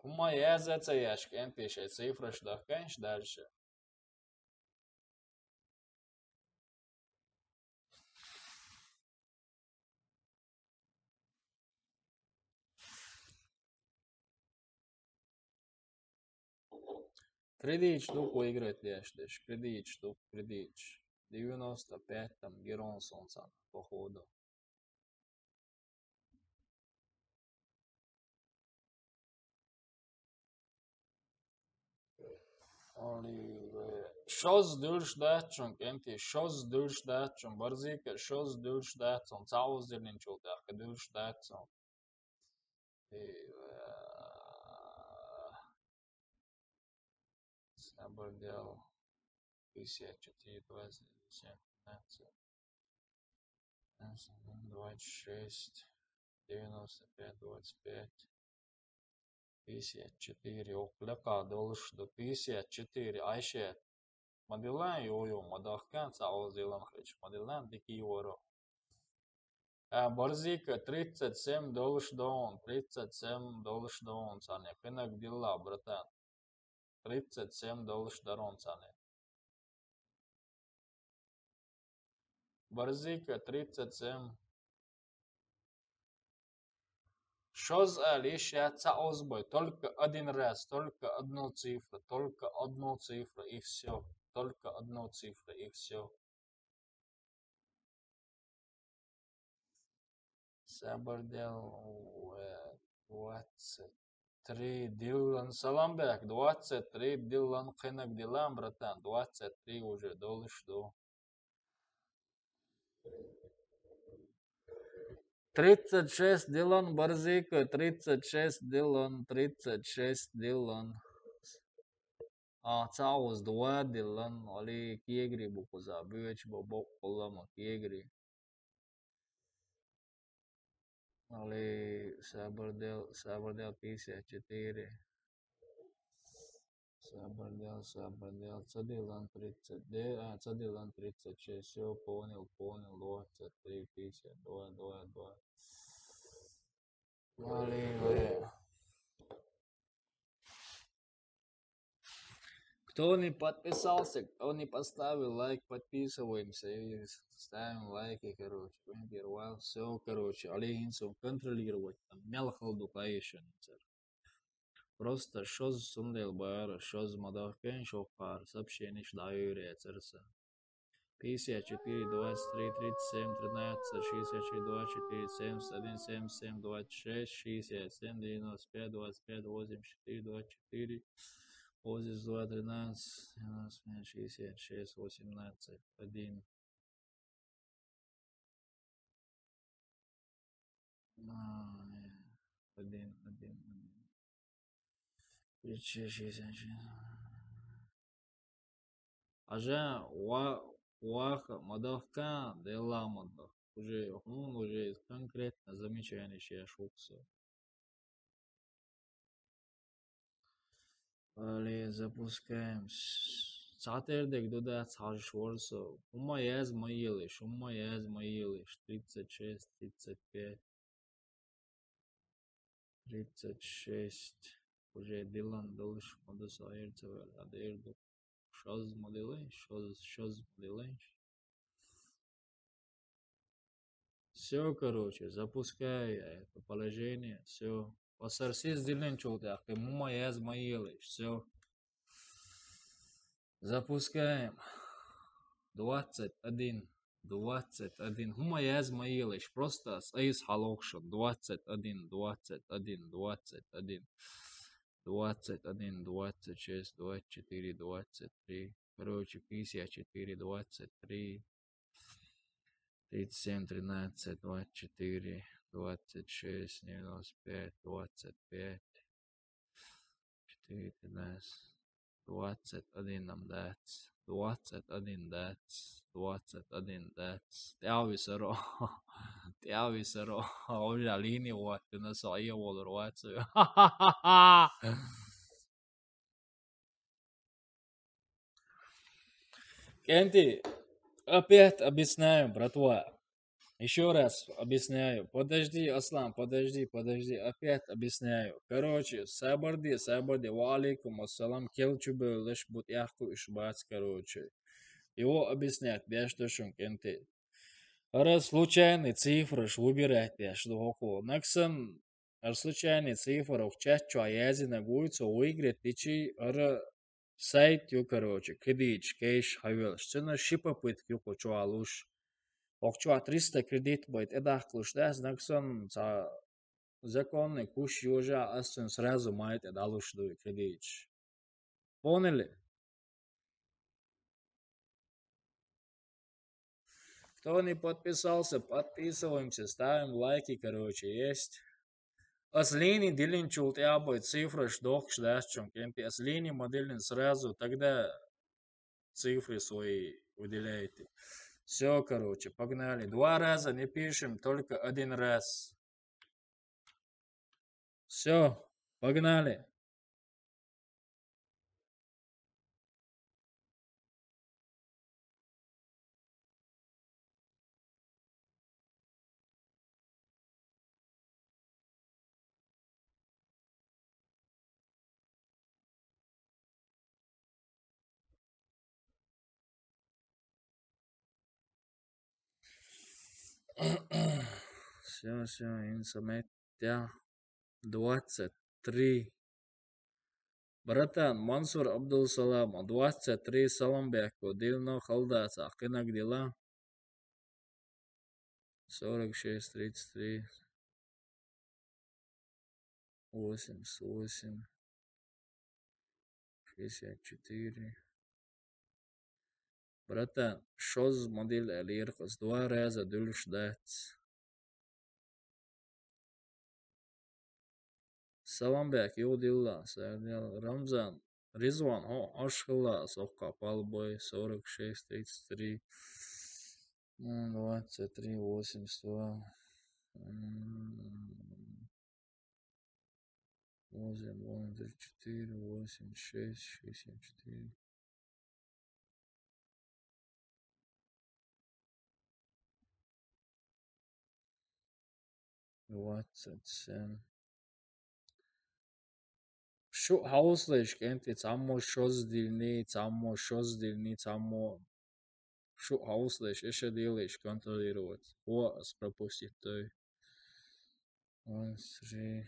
Хьума яза ца еш, кӀентий, шоай цифраш дахканаш дальше. Кредиташ ду-кх выиграть деш, деш, кредиташ ду-кх, кредиташ. Девяносто пять там гирон сона царна, походу. Али, э, шозза дилла дац шун, кӀентий, шозза дилла дац шун, барзика, шозза дилла дац шун, цхьа озза диллинчул тӀехьагӀа дилла дац шун. Э, сабар дел. Пятьдесят четыре, двадцать семь, пятнадцать, двадцать шесть, девяносто пять, двадцать пять, пятьдесят четыре. Укх лекха долаш да пятьдесят четыре, айшет. Ма диллан, йо-йо, ма дахкан, цхьа озза диллан хилча, ма диллан, дика йора. А, барзика, тридцать семь долаш да шун, тридцать семь долаш да шун, царна кхинаг дилла, братан. Тридцать семь долаш да шун царна. Барзика, тридцать семь. Шозза ала йиш яц, цхьа озза бой. Только один раз, только одну цифру, только одну цифру и всё. Только одну цифру и всё. Сабар дел, э, двадцать три диллан, салам бек, двадцать три диллан, кхинаг диллан, братан, двадцать три уже долаш да. Тридцать шесть диллан, барзика, тридцать шесть диллан, тридцать шесть диллан. А, цхьа озза два диллан, али кегри букъуза, боча ба боккъала ма кегри. Али сабар дел, сабар дел, пятьдесят четыре. Сабар дел, сабар дел. Ца диллан, тридцать, де, а, ца диллан, тридцать шесть. Всё, понял, понял. Двадцать три, пятьдесят два, два, два. Али, э. Кто не подписался, кто не поставил лайк, подписываемся и ставим лайки, короче. Всё, короче, али хӀинца контролировать, там, мел хала ду, конечно, цар. Просто шозза цундел бара, шозза ма дахкан шо кхар, сообщенеш дӀайоьрий царца. Пятьдесят четыре, двадцать три, тридцать семь, тринадцать, шестьдесят четыре, двадцать четыре, семьдесят один, семьдесят семь, двадцать шесть, шестьдесят семь, девяносто пять, двадцать пять, восемьдесят четыре, двадцать четыре, восемьдесят два, тринадцать, девяносто пять, шестьдесят шесть, восемнадцать, один. А, один, один, один. Тридцать шесть, шестьдесят шесть. Аже ва-, ваха ма дахкан, делла ма дахка. Уже, хӀун, уже конкретно замечание шоай шугса. Али, запускаем. Цхьатердег ду дац хьажаш вар со. ХӀума яз ма елаш, хӀума яз ма елаш. Тридцать шесть, тридцать пять, тридцать шесть. Уже диллан долаш ма да со, эрцавел, а дер ду. Шозза ма дилланаш, шозза, шозза ма дилланаш. Всё, короче, запускай это положение, всё. Ва сарсиз диллинчул тӀехьагӀа, хӀума яз ма елаш, всё. Запускаем. Двадцать один, двадцать один. ХӀума яз ма елаш, просто цӀайз хьалохаш. Двадцать один, двадцать один, двадцать один. Двадцать один, двадцать шесть, двадцать четыре, двадцать три. Короче, пятьдесят четыре, двадцать три, тридцать семь, тринадцать, двадцать четыре, двадцать шесть, девяносто пять, двадцать пять, четыре, тринадцать, двадцать один нам дац, двадцать один дац, двадцать один дац. ТӀехьа висаро. ТӀехьа висаро. Уже линия вот, ты на своей волор вацию. КӀентий, опять объясняю, братва. Ещё раз объясняю. Подожди, Аслан, подожди, подожди. Опять объясняю. Короче, сабарде, сабарде. Ва алейкум ассалам. Кел чу бевлаш бу тӀехь кхуьуш бац, короче. Его объяснять деш ду шуна, кӀентий. ХӀара случайный цифраш выбирать деш ду хӀокхо. Нагахь санна, ХӀара случайный цифра укх чат чохь яздинарг вуй, цо выиграть дичи, хӀара сайт ю, короче, кхидийча кеш хьавелаш. Цуьнан ши попытка ю кху чохь луш. ХӀокху чохь триста кредит бай тӀедаккхалуш дац, нагахь санна цхьа законный куш йожа, ас цуьнан сразу май тӀе дӀалуш ду и кхидийча. Поняли? Кто не подписался, подписываемся, ставим лайки, короче, есть. Ас лийни диллинчул тӀаьхьа бай цифраш дохкуш дац шуна, кӀентий, ас лийни ма диллина сразу, тогда цифры свои выделяйте. Всё, короче, погнали. Два раза не пишем, только один раз. Всё, погнали. Всё, всё, инсамеття. Двадцать три. Братан, Мансур Абдулсалам, двадцать три салам бехко, дилно халда цхьа кхинаг дила. Сорок шесть, тридцать три, восемьдесят восемь, шестьдесят четыре. Братан, шозза ма дилла аьлла, ирхас два раза дуьллуш дац. Салам бехк, юха дилла, Сардел, Рамзан, Ризван, хьо, хьош хилла, соккха пал бой, сорок шесть, тридцать три, м, двадцать три, восемьдесят два, м, восемь, два, три, четыре, восемь, шесть, шестьдесят четыре. Двадцать семь. Шу хьовсалаш, кӀентий, цхьаммо шозза дилни, цхьаммо шозза дилни, цхьаммо шу хьовсалаш, эша делаеш контролировать. О, ас пропустить дой. One, three.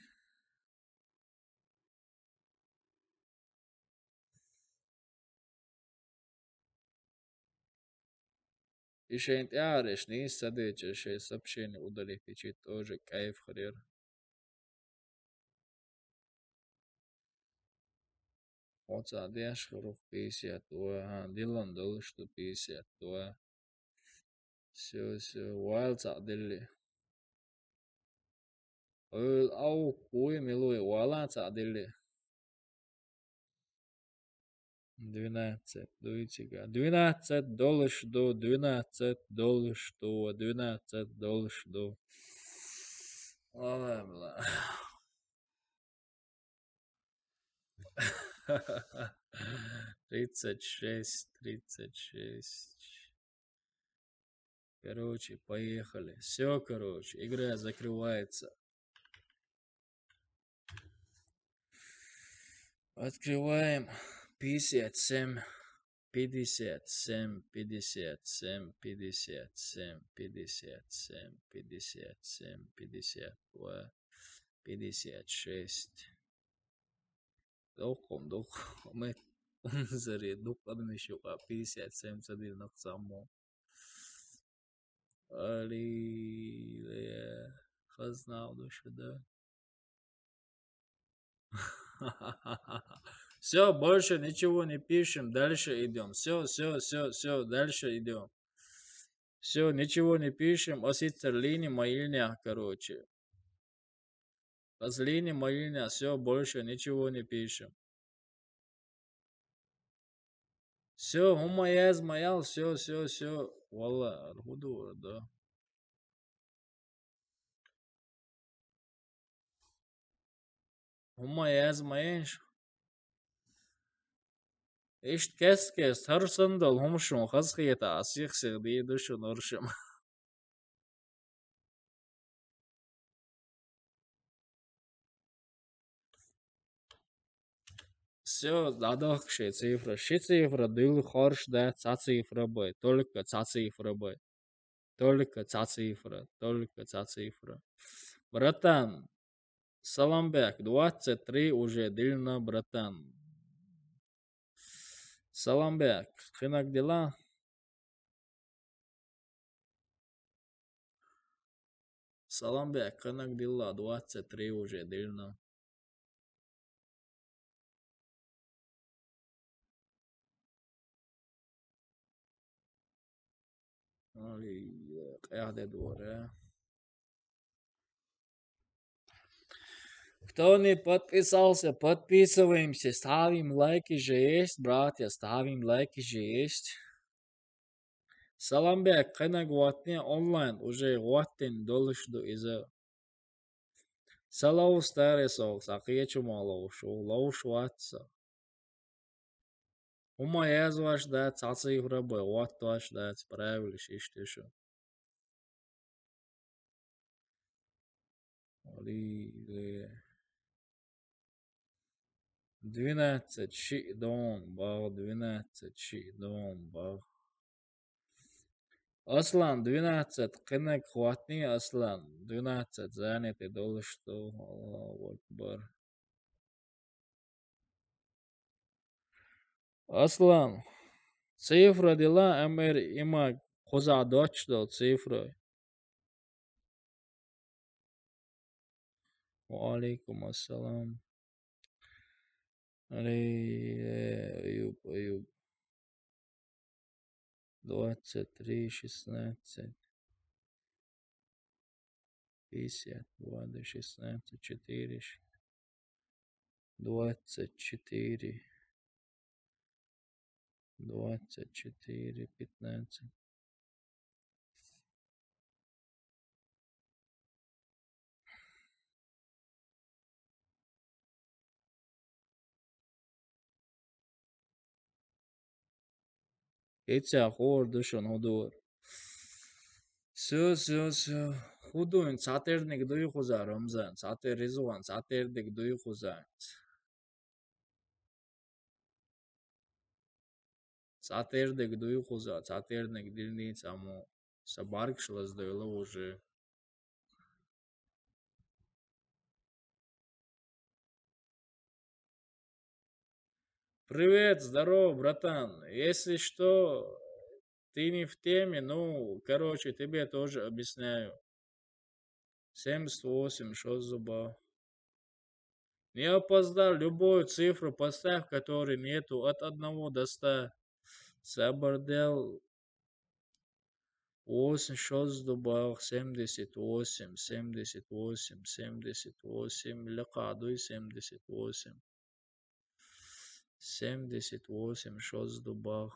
И шайн тӀаьхьараш нийса ца деча, шайн сообщение удалить дичи тоже кайф хир яра. Оцу деш хир ву пятьдесят два, ха, дилан долуш ду пятьдесят два. Всё, всё, вала цхьаъ делли. Ойла ау, куй, милуй, вала цхьаъ делли. Двенадцать, дуй цига. Двенадцать долуш ду, двенадцать долуш ду, двенадцать долуш ду. Ой, бля. Тридцать шесть, тридцать шесть. Короче, поехали. Все, короче, игра закрывается. Открываем. Пятьдесят семь, пятьдесят семь, пятьдесят семь, пятьдесят семь, пятьдесят семь, пятьдесят семь, пятьдесят два, пятьдесят шесть. Доккхум, доккхум. Ме унзаре дукха адамаш юкъа пятьдесят семь ца диллинарг цхьаммо. Аллилуйя. Хазна ду шу да. Все, больше ничего не пишем, дальше идем. Все, все, все, все, дальше идем. Все, ничего не пишем, осицер лини ма йилнех, короче. Ас лини ма йилнех, все, больше ничего не пишем. Все, хӀума яз ма ял, все, все, все. Валла, аргуду да. ХӀума яз ма еш. Иштта кест-кест хӀара санна долу хӀума шуна хазахета, а сих-сих дийр ду шуна уршам. Всё, дӀадахка ши цифра. Ши цифра дилла хорш дац, цхьа цифра бай. Только цхьа цифра бай. Только цхьа цифра. Только цхьа цифра. Братан, салам бек, двадцать три уже дилна, братан. Салам бек, кхинаг дила? Салам бек, кхинаг дила, двадцать три уже дилна. Ой, къяхде дора. Кто не подписался, подписываемся. Ставим лайки же есть, братья, ставим лайки же есть. Салам бек, кхинаг ватне онлайн, уже ваттин долуш ду иза. Са ловш старый сох, са кхечу ма ловш, ловш вац со. ХӀума язваш дац, цхьа цифра бай, ватташ дац, правилаш иштта шу. Али, э, двенадцать ши дон бах, двенадцать ши дон бах. Аслан, двенадцать кхинаг хватни, Аслан. Двенадцать занятый долуш ду. Аллаху акбар. Аслан, цифра дила, амма има кхуза доч дол цифра. Ва алейкум ассалам. Али, э, Аюб, Аюб. Двадцать три, шестнадцать, пятьдесят два, да, шестнадцать, четыре, двадцать четыре, двадцать четыре, пятнадцать. Ица хор душан худур. Сё, сё, сё. Худуин цатерник дуй хуза, Рамзан, цатер Ризван, цатерник дуй хуза. Цатерник дуй хуза, цатерник дилниц, аммо са баргш лаздойла уже. Привет, здорово, братан. Если что, ты не в теме, ну, короче, тебе тоже объясняю. Семьдесят восемь, что за ба? Не опоздал, любую цифру поставь, которой нету, от одного до ста. Сабардел. Восемь, что за дуба? Семьдесят восемь, семьдесят восемь, семьдесят восемь, лакадуй семьдесят восемь. Семьдесят восемь, что за дуба?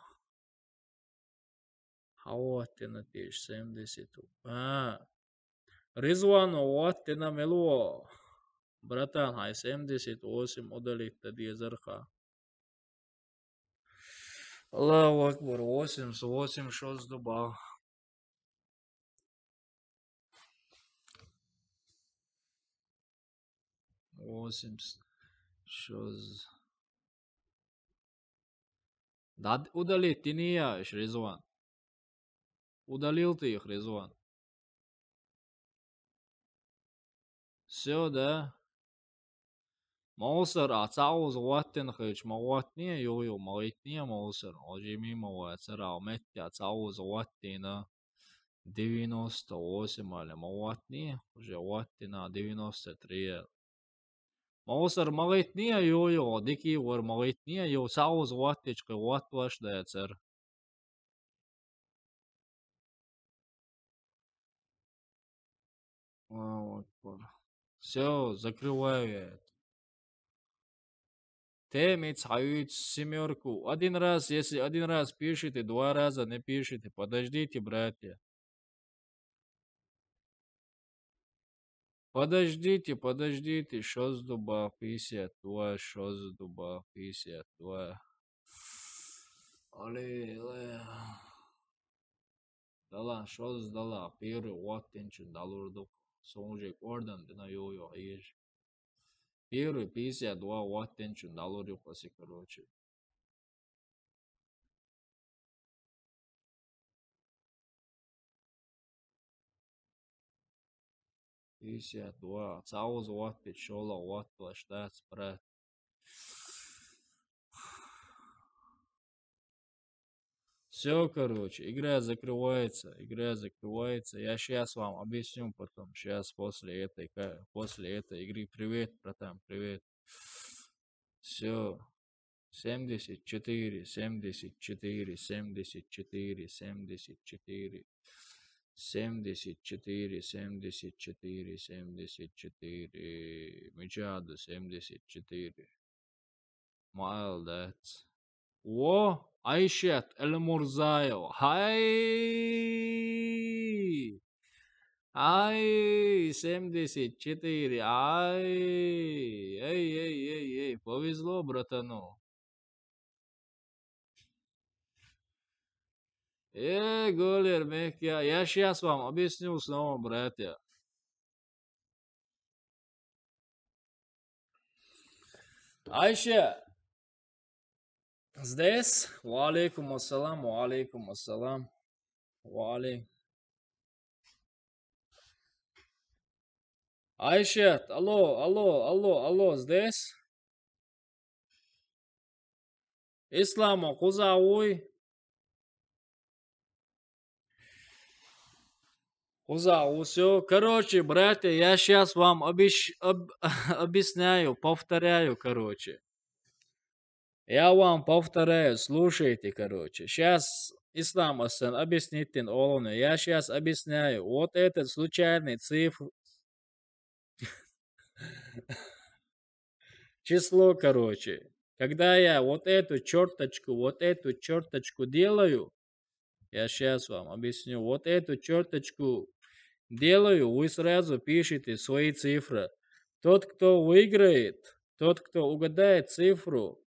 Хаваттина теш семьдесят. А, Ризван, ваттина мело. Братан, хай семьдесят восемь удалить да дезарха. Аллаху акбар, восемьдесят восемь, что за дуба? Восемьдесят, что за... Да, удалить ты не я, Ризван. Удалил ты их, Ризван. Всё, да? Мовсар, а цауза ваттина хилча, ма ваттне, ю, ю, ма витне, Мовсар. Ожими ма вацара, а метте цауза ваттина. Девяносто восемь али ма ваттне, уже ваттина, девяносто три. Мовсар, ма витне, ю, ю, дики вар, ма витне, ю, цауза ваттичка ваттваш дацар. Всё, закрываю я это. Темиц хавиц семёрку. Один раз, если один раз пишите, два раза не пишите. Подождите, братья. Подождите, подождите, шоздуба пятьдесят два, шоздуба пятьдесят два. Аллилуйя. Дала, шоз дала, первый ваттинчун далурдук. Сонжик ордан дина йо-йо еш. Первый пятьдесят два ватт тенчун далур юхаси, короче. Пятьдесят два. Цауз ватт пит, шола ватт лаштац, брат. Все, короче, игра закрывается, игра закрывается. Я сейчас вам объясню потом, сейчас после этой, ка- после этой игры. Привет, братан, привет. Все. Семьдесят четыре, семьдесят четыре, семьдесят четыре, семьдесят четыре. Семьдесят четыре, семьдесят четыре, семьдесят четыре. Мичада семьдесят четыре. Молодец. О, Айшат Эльмурзаев. Хай! Ай, семьдесят четыре. Ай! Эй, эй, эй, эй. Повезло, братану. Э, Голер Мехкия, я сейчас вам объясню снова, братья. Айша, здесь? Ва алейкум ассалам, ва алейкум ассалам. Ва алей- Айшат, алло, алло, алло, алло, здесь? Ислам, о куза уй? Куза уй, все. Короче, братья, я сейчас вам обещ- об- объясняю, повторяю, короче. Я вам повторяю, слушайте, короче. Сейчас Ислам Асан объяснит, тин олуна. Я сейчас объясняю. Вот этот случайный цифр... Число, короче. Когда я вот эту черточку, вот эту черточку делаю, я сейчас вам объясню. Вот эту черточку делаю, вы сразу пишите свои цифры. Тот, кто выиграет, тот, кто угадает цифру,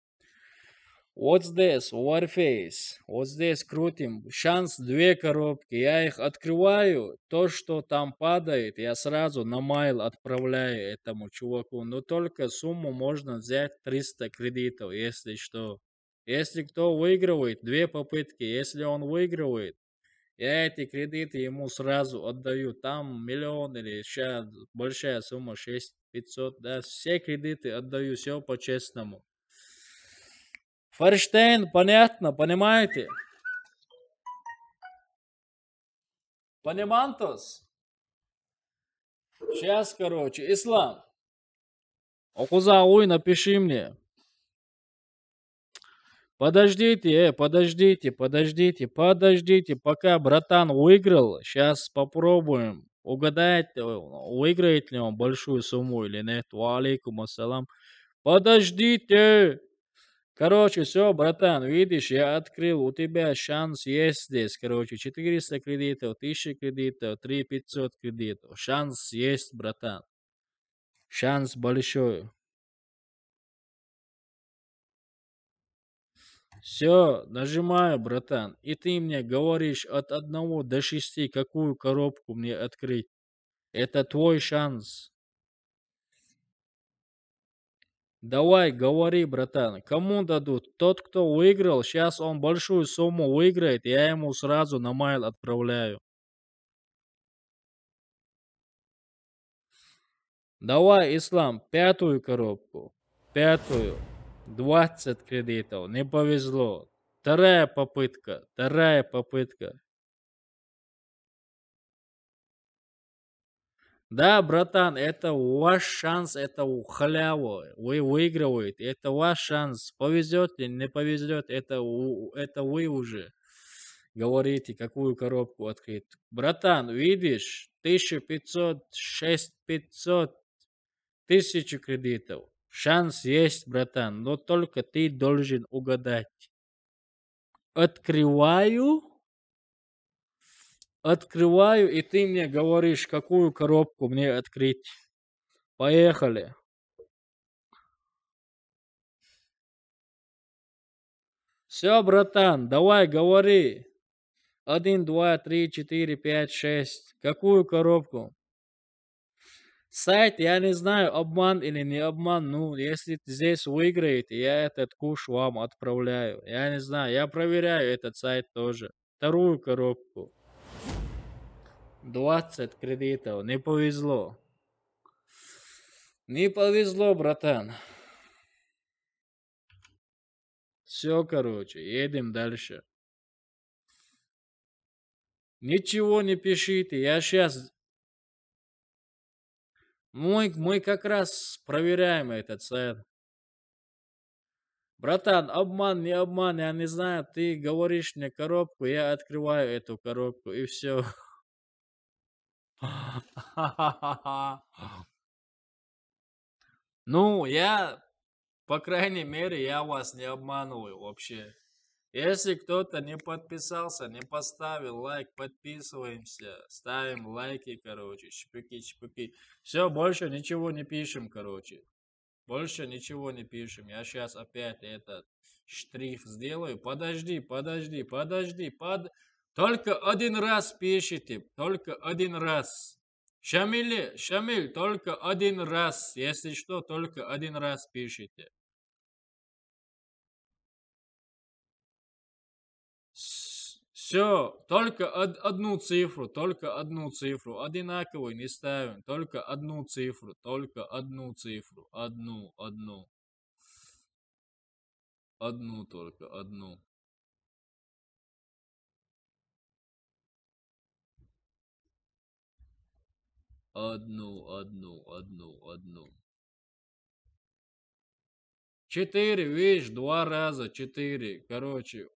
вот здесь, Warface, вот здесь крутим. Шанс две коробки. Я их открываю. То, что там падает, я сразу на mail отправляю этому чуваку. Но только сумму можно взять триста кредитов, если что. Если кто выигрывает, две попытки. Если он выигрывает, я эти кредиты ему сразу отдаю. Там миллион или ща большая сумма, шесть пятьсот, да, все кредиты отдаю, все по-честному. Ферштейн, понятно, понимаете? Понимантос? Сейчас, короче, Ислам. О куза уй, напиши мне. Подождите, э, подождите, подождите, подождите, пока братан выиграл. Сейчас попробуем угадать, э, выиграет ли он большую сумму или нет. Ва алейкум ассалам. Подождите. Короче, все, братан, видишь, я открыл, у тебя шанс есть здесь. Короче, четыреста кредитов, тысяча кредитов, три пятьсот кредитов. Шанс есть, братан. Шанс большой. Все, нажимаю, братан. И ты мне говоришь от одного до шести, какую коробку мне открыть. Это твой шанс. Давай, говори, братан. Кому дадут? Тот, кто выиграл, сейчас он большую сумму выиграет, я ему сразу на mail отправляю. Давай, Ислам, пятую коробку. Пятую. Двадцать кредитов. Не повезло. Вторая попытка. Вторая попытка. Да, братан, это ваш шанс, это у халява. Вы выигрываете. Это ваш шанс. Повезет или не повезет, это, у- это вы уже говорите, какую коробку открыть. Братан, видишь, тысяча пятьсот, шесть пятьсот, тысячу кредитов. Шанс есть, братан, но только ты должен угадать. Открываю. Открываю, и ты мне говоришь, какую коробку мне открыть. Поехали. Все, братан, давай, говори. Один, два, три, четыре, пять, шесть. Какую коробку? Сайт, я не знаю, обман или не обман. Ну, если здесь выиграете, я этот куш вам отправляю. Я не знаю, я проверяю этот сайт тоже. Вторую коробку. Двадцать кредитов. Не повезло. Не повезло, братан. Все, короче, едем дальше. Ничего не пишите. Я сейчас... Мы, мы как раз проверяем этот сайт. Братан, обман, не обман, я не знаю. Ты говоришь мне коробку, я открываю эту коробку, и все. Ну, я, по крайней мере, я вас не обманываю вообще. Если кто-то не подписался, не поставил лайк, подписываемся, ставим лайки, короче, шпики, шпики. Все, больше ничего не пишем, короче. Больше ничего не пишем. Я сейчас опять этот штрих сделаю. Подожди, подожди, подожди, под... Только один раз пишите, только один раз. Шамиль, Шамиль, только один раз. Если что, только один раз пишите. Все, только од- одну цифру, только одну цифру. Одинаковый не ставим, только одну цифру, только одну цифру. Одну, одну. Одну только, одну. Одну, одну, одну, одну. Четыре, видишь, два раза четыре. Короче,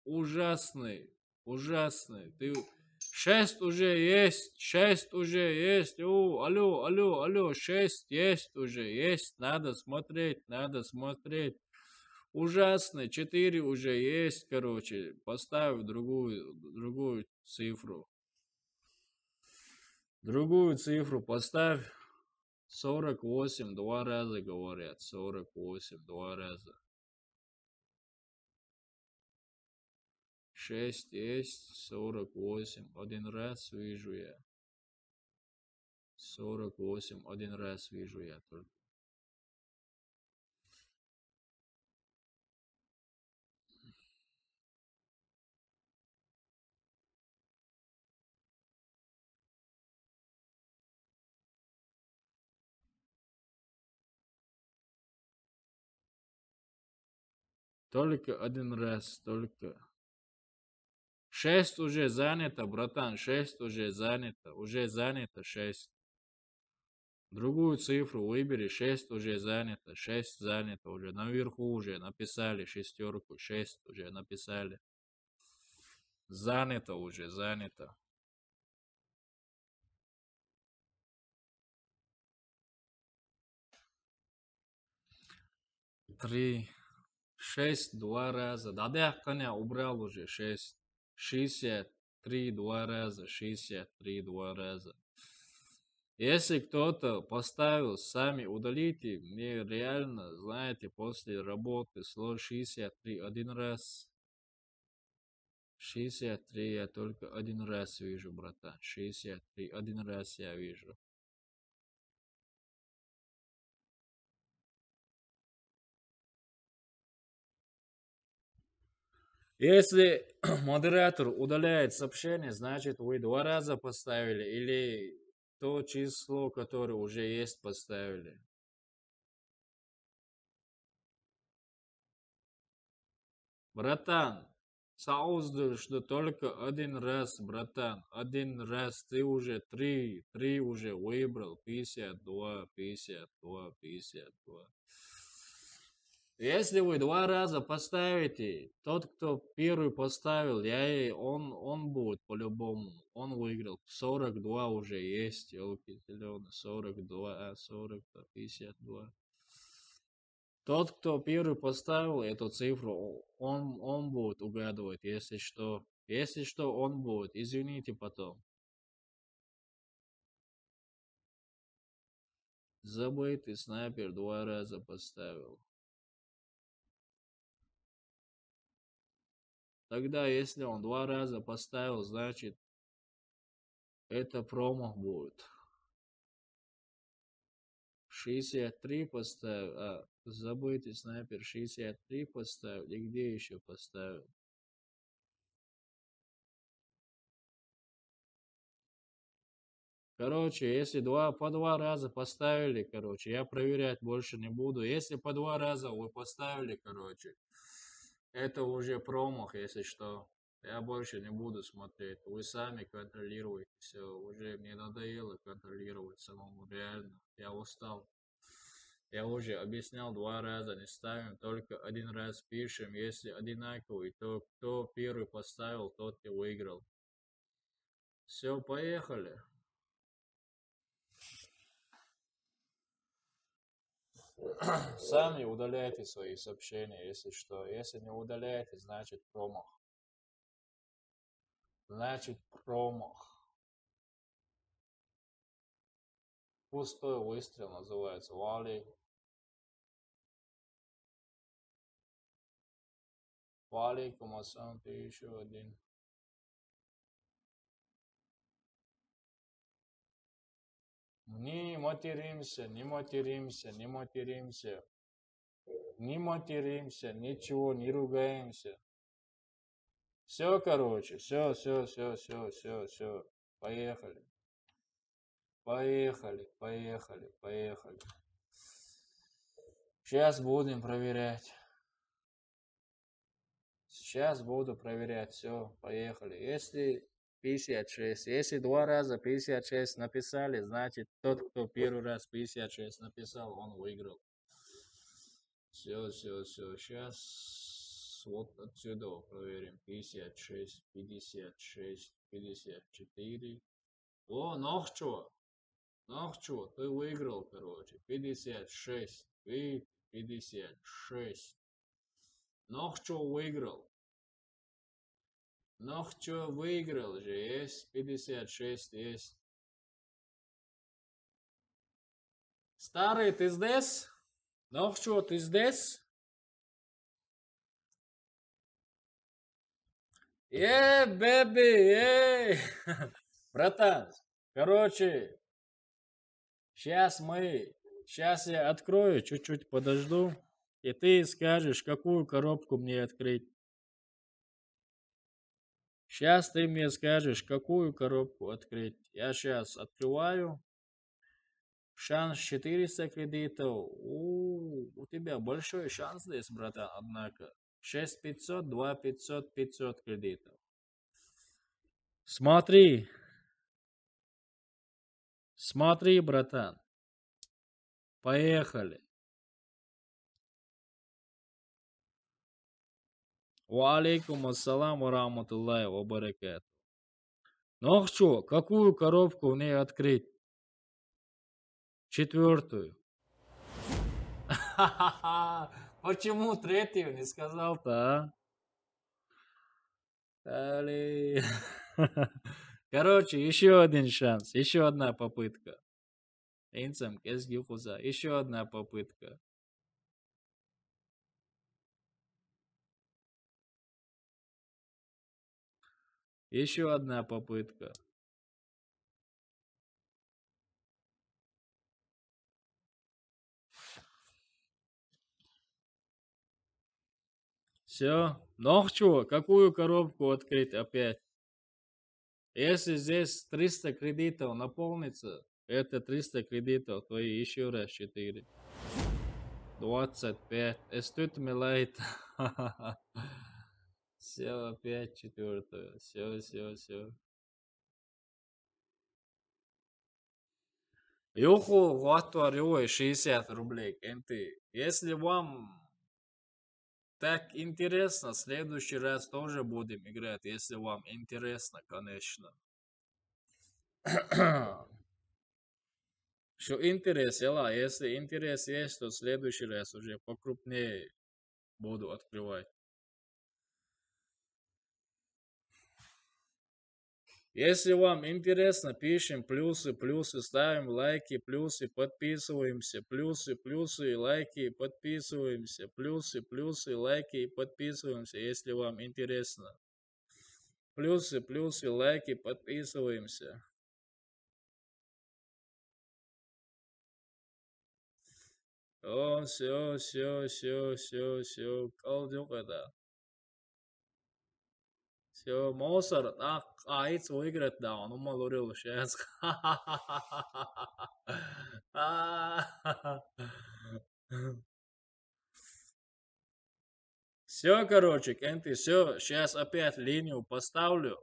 ужасный, ужасный. Ты... Шесть уже есть, шесть уже есть. О, алло, алло, алло, шесть есть уже, есть. Надо смотреть, надо смотреть. Ужасный, четыре уже есть, короче. Поставь другую, другую цифру. Другую цифру поставь. Сорок восемь два раза говорят. Сорок восемь два раза. Шесть есть, сорок восемь. Один раз вижу я. Сорок восемь один раз вижу я только. Только один раз, только. Шесть уже занято, братан, шесть уже занято, уже занято шесть. Другую цифру выбери, шесть уже занято, шесть занято уже, наверху уже написали шестерку, шесть уже написали. Занято уже, занято. Три, шесть два раза. Да, да, коня убрал уже, шесть. Шестьдесят три два раза, шестьдесят три два раза. Если кто-то поставил, сами удалите. Мне реально, знаете, после работы сложно шестьдесят три один раз. Шестьдесят три я только один раз вижу, братан. Шестьдесят три один раз я вижу. Если модератор удаляет сообщение, значит, вы два раза поставили или то число, которое уже есть, поставили. Братан, сразу, что только один раз, братан, один раз ты уже три, три уже выбрал, пятьдесят два, пятьдесят два, пятьдесят два. Если вы два раза поставите, тот, кто первый поставил, я и он, он будет по-любому, он выиграл. Сорок два уже есть, елки зеленые, сорок два, а, сорок два, пятьдесят два. Тот, кто первый поставил эту цифру, он, он будет угадывать, если что. Если что, он будет. Извините потом. Забытый снайпер два раза поставил. Тогда, если он два раза поставил, значит, это промах будет. пятьдесят три поставил, а, забытый снайпер шестьдесят три поставил, и где еще поставил? Короче, если два, по два раза поставили, короче, я проверять больше не буду. Если по два раза вы поставили, короче, это уже промах, если что. Я больше не буду смотреть. Вы сами контролируете все. Уже мне надоело контролировать самому, реально. Я устал. Я уже объяснял два раза, не ставим, только один раз пишем. Если одинаковый, то кто первый поставил, тот и выиграл. Все, поехали. Сами удаляйте свои сообщения, если что. Если не удаляете, значит промах. Значит промах. Пустой выстрел называется. Вали. Валейкум ассалам, ты еще один. Не материмся, не материмся, не материмся. Не материмся, ничего, не ругаемся. Все, короче, все, все, все, все, все, все. Поехали. Поехали, поехали, поехали. Сейчас будем проверять. Сейчас буду проверять. Все, поехали. Если пятьдесят шесть, если два раза пятьдесят шесть написали, значит, тот, кто первый раз пятьдесят шесть написал, он выиграл. Все, все, все. Сейчас вот отсюда проверим. Пятьдесят шесть, пятьдесят шесть, пятьдесят четыре. О, нохчо. Нохчо, ты выиграл, короче. Пятьдесят шесть. Ты пятьдесят шесть. Нохчо выиграл. Нохчо выиграл же, есть пятьдесят шесть, есть. Старый, ты здесь? Нохчо, ты здесь? Э, бэби, эй! Братан, короче, сейчас мы, сейчас я открою, чуть-чуть подожду, и ты скажешь, какую коробку мне открыть. Сейчас ты мне скажешь, какую коробку открыть. Я сейчас открываю. Шанс четыреста кредитов. У, у тебя большой шанс здесь, братан, однако. Шесть пятьсот, два пятьсот, пятьсот кредитов. Смотри. Смотри, братан. Поехали. Ва алейкум ассалам ва рахматуллахи ва баракату. Нохчо, какую коробку мне открыть? Четвертую. Почему третью не сказал-то, а? Али. Короче, еще один шанс, еще одна попытка. Инсам кезги хуза, еще одна попытка. Еще одна попытка. Все. Нохчо, какую коробку открыть опять? Если здесь триста кредитов наполнится, это триста кредитов, твои еще раз четыре. Двадцать пять. Эстут милайт. Все, опять четвертое. Все, все, все. Юху готвар юй шестьдесят рублей, кенти. Если вам так интересно, в следующий раз тоже будем играть, если вам интересно, конечно. Что интерес, ела, если интерес есть, то в следующий раз уже покрупнее буду открывать. Если вам интересно, пишем плюсы, плюсы, ставим лайки, плюсы, подписываемся, плюсы, плюсы, лайки, подписываемся, плюсы, плюсы, лайки, подписываемся, если вам интересно. Плюсы, плюсы, лайки, подписываемся. О, всё, всё, всё, всё, всё, кӀалдукъеда. Всё, Мовсар, а, а, иц выиграть да, ну, ма лурил шеяц. А. Всё, короче, кӀентий, всё, щас опять линию поставлю.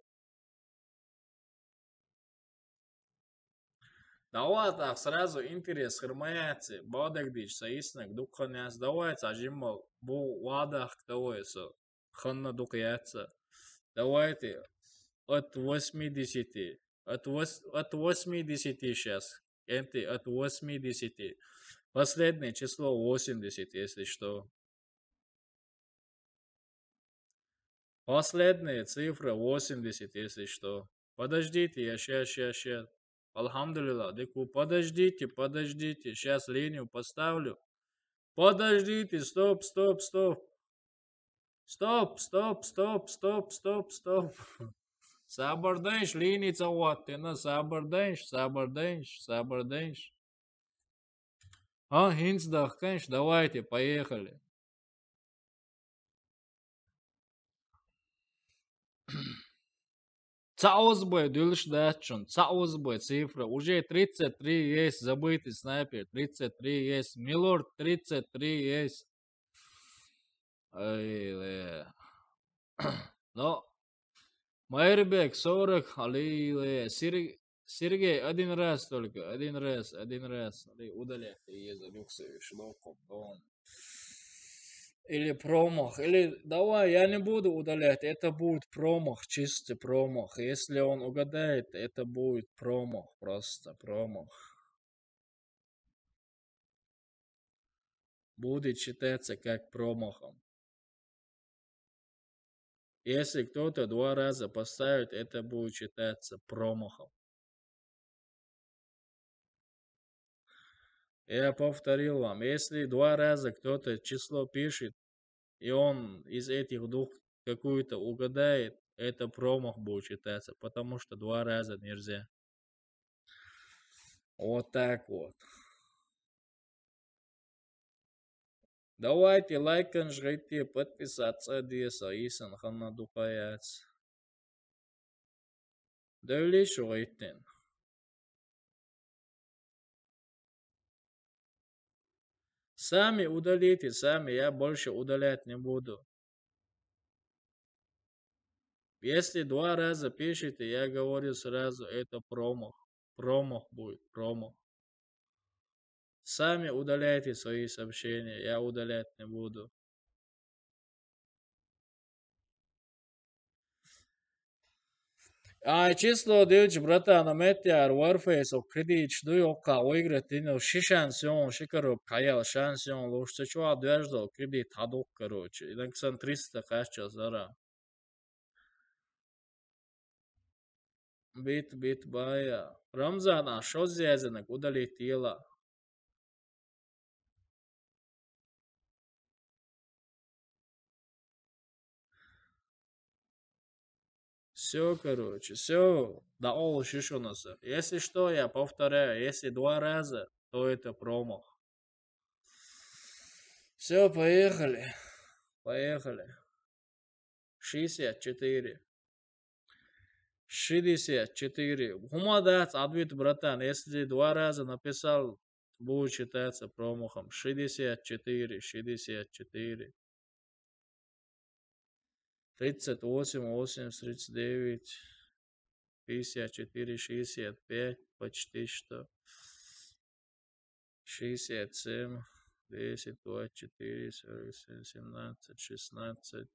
Давай так, сразу интерес хӀурмаяц, бадагдича са исинаг дукха хан яц. Давай, цхьа жимма бу вадахк, давай со. Ханна дукха яц. Давайте от восьмидесяти. От вос-, от восьмидесяти щас. КӀентий, от восьмидесяти. Последнее число восемьдесят, если что. Последняя цифра восемьдесят, если что. Подождите, я щас, щас, щас. Альхамдулиллах, дыку. Подождите, подождите. Щас линию поставлю. Подождите, стоп, стоп, стоп. Стоп, стоп, стоп, стоп, стоп, стоп. Сабар дайнш, линия ца ваттина, сабар дайнш, сабар дайнш, сабар дайнш. А, хӀинца дахканш, давайте, поехали. Цаузбай дулш дачун, цаузбай цифра. Уже тридцать три есть, забытый снайпер, тридцать три есть, Милорд, тридцать три есть. Ай, ле. Но Майрбек, сорок, али, ле. Сер-, Сергей, один раз только, один раз, один раз. Али, удалять, еза, люксовый, шлоком, дом. Или промах, или давай, я не буду удалять, это будет промах, чистый промах. Если он угадает, это будет промах, просто промах. Будет считаться как промахом. Если кто-то два раза поставит, это будет считаться промахом. Я повторил вам, если два раза кто-то число пишет, и он из этих двух какую-то угадает, это промах будет считаться, потому что два раза нельзя. Вот так вот. Давайте лайканш гӀитти, подписаться де, са исан ханна дукха яц. Девлиш гӀиттин. Сами удалите, сами, я больше удалять не буду. Если два раза пишете, я говорю сразу, это промах. Промах будет, промах. Сами удаляйте свои сообщения, я удалять не буду. А, число дилч, братан, а меттяр Warface-ов кредитш дуй, окка выиграть динов, ши шанс ён, ши коробка хьаял шанс ён, луш ца чуа дуьждал кредит хьадук, короче. Инак сан триста кхаччал зара. Бит, бит, бая. Рамзан, а шо зязанак удалить ела? Всё, короче, всё. Да, ол шишонаса. Если что, я повторяю, если два раза, то это промах. Всё, поехали. Поехали. Шестьдесят четыре. Шестьдесят четыре. ХӀума дац ответ, братан. Если два раза написал, будет считаться промахом. Шестьдесят четыре, шестьдесят четыре. Тридцать восемь, восемьдесят, тридцать девять, пятьдесят четыре, шестьдесят пять, почти что. Шестьдесят семь, десять, двадцать четыре, сорок семь, семнадцать, шестнадцать,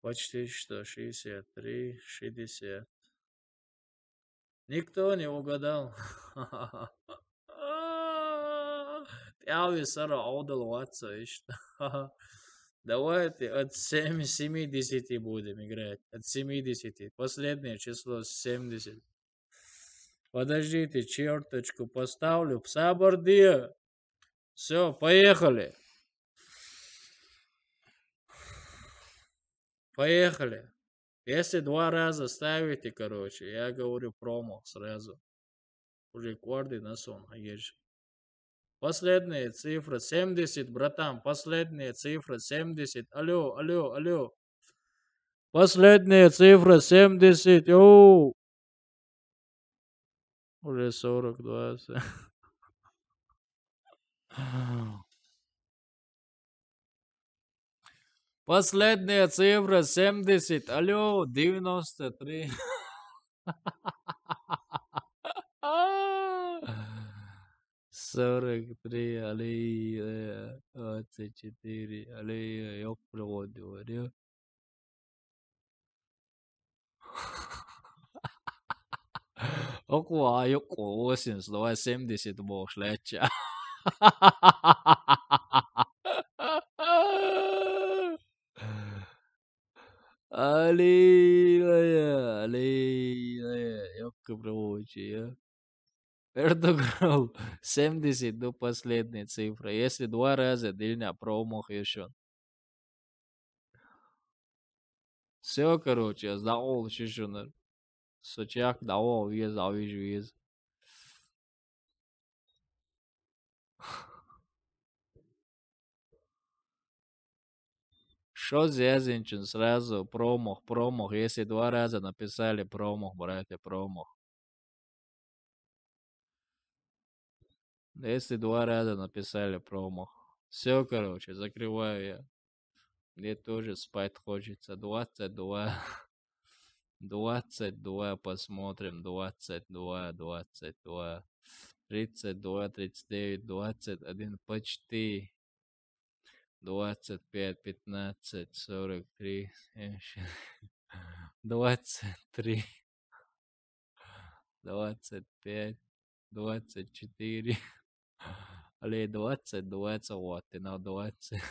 почти что шестьдесят три, шестьдесят. Никто не угадал. Тяви сара аудал ватса ишта. Давайте от семи-, семидесяти будем играть. От семидесяти. Последнее число семьдесят. Подождите, черточку поставлю. Сабар де. Всё, поехали. Поехали. Если два раза ставите, короче, я говорю промах сразу. Уже кварди на сон, а ешь. Последняя цифра семьдесят, братан. Последняя цифра семьдесят. Алло, алло, алло. Последняя цифра семьдесят. Йоу. Уже сорок два. Последняя цифра семьдесят. Алло, девяносто три. Сорок три, алло, двадцать четыре, алло, ёк, приходит, говорю. Окуа, ёк, восемьдесят, давай семьдесят богу леча. Аллилуйя, аллилуйя, ёк, приходит, а. Эрдоган, семьдесят, ну, последняя цифра. Если два раза дильня промах ещё. Всё, короче, за ол шишунар. Сочак, давай, вез, а вез, вез. Что зязинчин сразу? Промах, промах. Если два раза написали промах, братья, промах. Если два раза написали промах. Всё, короче, закрываю я. Мне тоже спать хочется. Двадцать два. Двадцать два посмотрим. Двадцать два, двадцать два. Тридцать два, тридцать девять, двадцать один. Почти. Двадцать пять, пятнадцать, сорок три, семьдесят, двадцать три, двадцать пять, двадцать четыре. Алло, двадцать, двадцать, вот, и на двадцать.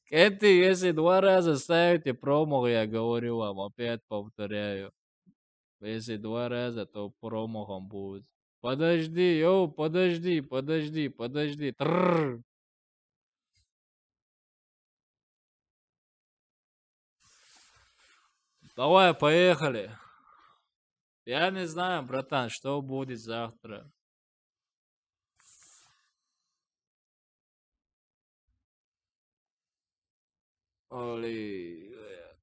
Кэти, если два раза ставите промах, я говорю вам, опять повторяю. Если два раза, то промахом будет. Подожди, йоу, подожди, подожди, подожди. Трррр. Давай, поехали. Я не знаю, братан, что будет завтра. Аллилуйя.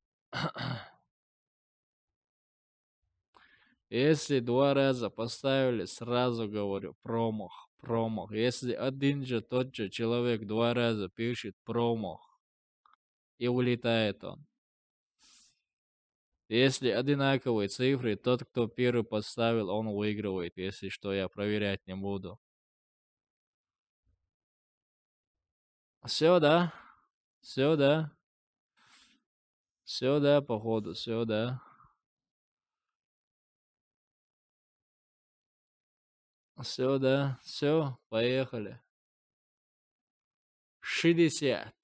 Если два раза поставили, сразу говорю, промах, промах. Если один же тот же человек два раза пишет промах, и улетает он. Если одинаковые цифры, тот, кто первый поставил, он выигрывает. Если что, я проверять не буду. Всё, да? Всё, да? Всё, да, походу, всё, да. Всё, да? Всё, поехали. Шестьдесят.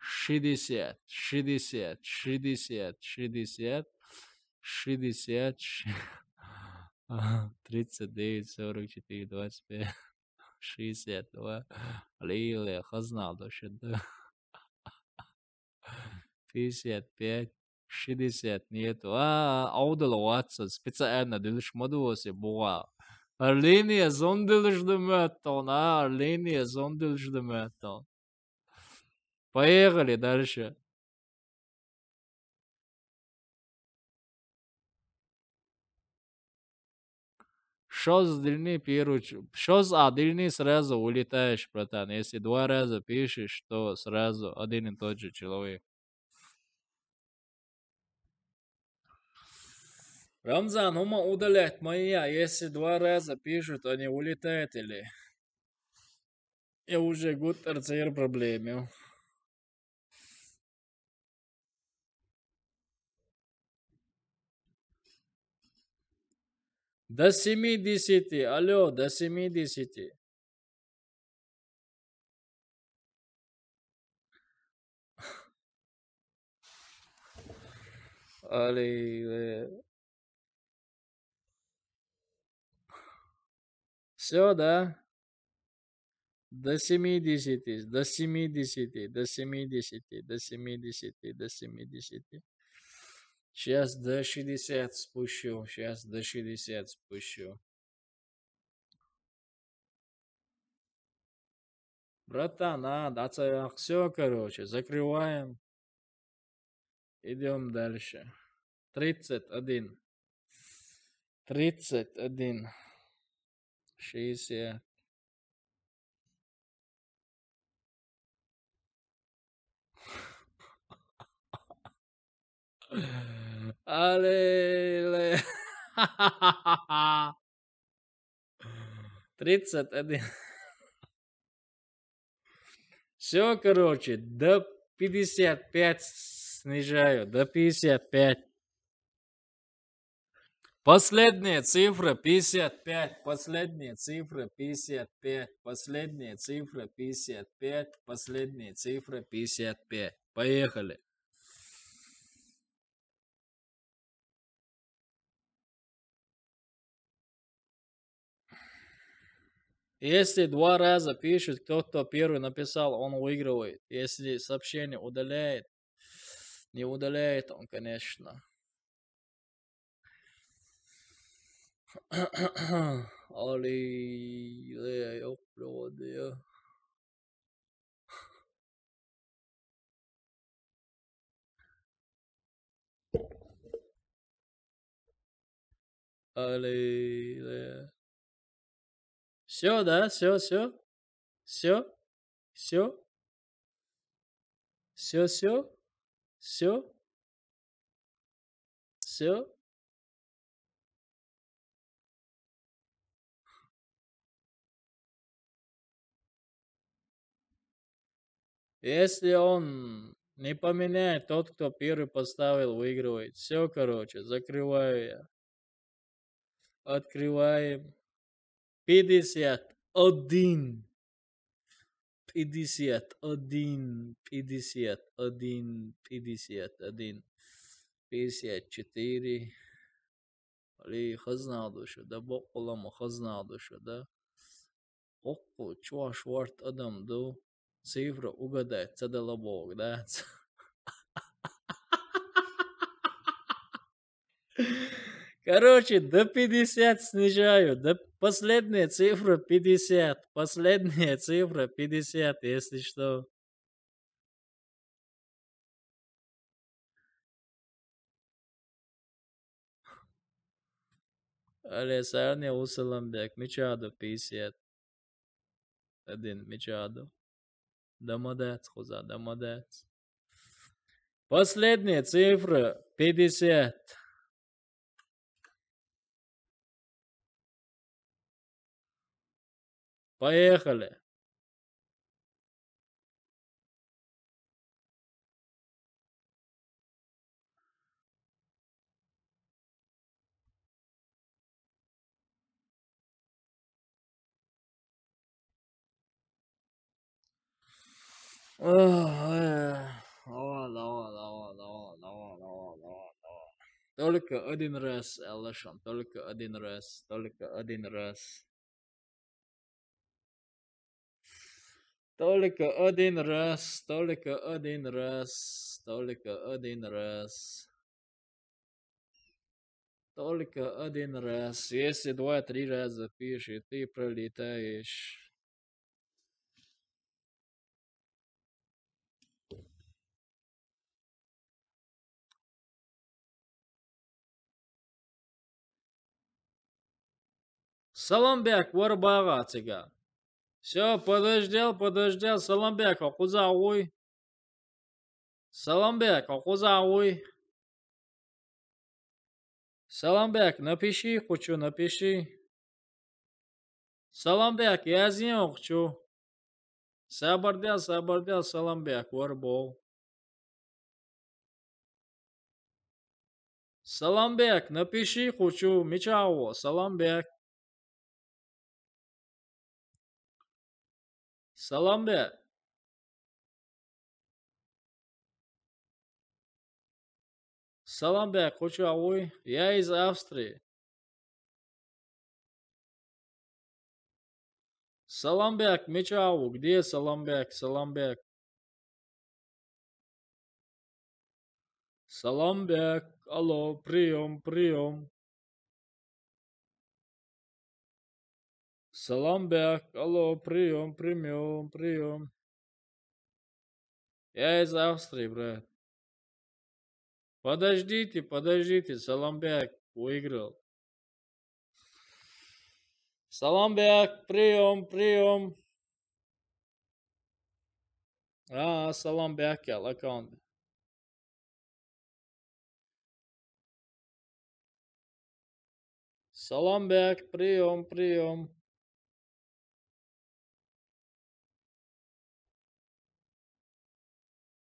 Шестьдесят, шестьдесят, шестьдесят, шестьдесят, шестьдесят, ш-, ага, тридцать девять, сорок четыре, двадцать пять, шестьдесят два. Аллилуйя, хазналда шедда. Пятьдесят пять, шестьдесят нету. А, аудала ватса, специально дылыш мадуосе буга. Линия зон дылыш дымэттон, а, линия зон дылыш дымэттон. Поехали дальше. Шоз дильни первый ч-, шоз, а, дильни сразу улетаешь, братан. Если два раза пишешь, то сразу один и тот же человек. Рамзан, ума удалять моя, если два раза пишут, они улетают или? Я уже год РЦР проблеме. До семидесяти, алло, до семидесяти. Алло, э. Всё, да? До семидесяти, до семидесяти, до семидесяти, до семидесяти, до семидесяти. Сейчас до шестьдесят спущу, сейчас до шестьдесят спущу. Братан, а, да, все, короче, закрываем. Идем дальше. Тридцать один. Тридцать один. Шестьдесят. Аллилуйя. Тридцать один. Все, короче, до пятьдесят пять снижаю, до пятьдесят пять. Последняя цифра пятьдесят пять, последняя цифра пятьдесят пять, последняя цифра пятьдесят пять, последняя цифра пятьдесят пять. Поехали. Если два раза пишет, кто, кто первый написал, он выигрывает. Если сообщение удаляет, не удаляет он, конечно. Аллилуйя, ёпта, Аллилуйя. Все, да? Все, все? Все? Все? Все, все? Все? Все? Если он не поменяет, тот, кто первый поставил, выигрывает. Все, короче, закрываю я. Открываем. Пятьдесят один. Пятьдесят один, пятьдесят один, пятьдесят один, пятьдесят четыре. Али хазна душа, да боккъала ма хазна душа, да. Боккъала чуваш варт адам ду. Цифра угадать ца дала бог, да. Короче, до пятьдесят снижаю. До последняя цифра пятьдесят. Последняя цифра пятьдесят, если что. Аллилуйя, Саламбек, мича ду пятьдесят один, мича ду. Да молодец, хоза, да молодец. Последняя цифра пятьдесят. Поехали. Ой, ой, ой, ой, ой, ой, ой, ой, ой, ой. Только один раз, Алашан, только один раз, только один раз. Только один раз, только один раз, только один раз. Только один раз. Если два-три раза пишет, ты пролетаешь. Саламбек, вар багъа цига. Всё, подождал, подождал. Саламбек, акъуза уй. Саламбек, акъуза уй. Саламбек, напиши, кучу, напиши. Саламбек, язин, кучу. Сабардел, сабардел, Саламбек, вар бол. Саламбек, напиши, кучу, мича ва, Саламбек. Саламбек. Саламбек, кучу уй, я из Австрии. Саламбек, мича ва, где Саламбек, Саламбек? Салам бек. Алло, приём, приём. Салам бек. Алло, приём, приём, приём. Я из Австрии, брат. Подождите, подождите, Саламбек выиграл. Саламбек, приём, приём. А, Саламбек, я, аккаунт. Саламбек, приём, приём.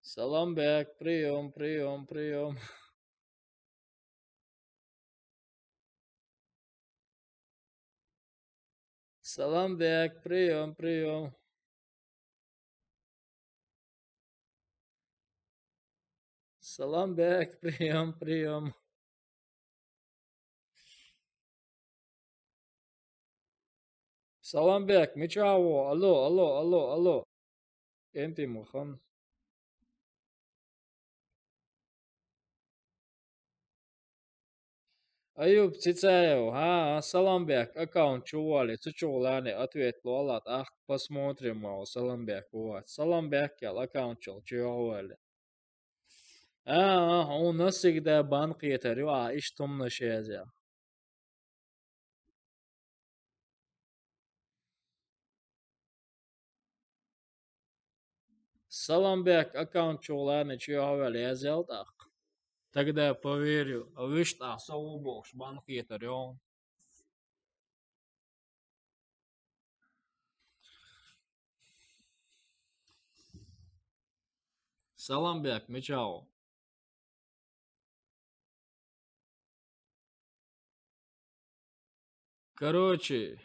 Саламбек, приём, приём, приём. Саламбек, приём, приём. Саламбек, приём, приём. Саламбек, мича ва? Алло, алло, алло, алло. Энти мухан. Аюб Цицаев, а, Саламбек, аккаунт чу вали, цу чу лани, ответ луала, ах, посмотрим, мау, Саламбек, вот. Саламбек, ял, аккаунт чу, чу вали. А, а, у нас всегда бан кхетар ю, а, иш тумна шезя. Саламбек, аккаунт чу лани, чу вали, я зелдах. Тогда поверю, а виш та со убокш бан кхетар ю. Саламбек, мича ва? Короче,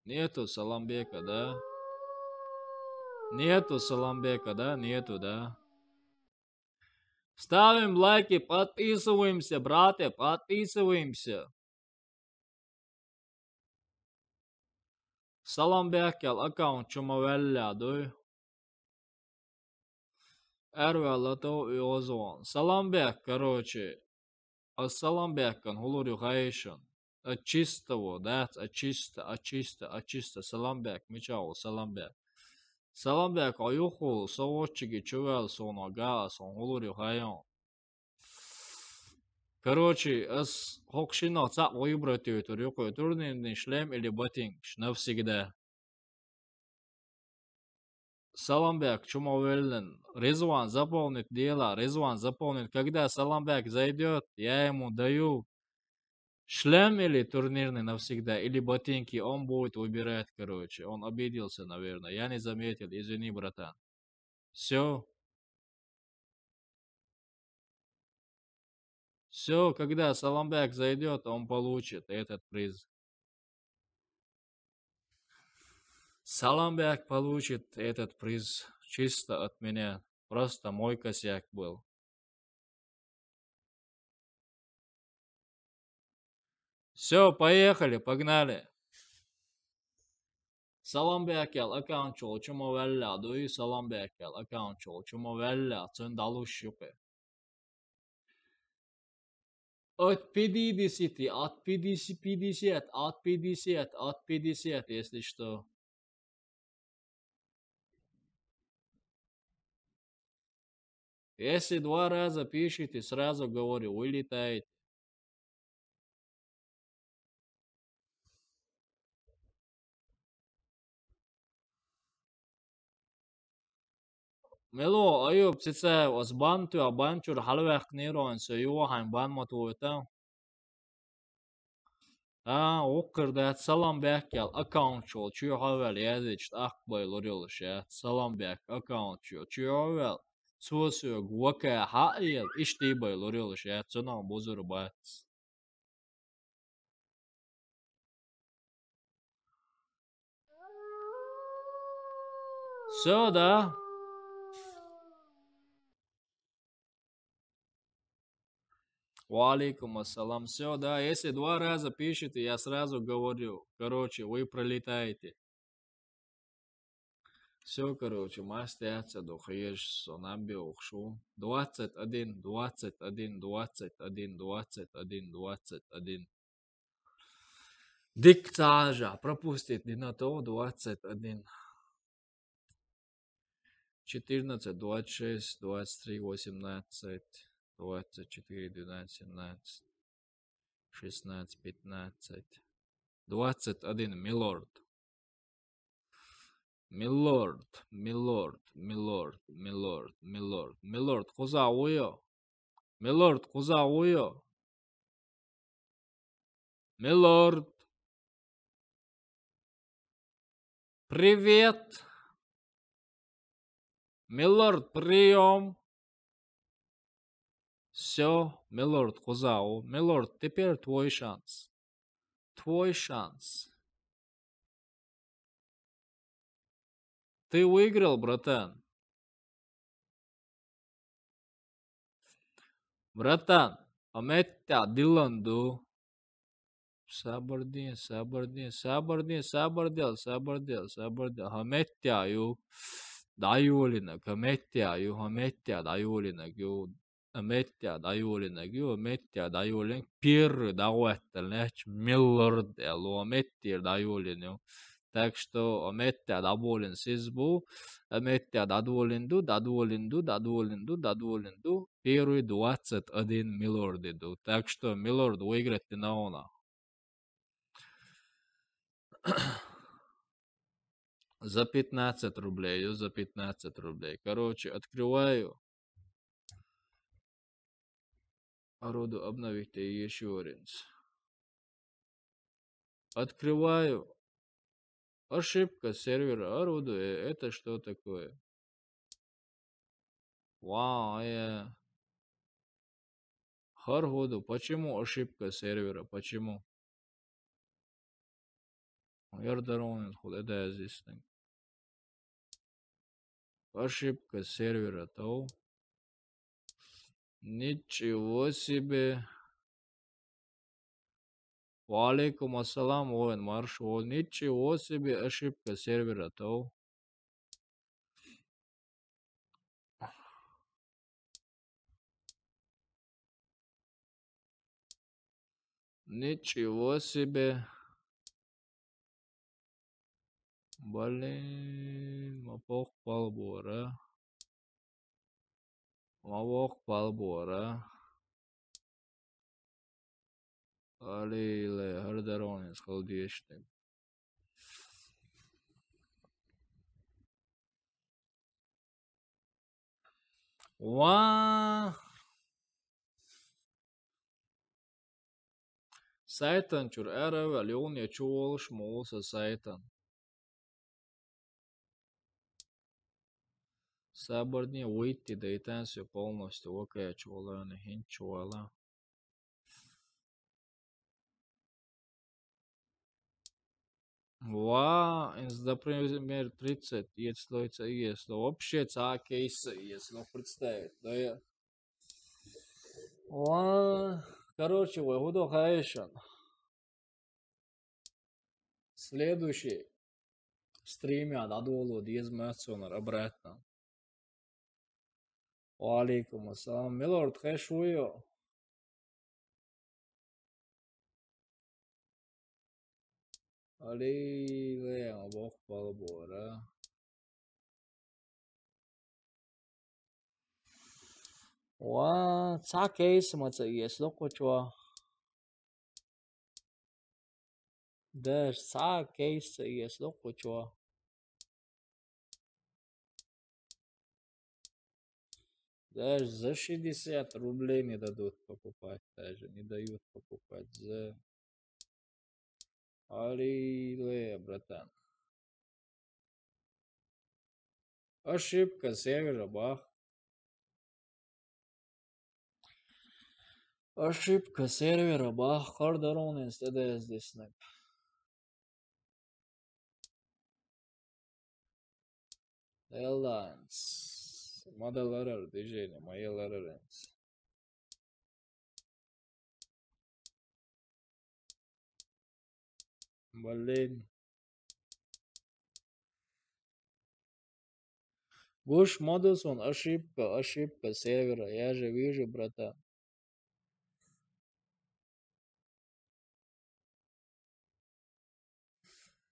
нету Саламбека, да? Нету Саламбека, да? Нету, да? Ставим лайки, подписываемся, братья, подписываемся. Саламбек, ял, аккаунт чу ма валла дуй. Эрвелла то уйозон. Саламбек, короче. А Саламбекан хулур ю хайшан. А чисто во, да, а чисто, а чисто, а чисто. Саламбек, мича ва, Саламбек. Саламбек, а юху, со вочиги чувел, со нога, со хулур ю хайон. Короче, ас хокшино цап выбрать ю тур, юху турнирный шлем или ботинки навсегда. Саламбек, чу ма веллен. Ризван, заполнить дело. Ризван, заполнить. Когда Саламбек зайдет, я ему даю шлем или турнирный навсегда, или ботинки. Он будет выбирать, короче. Он обиделся, наверное. Я не заметил. Извини, братан. Все. Все, когда Саламбек зайдет, он получит этот приз. Саламбек получит этот приз чисто от меня. Просто мой косяк был. Все, поехали, погнали. Саламбек, ял, аккаунт чу, чу ма валла дуй, Саламбек, ял, аккаунт чу, чу ма валла, цун далуш юхе. От пятидесяти, от пятидесяти, пятьдесят, от пятьдесят, от пятьдесят, если что. Если два раза пишете, сразу говорю, вылетаете. Мело, Аюб Цицаев, ас бан ту, а бан чур халвах нирон, со юахайн бан ма туйта. А, уккар да, Саламбек, ял, аккаунт чу, чу хавел, язич, ах бай лорил шат, Саламбек, аккаунт чу, чу хавел, сосуг, вака, ха, ял, ишти бай лорил шат, цунам бузур бац. Все, да? Ва алейкум ассалам. Все, да, если два раза пишете, я сразу говорю. Короче, вы пролетаете. Всё, короче, мастер, ца до хьежа, со набил ухшу. Двадцать один, двадцать один, двадцать один, двадцать один, двадцать один. Дик цажа, пропустить не на то, двадцать один. Четырнадцать, двадцать шесть, двадцать три, восемнадцать, двадцать четыре, двенадцать, семнадцать, шестнадцать, пятнадцать, двадцать один, милорд. Милорд, милорд, милорд, милорд, милорд, милорд, куза уйо. Милорд, куза уйо. Милорд. Привет. Милорд, приём. Всё, милорд, куза у. Милорд, теперь твой шанс. Твой шанс. Ты выиграл, братан. Братан, а меття дилан ду. Сабарди, сабарди, сабарди, сабардел, сабардел, сабардел. Ха меття ю. Дайолинак, ха меття ю, ха меття дайолинак ю. Ха меття дайолинак ю, ха меття дайолинак. Первый дагуэттал нэч милорд элу, ха меття дайолин ю. Так что, ха меття даболин сизбу, ха меття дадволин ду, дадволин ду, дадволин ду, дадволин ду. Первый двадцать один милорд иду. Так что милорд выиграть не наона. За пятнадцать рублей, за пятнадцать рублей. Короче, открываю. Ороду обновить и ещё раз. Открываю. Ошибка сервера. Ороду, э, это что такое? Вау, э. Хар ходу. Почему ошибка сервера? Почему? Ярдаронин худ эдэ здесь. Ошибка сервера, то. Ничего себе. Ва алейкум ассалам, воин марш, во. Ничего себе, ошибка сервера, то. Ничего себе. Блин, ма бохпал бора. Ма бохпал бора. Али ле, хар даронис халдиешник. Ва. Сайтан чур аравал, юн я чуволш муса сайтан. Сабарни выйти да и там всё полностью окей чувала, не хин чувала. Ва, инс, например, тридцать, если, если вообще ца кейс, если представить, да я. Ва, короче, вы гудо хайшан. Следующий стрим я дадолу диз мацунар обратно. Ва алейкум ассалам. Милорд, хэшуйо. Али ле, ма бохпал бора. Ва, ца кейс маца иес локочуа. Даже ца кейс иес локочуа. Даже за шестьдесят рублей не дадут покупать, даже не дают покупать за. Али ле, братан. Ошибка сервера, бах. Ошибка сервера, бах. Хар даронин стеде здесь, не. Airlines. Мадаларар движение, моя лараренс. Блин. Гуш ма ду сона, ошибка, ошибка сервера, я же вижу, братан.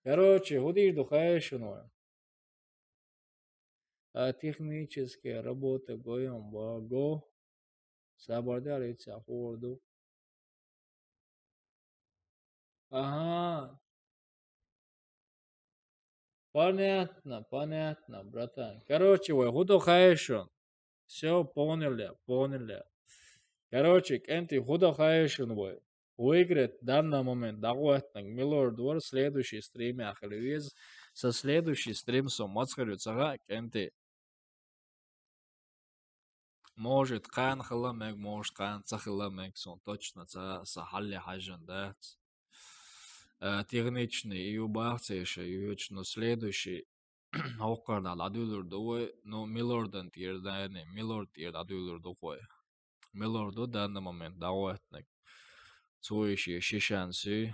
Короче, хӀу дийр ду хаьий шуна вай? А, техническая работа гоем ва го. Сабар де, алица хӀор ду. Ага. Понятно, понятно, братан. Короче, вай хӀу ду хаьий шуна? Всё, понял я, понял я. Короче, кӀентий, хӀу ду хаьий шуна вай? Выиграть данный момент дӀахӀоттанарг миллиард вар, следующий стримехь хила веза. Со следующий стрим со маца хир ю ца хаьа, кӀентий. Может, кхана хила мег, может, кхана ца хила мег, сон точно ца, са хьалли хьажан дац. Э, техничный ю бахцеша, ю, но следующий хӀокхарна дӀадуьйлур ду вай, ну, миллиардан тӀера, наверное, миллиард тӀера дӀадуьйлур ду вай. Миллиард ду данный момент дӀахӀоттанарг. Цо иши шишан си.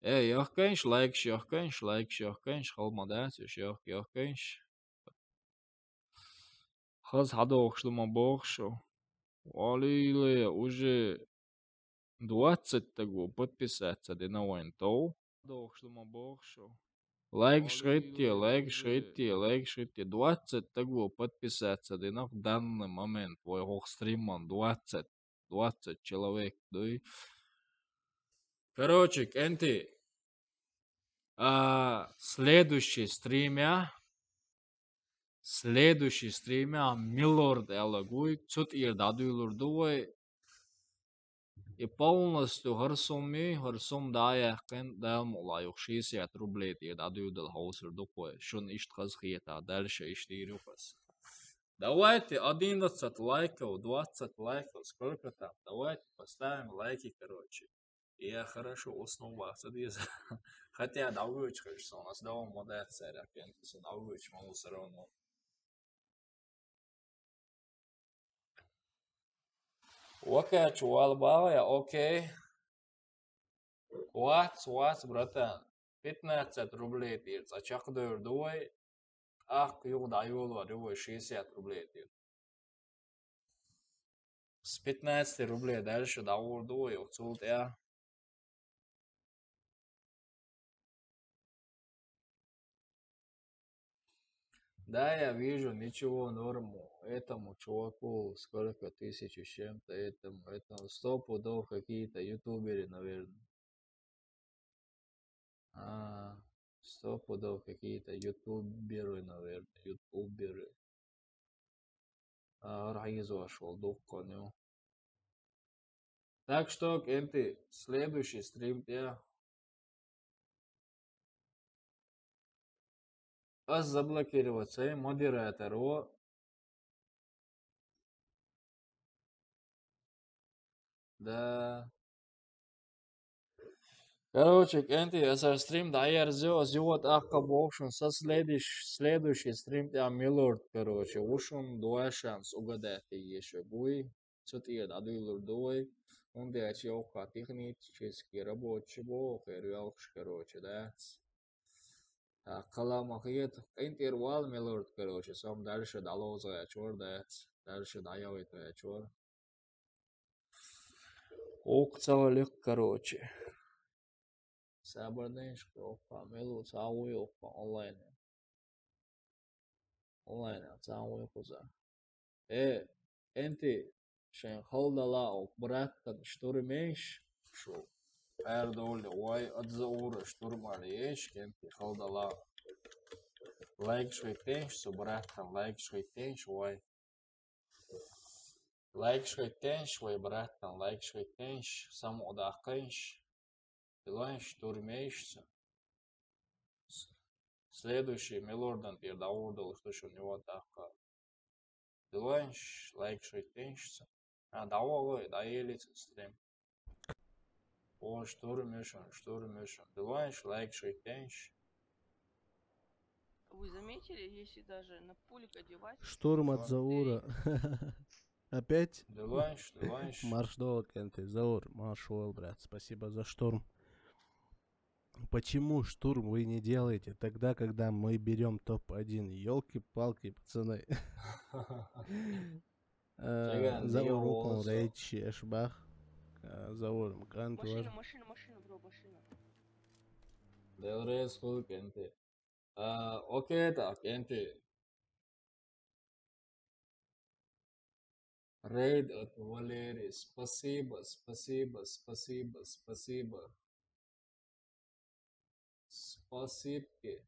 Э, яхкайнаш, лайкаш яхкайнаш, лайкаш яхкайнаш, хала ма дац, уьш яхк-, яхкайнаш. Хаза хьадохуш ду ма боху шу. Валиле, уже двадцать стаг подписаться дина вайн тов. Хьадохуш ду ма боху шу. Лайкаш хӀитте, лайкаш хӀитте, лайкаш хӀитте. Двадцать стаг подписаться дина в данный момент. Вай хӀокху стриман двадцать, двадцать человек дуй. Короче, кӀентий, а, следующий стримехь, следующий стримехь миллиард аьлла гуй, цу тӀера дӀадуьйлур ду вай. И полностью хӀара сумма, хӀара сумма дӀа а яьккхина, Дала мукълахь, юха шестьдесят рублей тӀера дӀадуьйладала хьовсур ду вай. Шуна иштта хазахетахь, дальше иштта дийр ю хаза. Давайте одиннадцать лайков, двадцать лайков, сколько там? Давайте поставим лайки, короче. Я хорошо уснул, бац, а деза. Хотя дӀавоьдуш хезаш суна, ас давам ма дац цаьрах, кӀентий, со дӀавоьдуш ма ву всё равно. Окей, чувал бала я, окей. Вац, вац, братан. Пятнадцать рублей тӀера цкъа чекхдевр ду вай. ТӀаккха юха дӀайолор ю вай шестьдесят рублей тӀера. С пятнадцати рублей дальше дӀагӀур ду вай, юха цул тӀаьхьа. Да, я вижу, ничего, норму. Этому чуваку сколько, тысячу с чем-то, этому, этому. Сто пудов какие-то ютуберы, наверное. А, сто пудов какие-то ютуберы, наверное, ютуберы. А, райзош вол дуккха ю. Так что, кӀентий, следующий стрим тӀе ас заблокировать сай модераторо. Да. Короче, кӀентий, аса стрим дӀаерзайо, ас юха тӀаккха боху шуна, со следующ-, следующий стрим тӀехь миллиард, короче, ву шуна дуьйш шанс угадать еш вуй. Цу тӀера дӀадуьйлур ду вай. ХӀунда аьлча йоккха технический рабочий боху, хӀара йоккхуш, короче, дац. ТӀаккха ма хета, кӀентий, вала миллиард, короче, со-м дальше дӀалоза гӀерташ вара дац. Дальше дӀаяхийта гӀерташ вара. Укх ца валикх, короче. Сабар дайнаш, кху йоккха мел ву, цхьа ву йоккха онлайне. Онлайне цхьа ву кхуза. Э, кӀентий, шайн хала дала оха братан штурмеш, шу аьрдовле вай, ат Заура штурм аьлла еш, кӀентий, хала дала. Лайкаш хӀиттийша, со братан, лайкаш хӀиттийша вай. Лайкаш хӀиттийша вай, братан, лайкаш хӀиттийша, самукъадаккхийша. Делойша, штурмеш со. С-, следующий миллиардан тӀера дӀагӀур долуш ду шуна юха тӀаккха. Делойша, лайкаш хӀиттийша со. А, дӀавахалой, дӀаелий цу стрим. О, штурм ю шуна, штурм ю шуна. Делойша, лайкаш хӀиттийша. Вы заметили, если даже на пулик одевать, штурм от Заура. Опять? Делойша, делойша. Марш догӀу, кӀентий, Заур, марш вол, брат. Спасибо за штурм. Почему штурм вы не делаете тогда, когда мы берем топ один? Ёлки-палки, пацаны. Э, Чеган, Заур, не Укмул, болсо. Рейч, Эшбах. Э, Заур, Мкан, Машина, тоже. Машина, машина, бро, машина. Делрес, хуй кенти. А, окей, так, кенти. Рейд от Валерии. Спасибо, спасибо, спасибо, спасибо. Спасибки.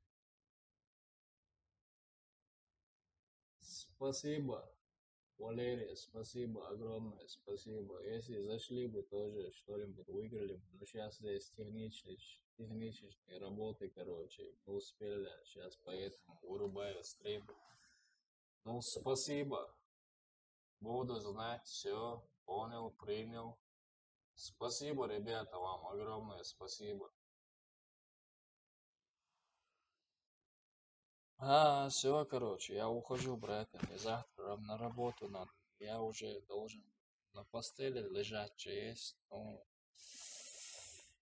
Спасибо, Валерия, спасибо, огромное спасибо. Если зашли бы тоже, что-нибудь выиграли бы. Но сейчас здесь технические, технические работы, короче, не успели. Сейчас поэтому вырубаю стрим. Ну, спасибо. Буду знать, все, понял, принял. Спасибо, ребята, вам огромное спасибо. А, все, короче, я ухожу, братан. Мне завтра раб-, на работу надо. Я уже должен на постели лежать, что есть. Ну,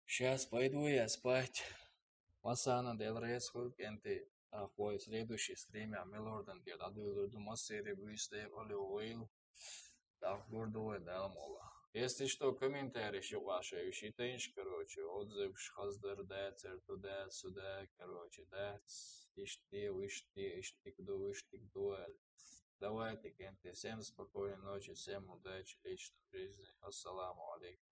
сейчас пойду я спать. Масана, Делрес, хуй кенти. А, хуй, следующий стрим я милордан кед адвилурду масери бюсте оле уил. Так, гордовой, да, мола. Если что, комментарий ещё ваши, ищите, короче, отзыв, шхаздер, да, цер туда, сюда, короче, да. Ишти, ишти, ишти, кду, ишти, кду, эль. Давайте, кенти, всем спокойной ночи, всем удачи в личной жизни. Ассаламу алейкум.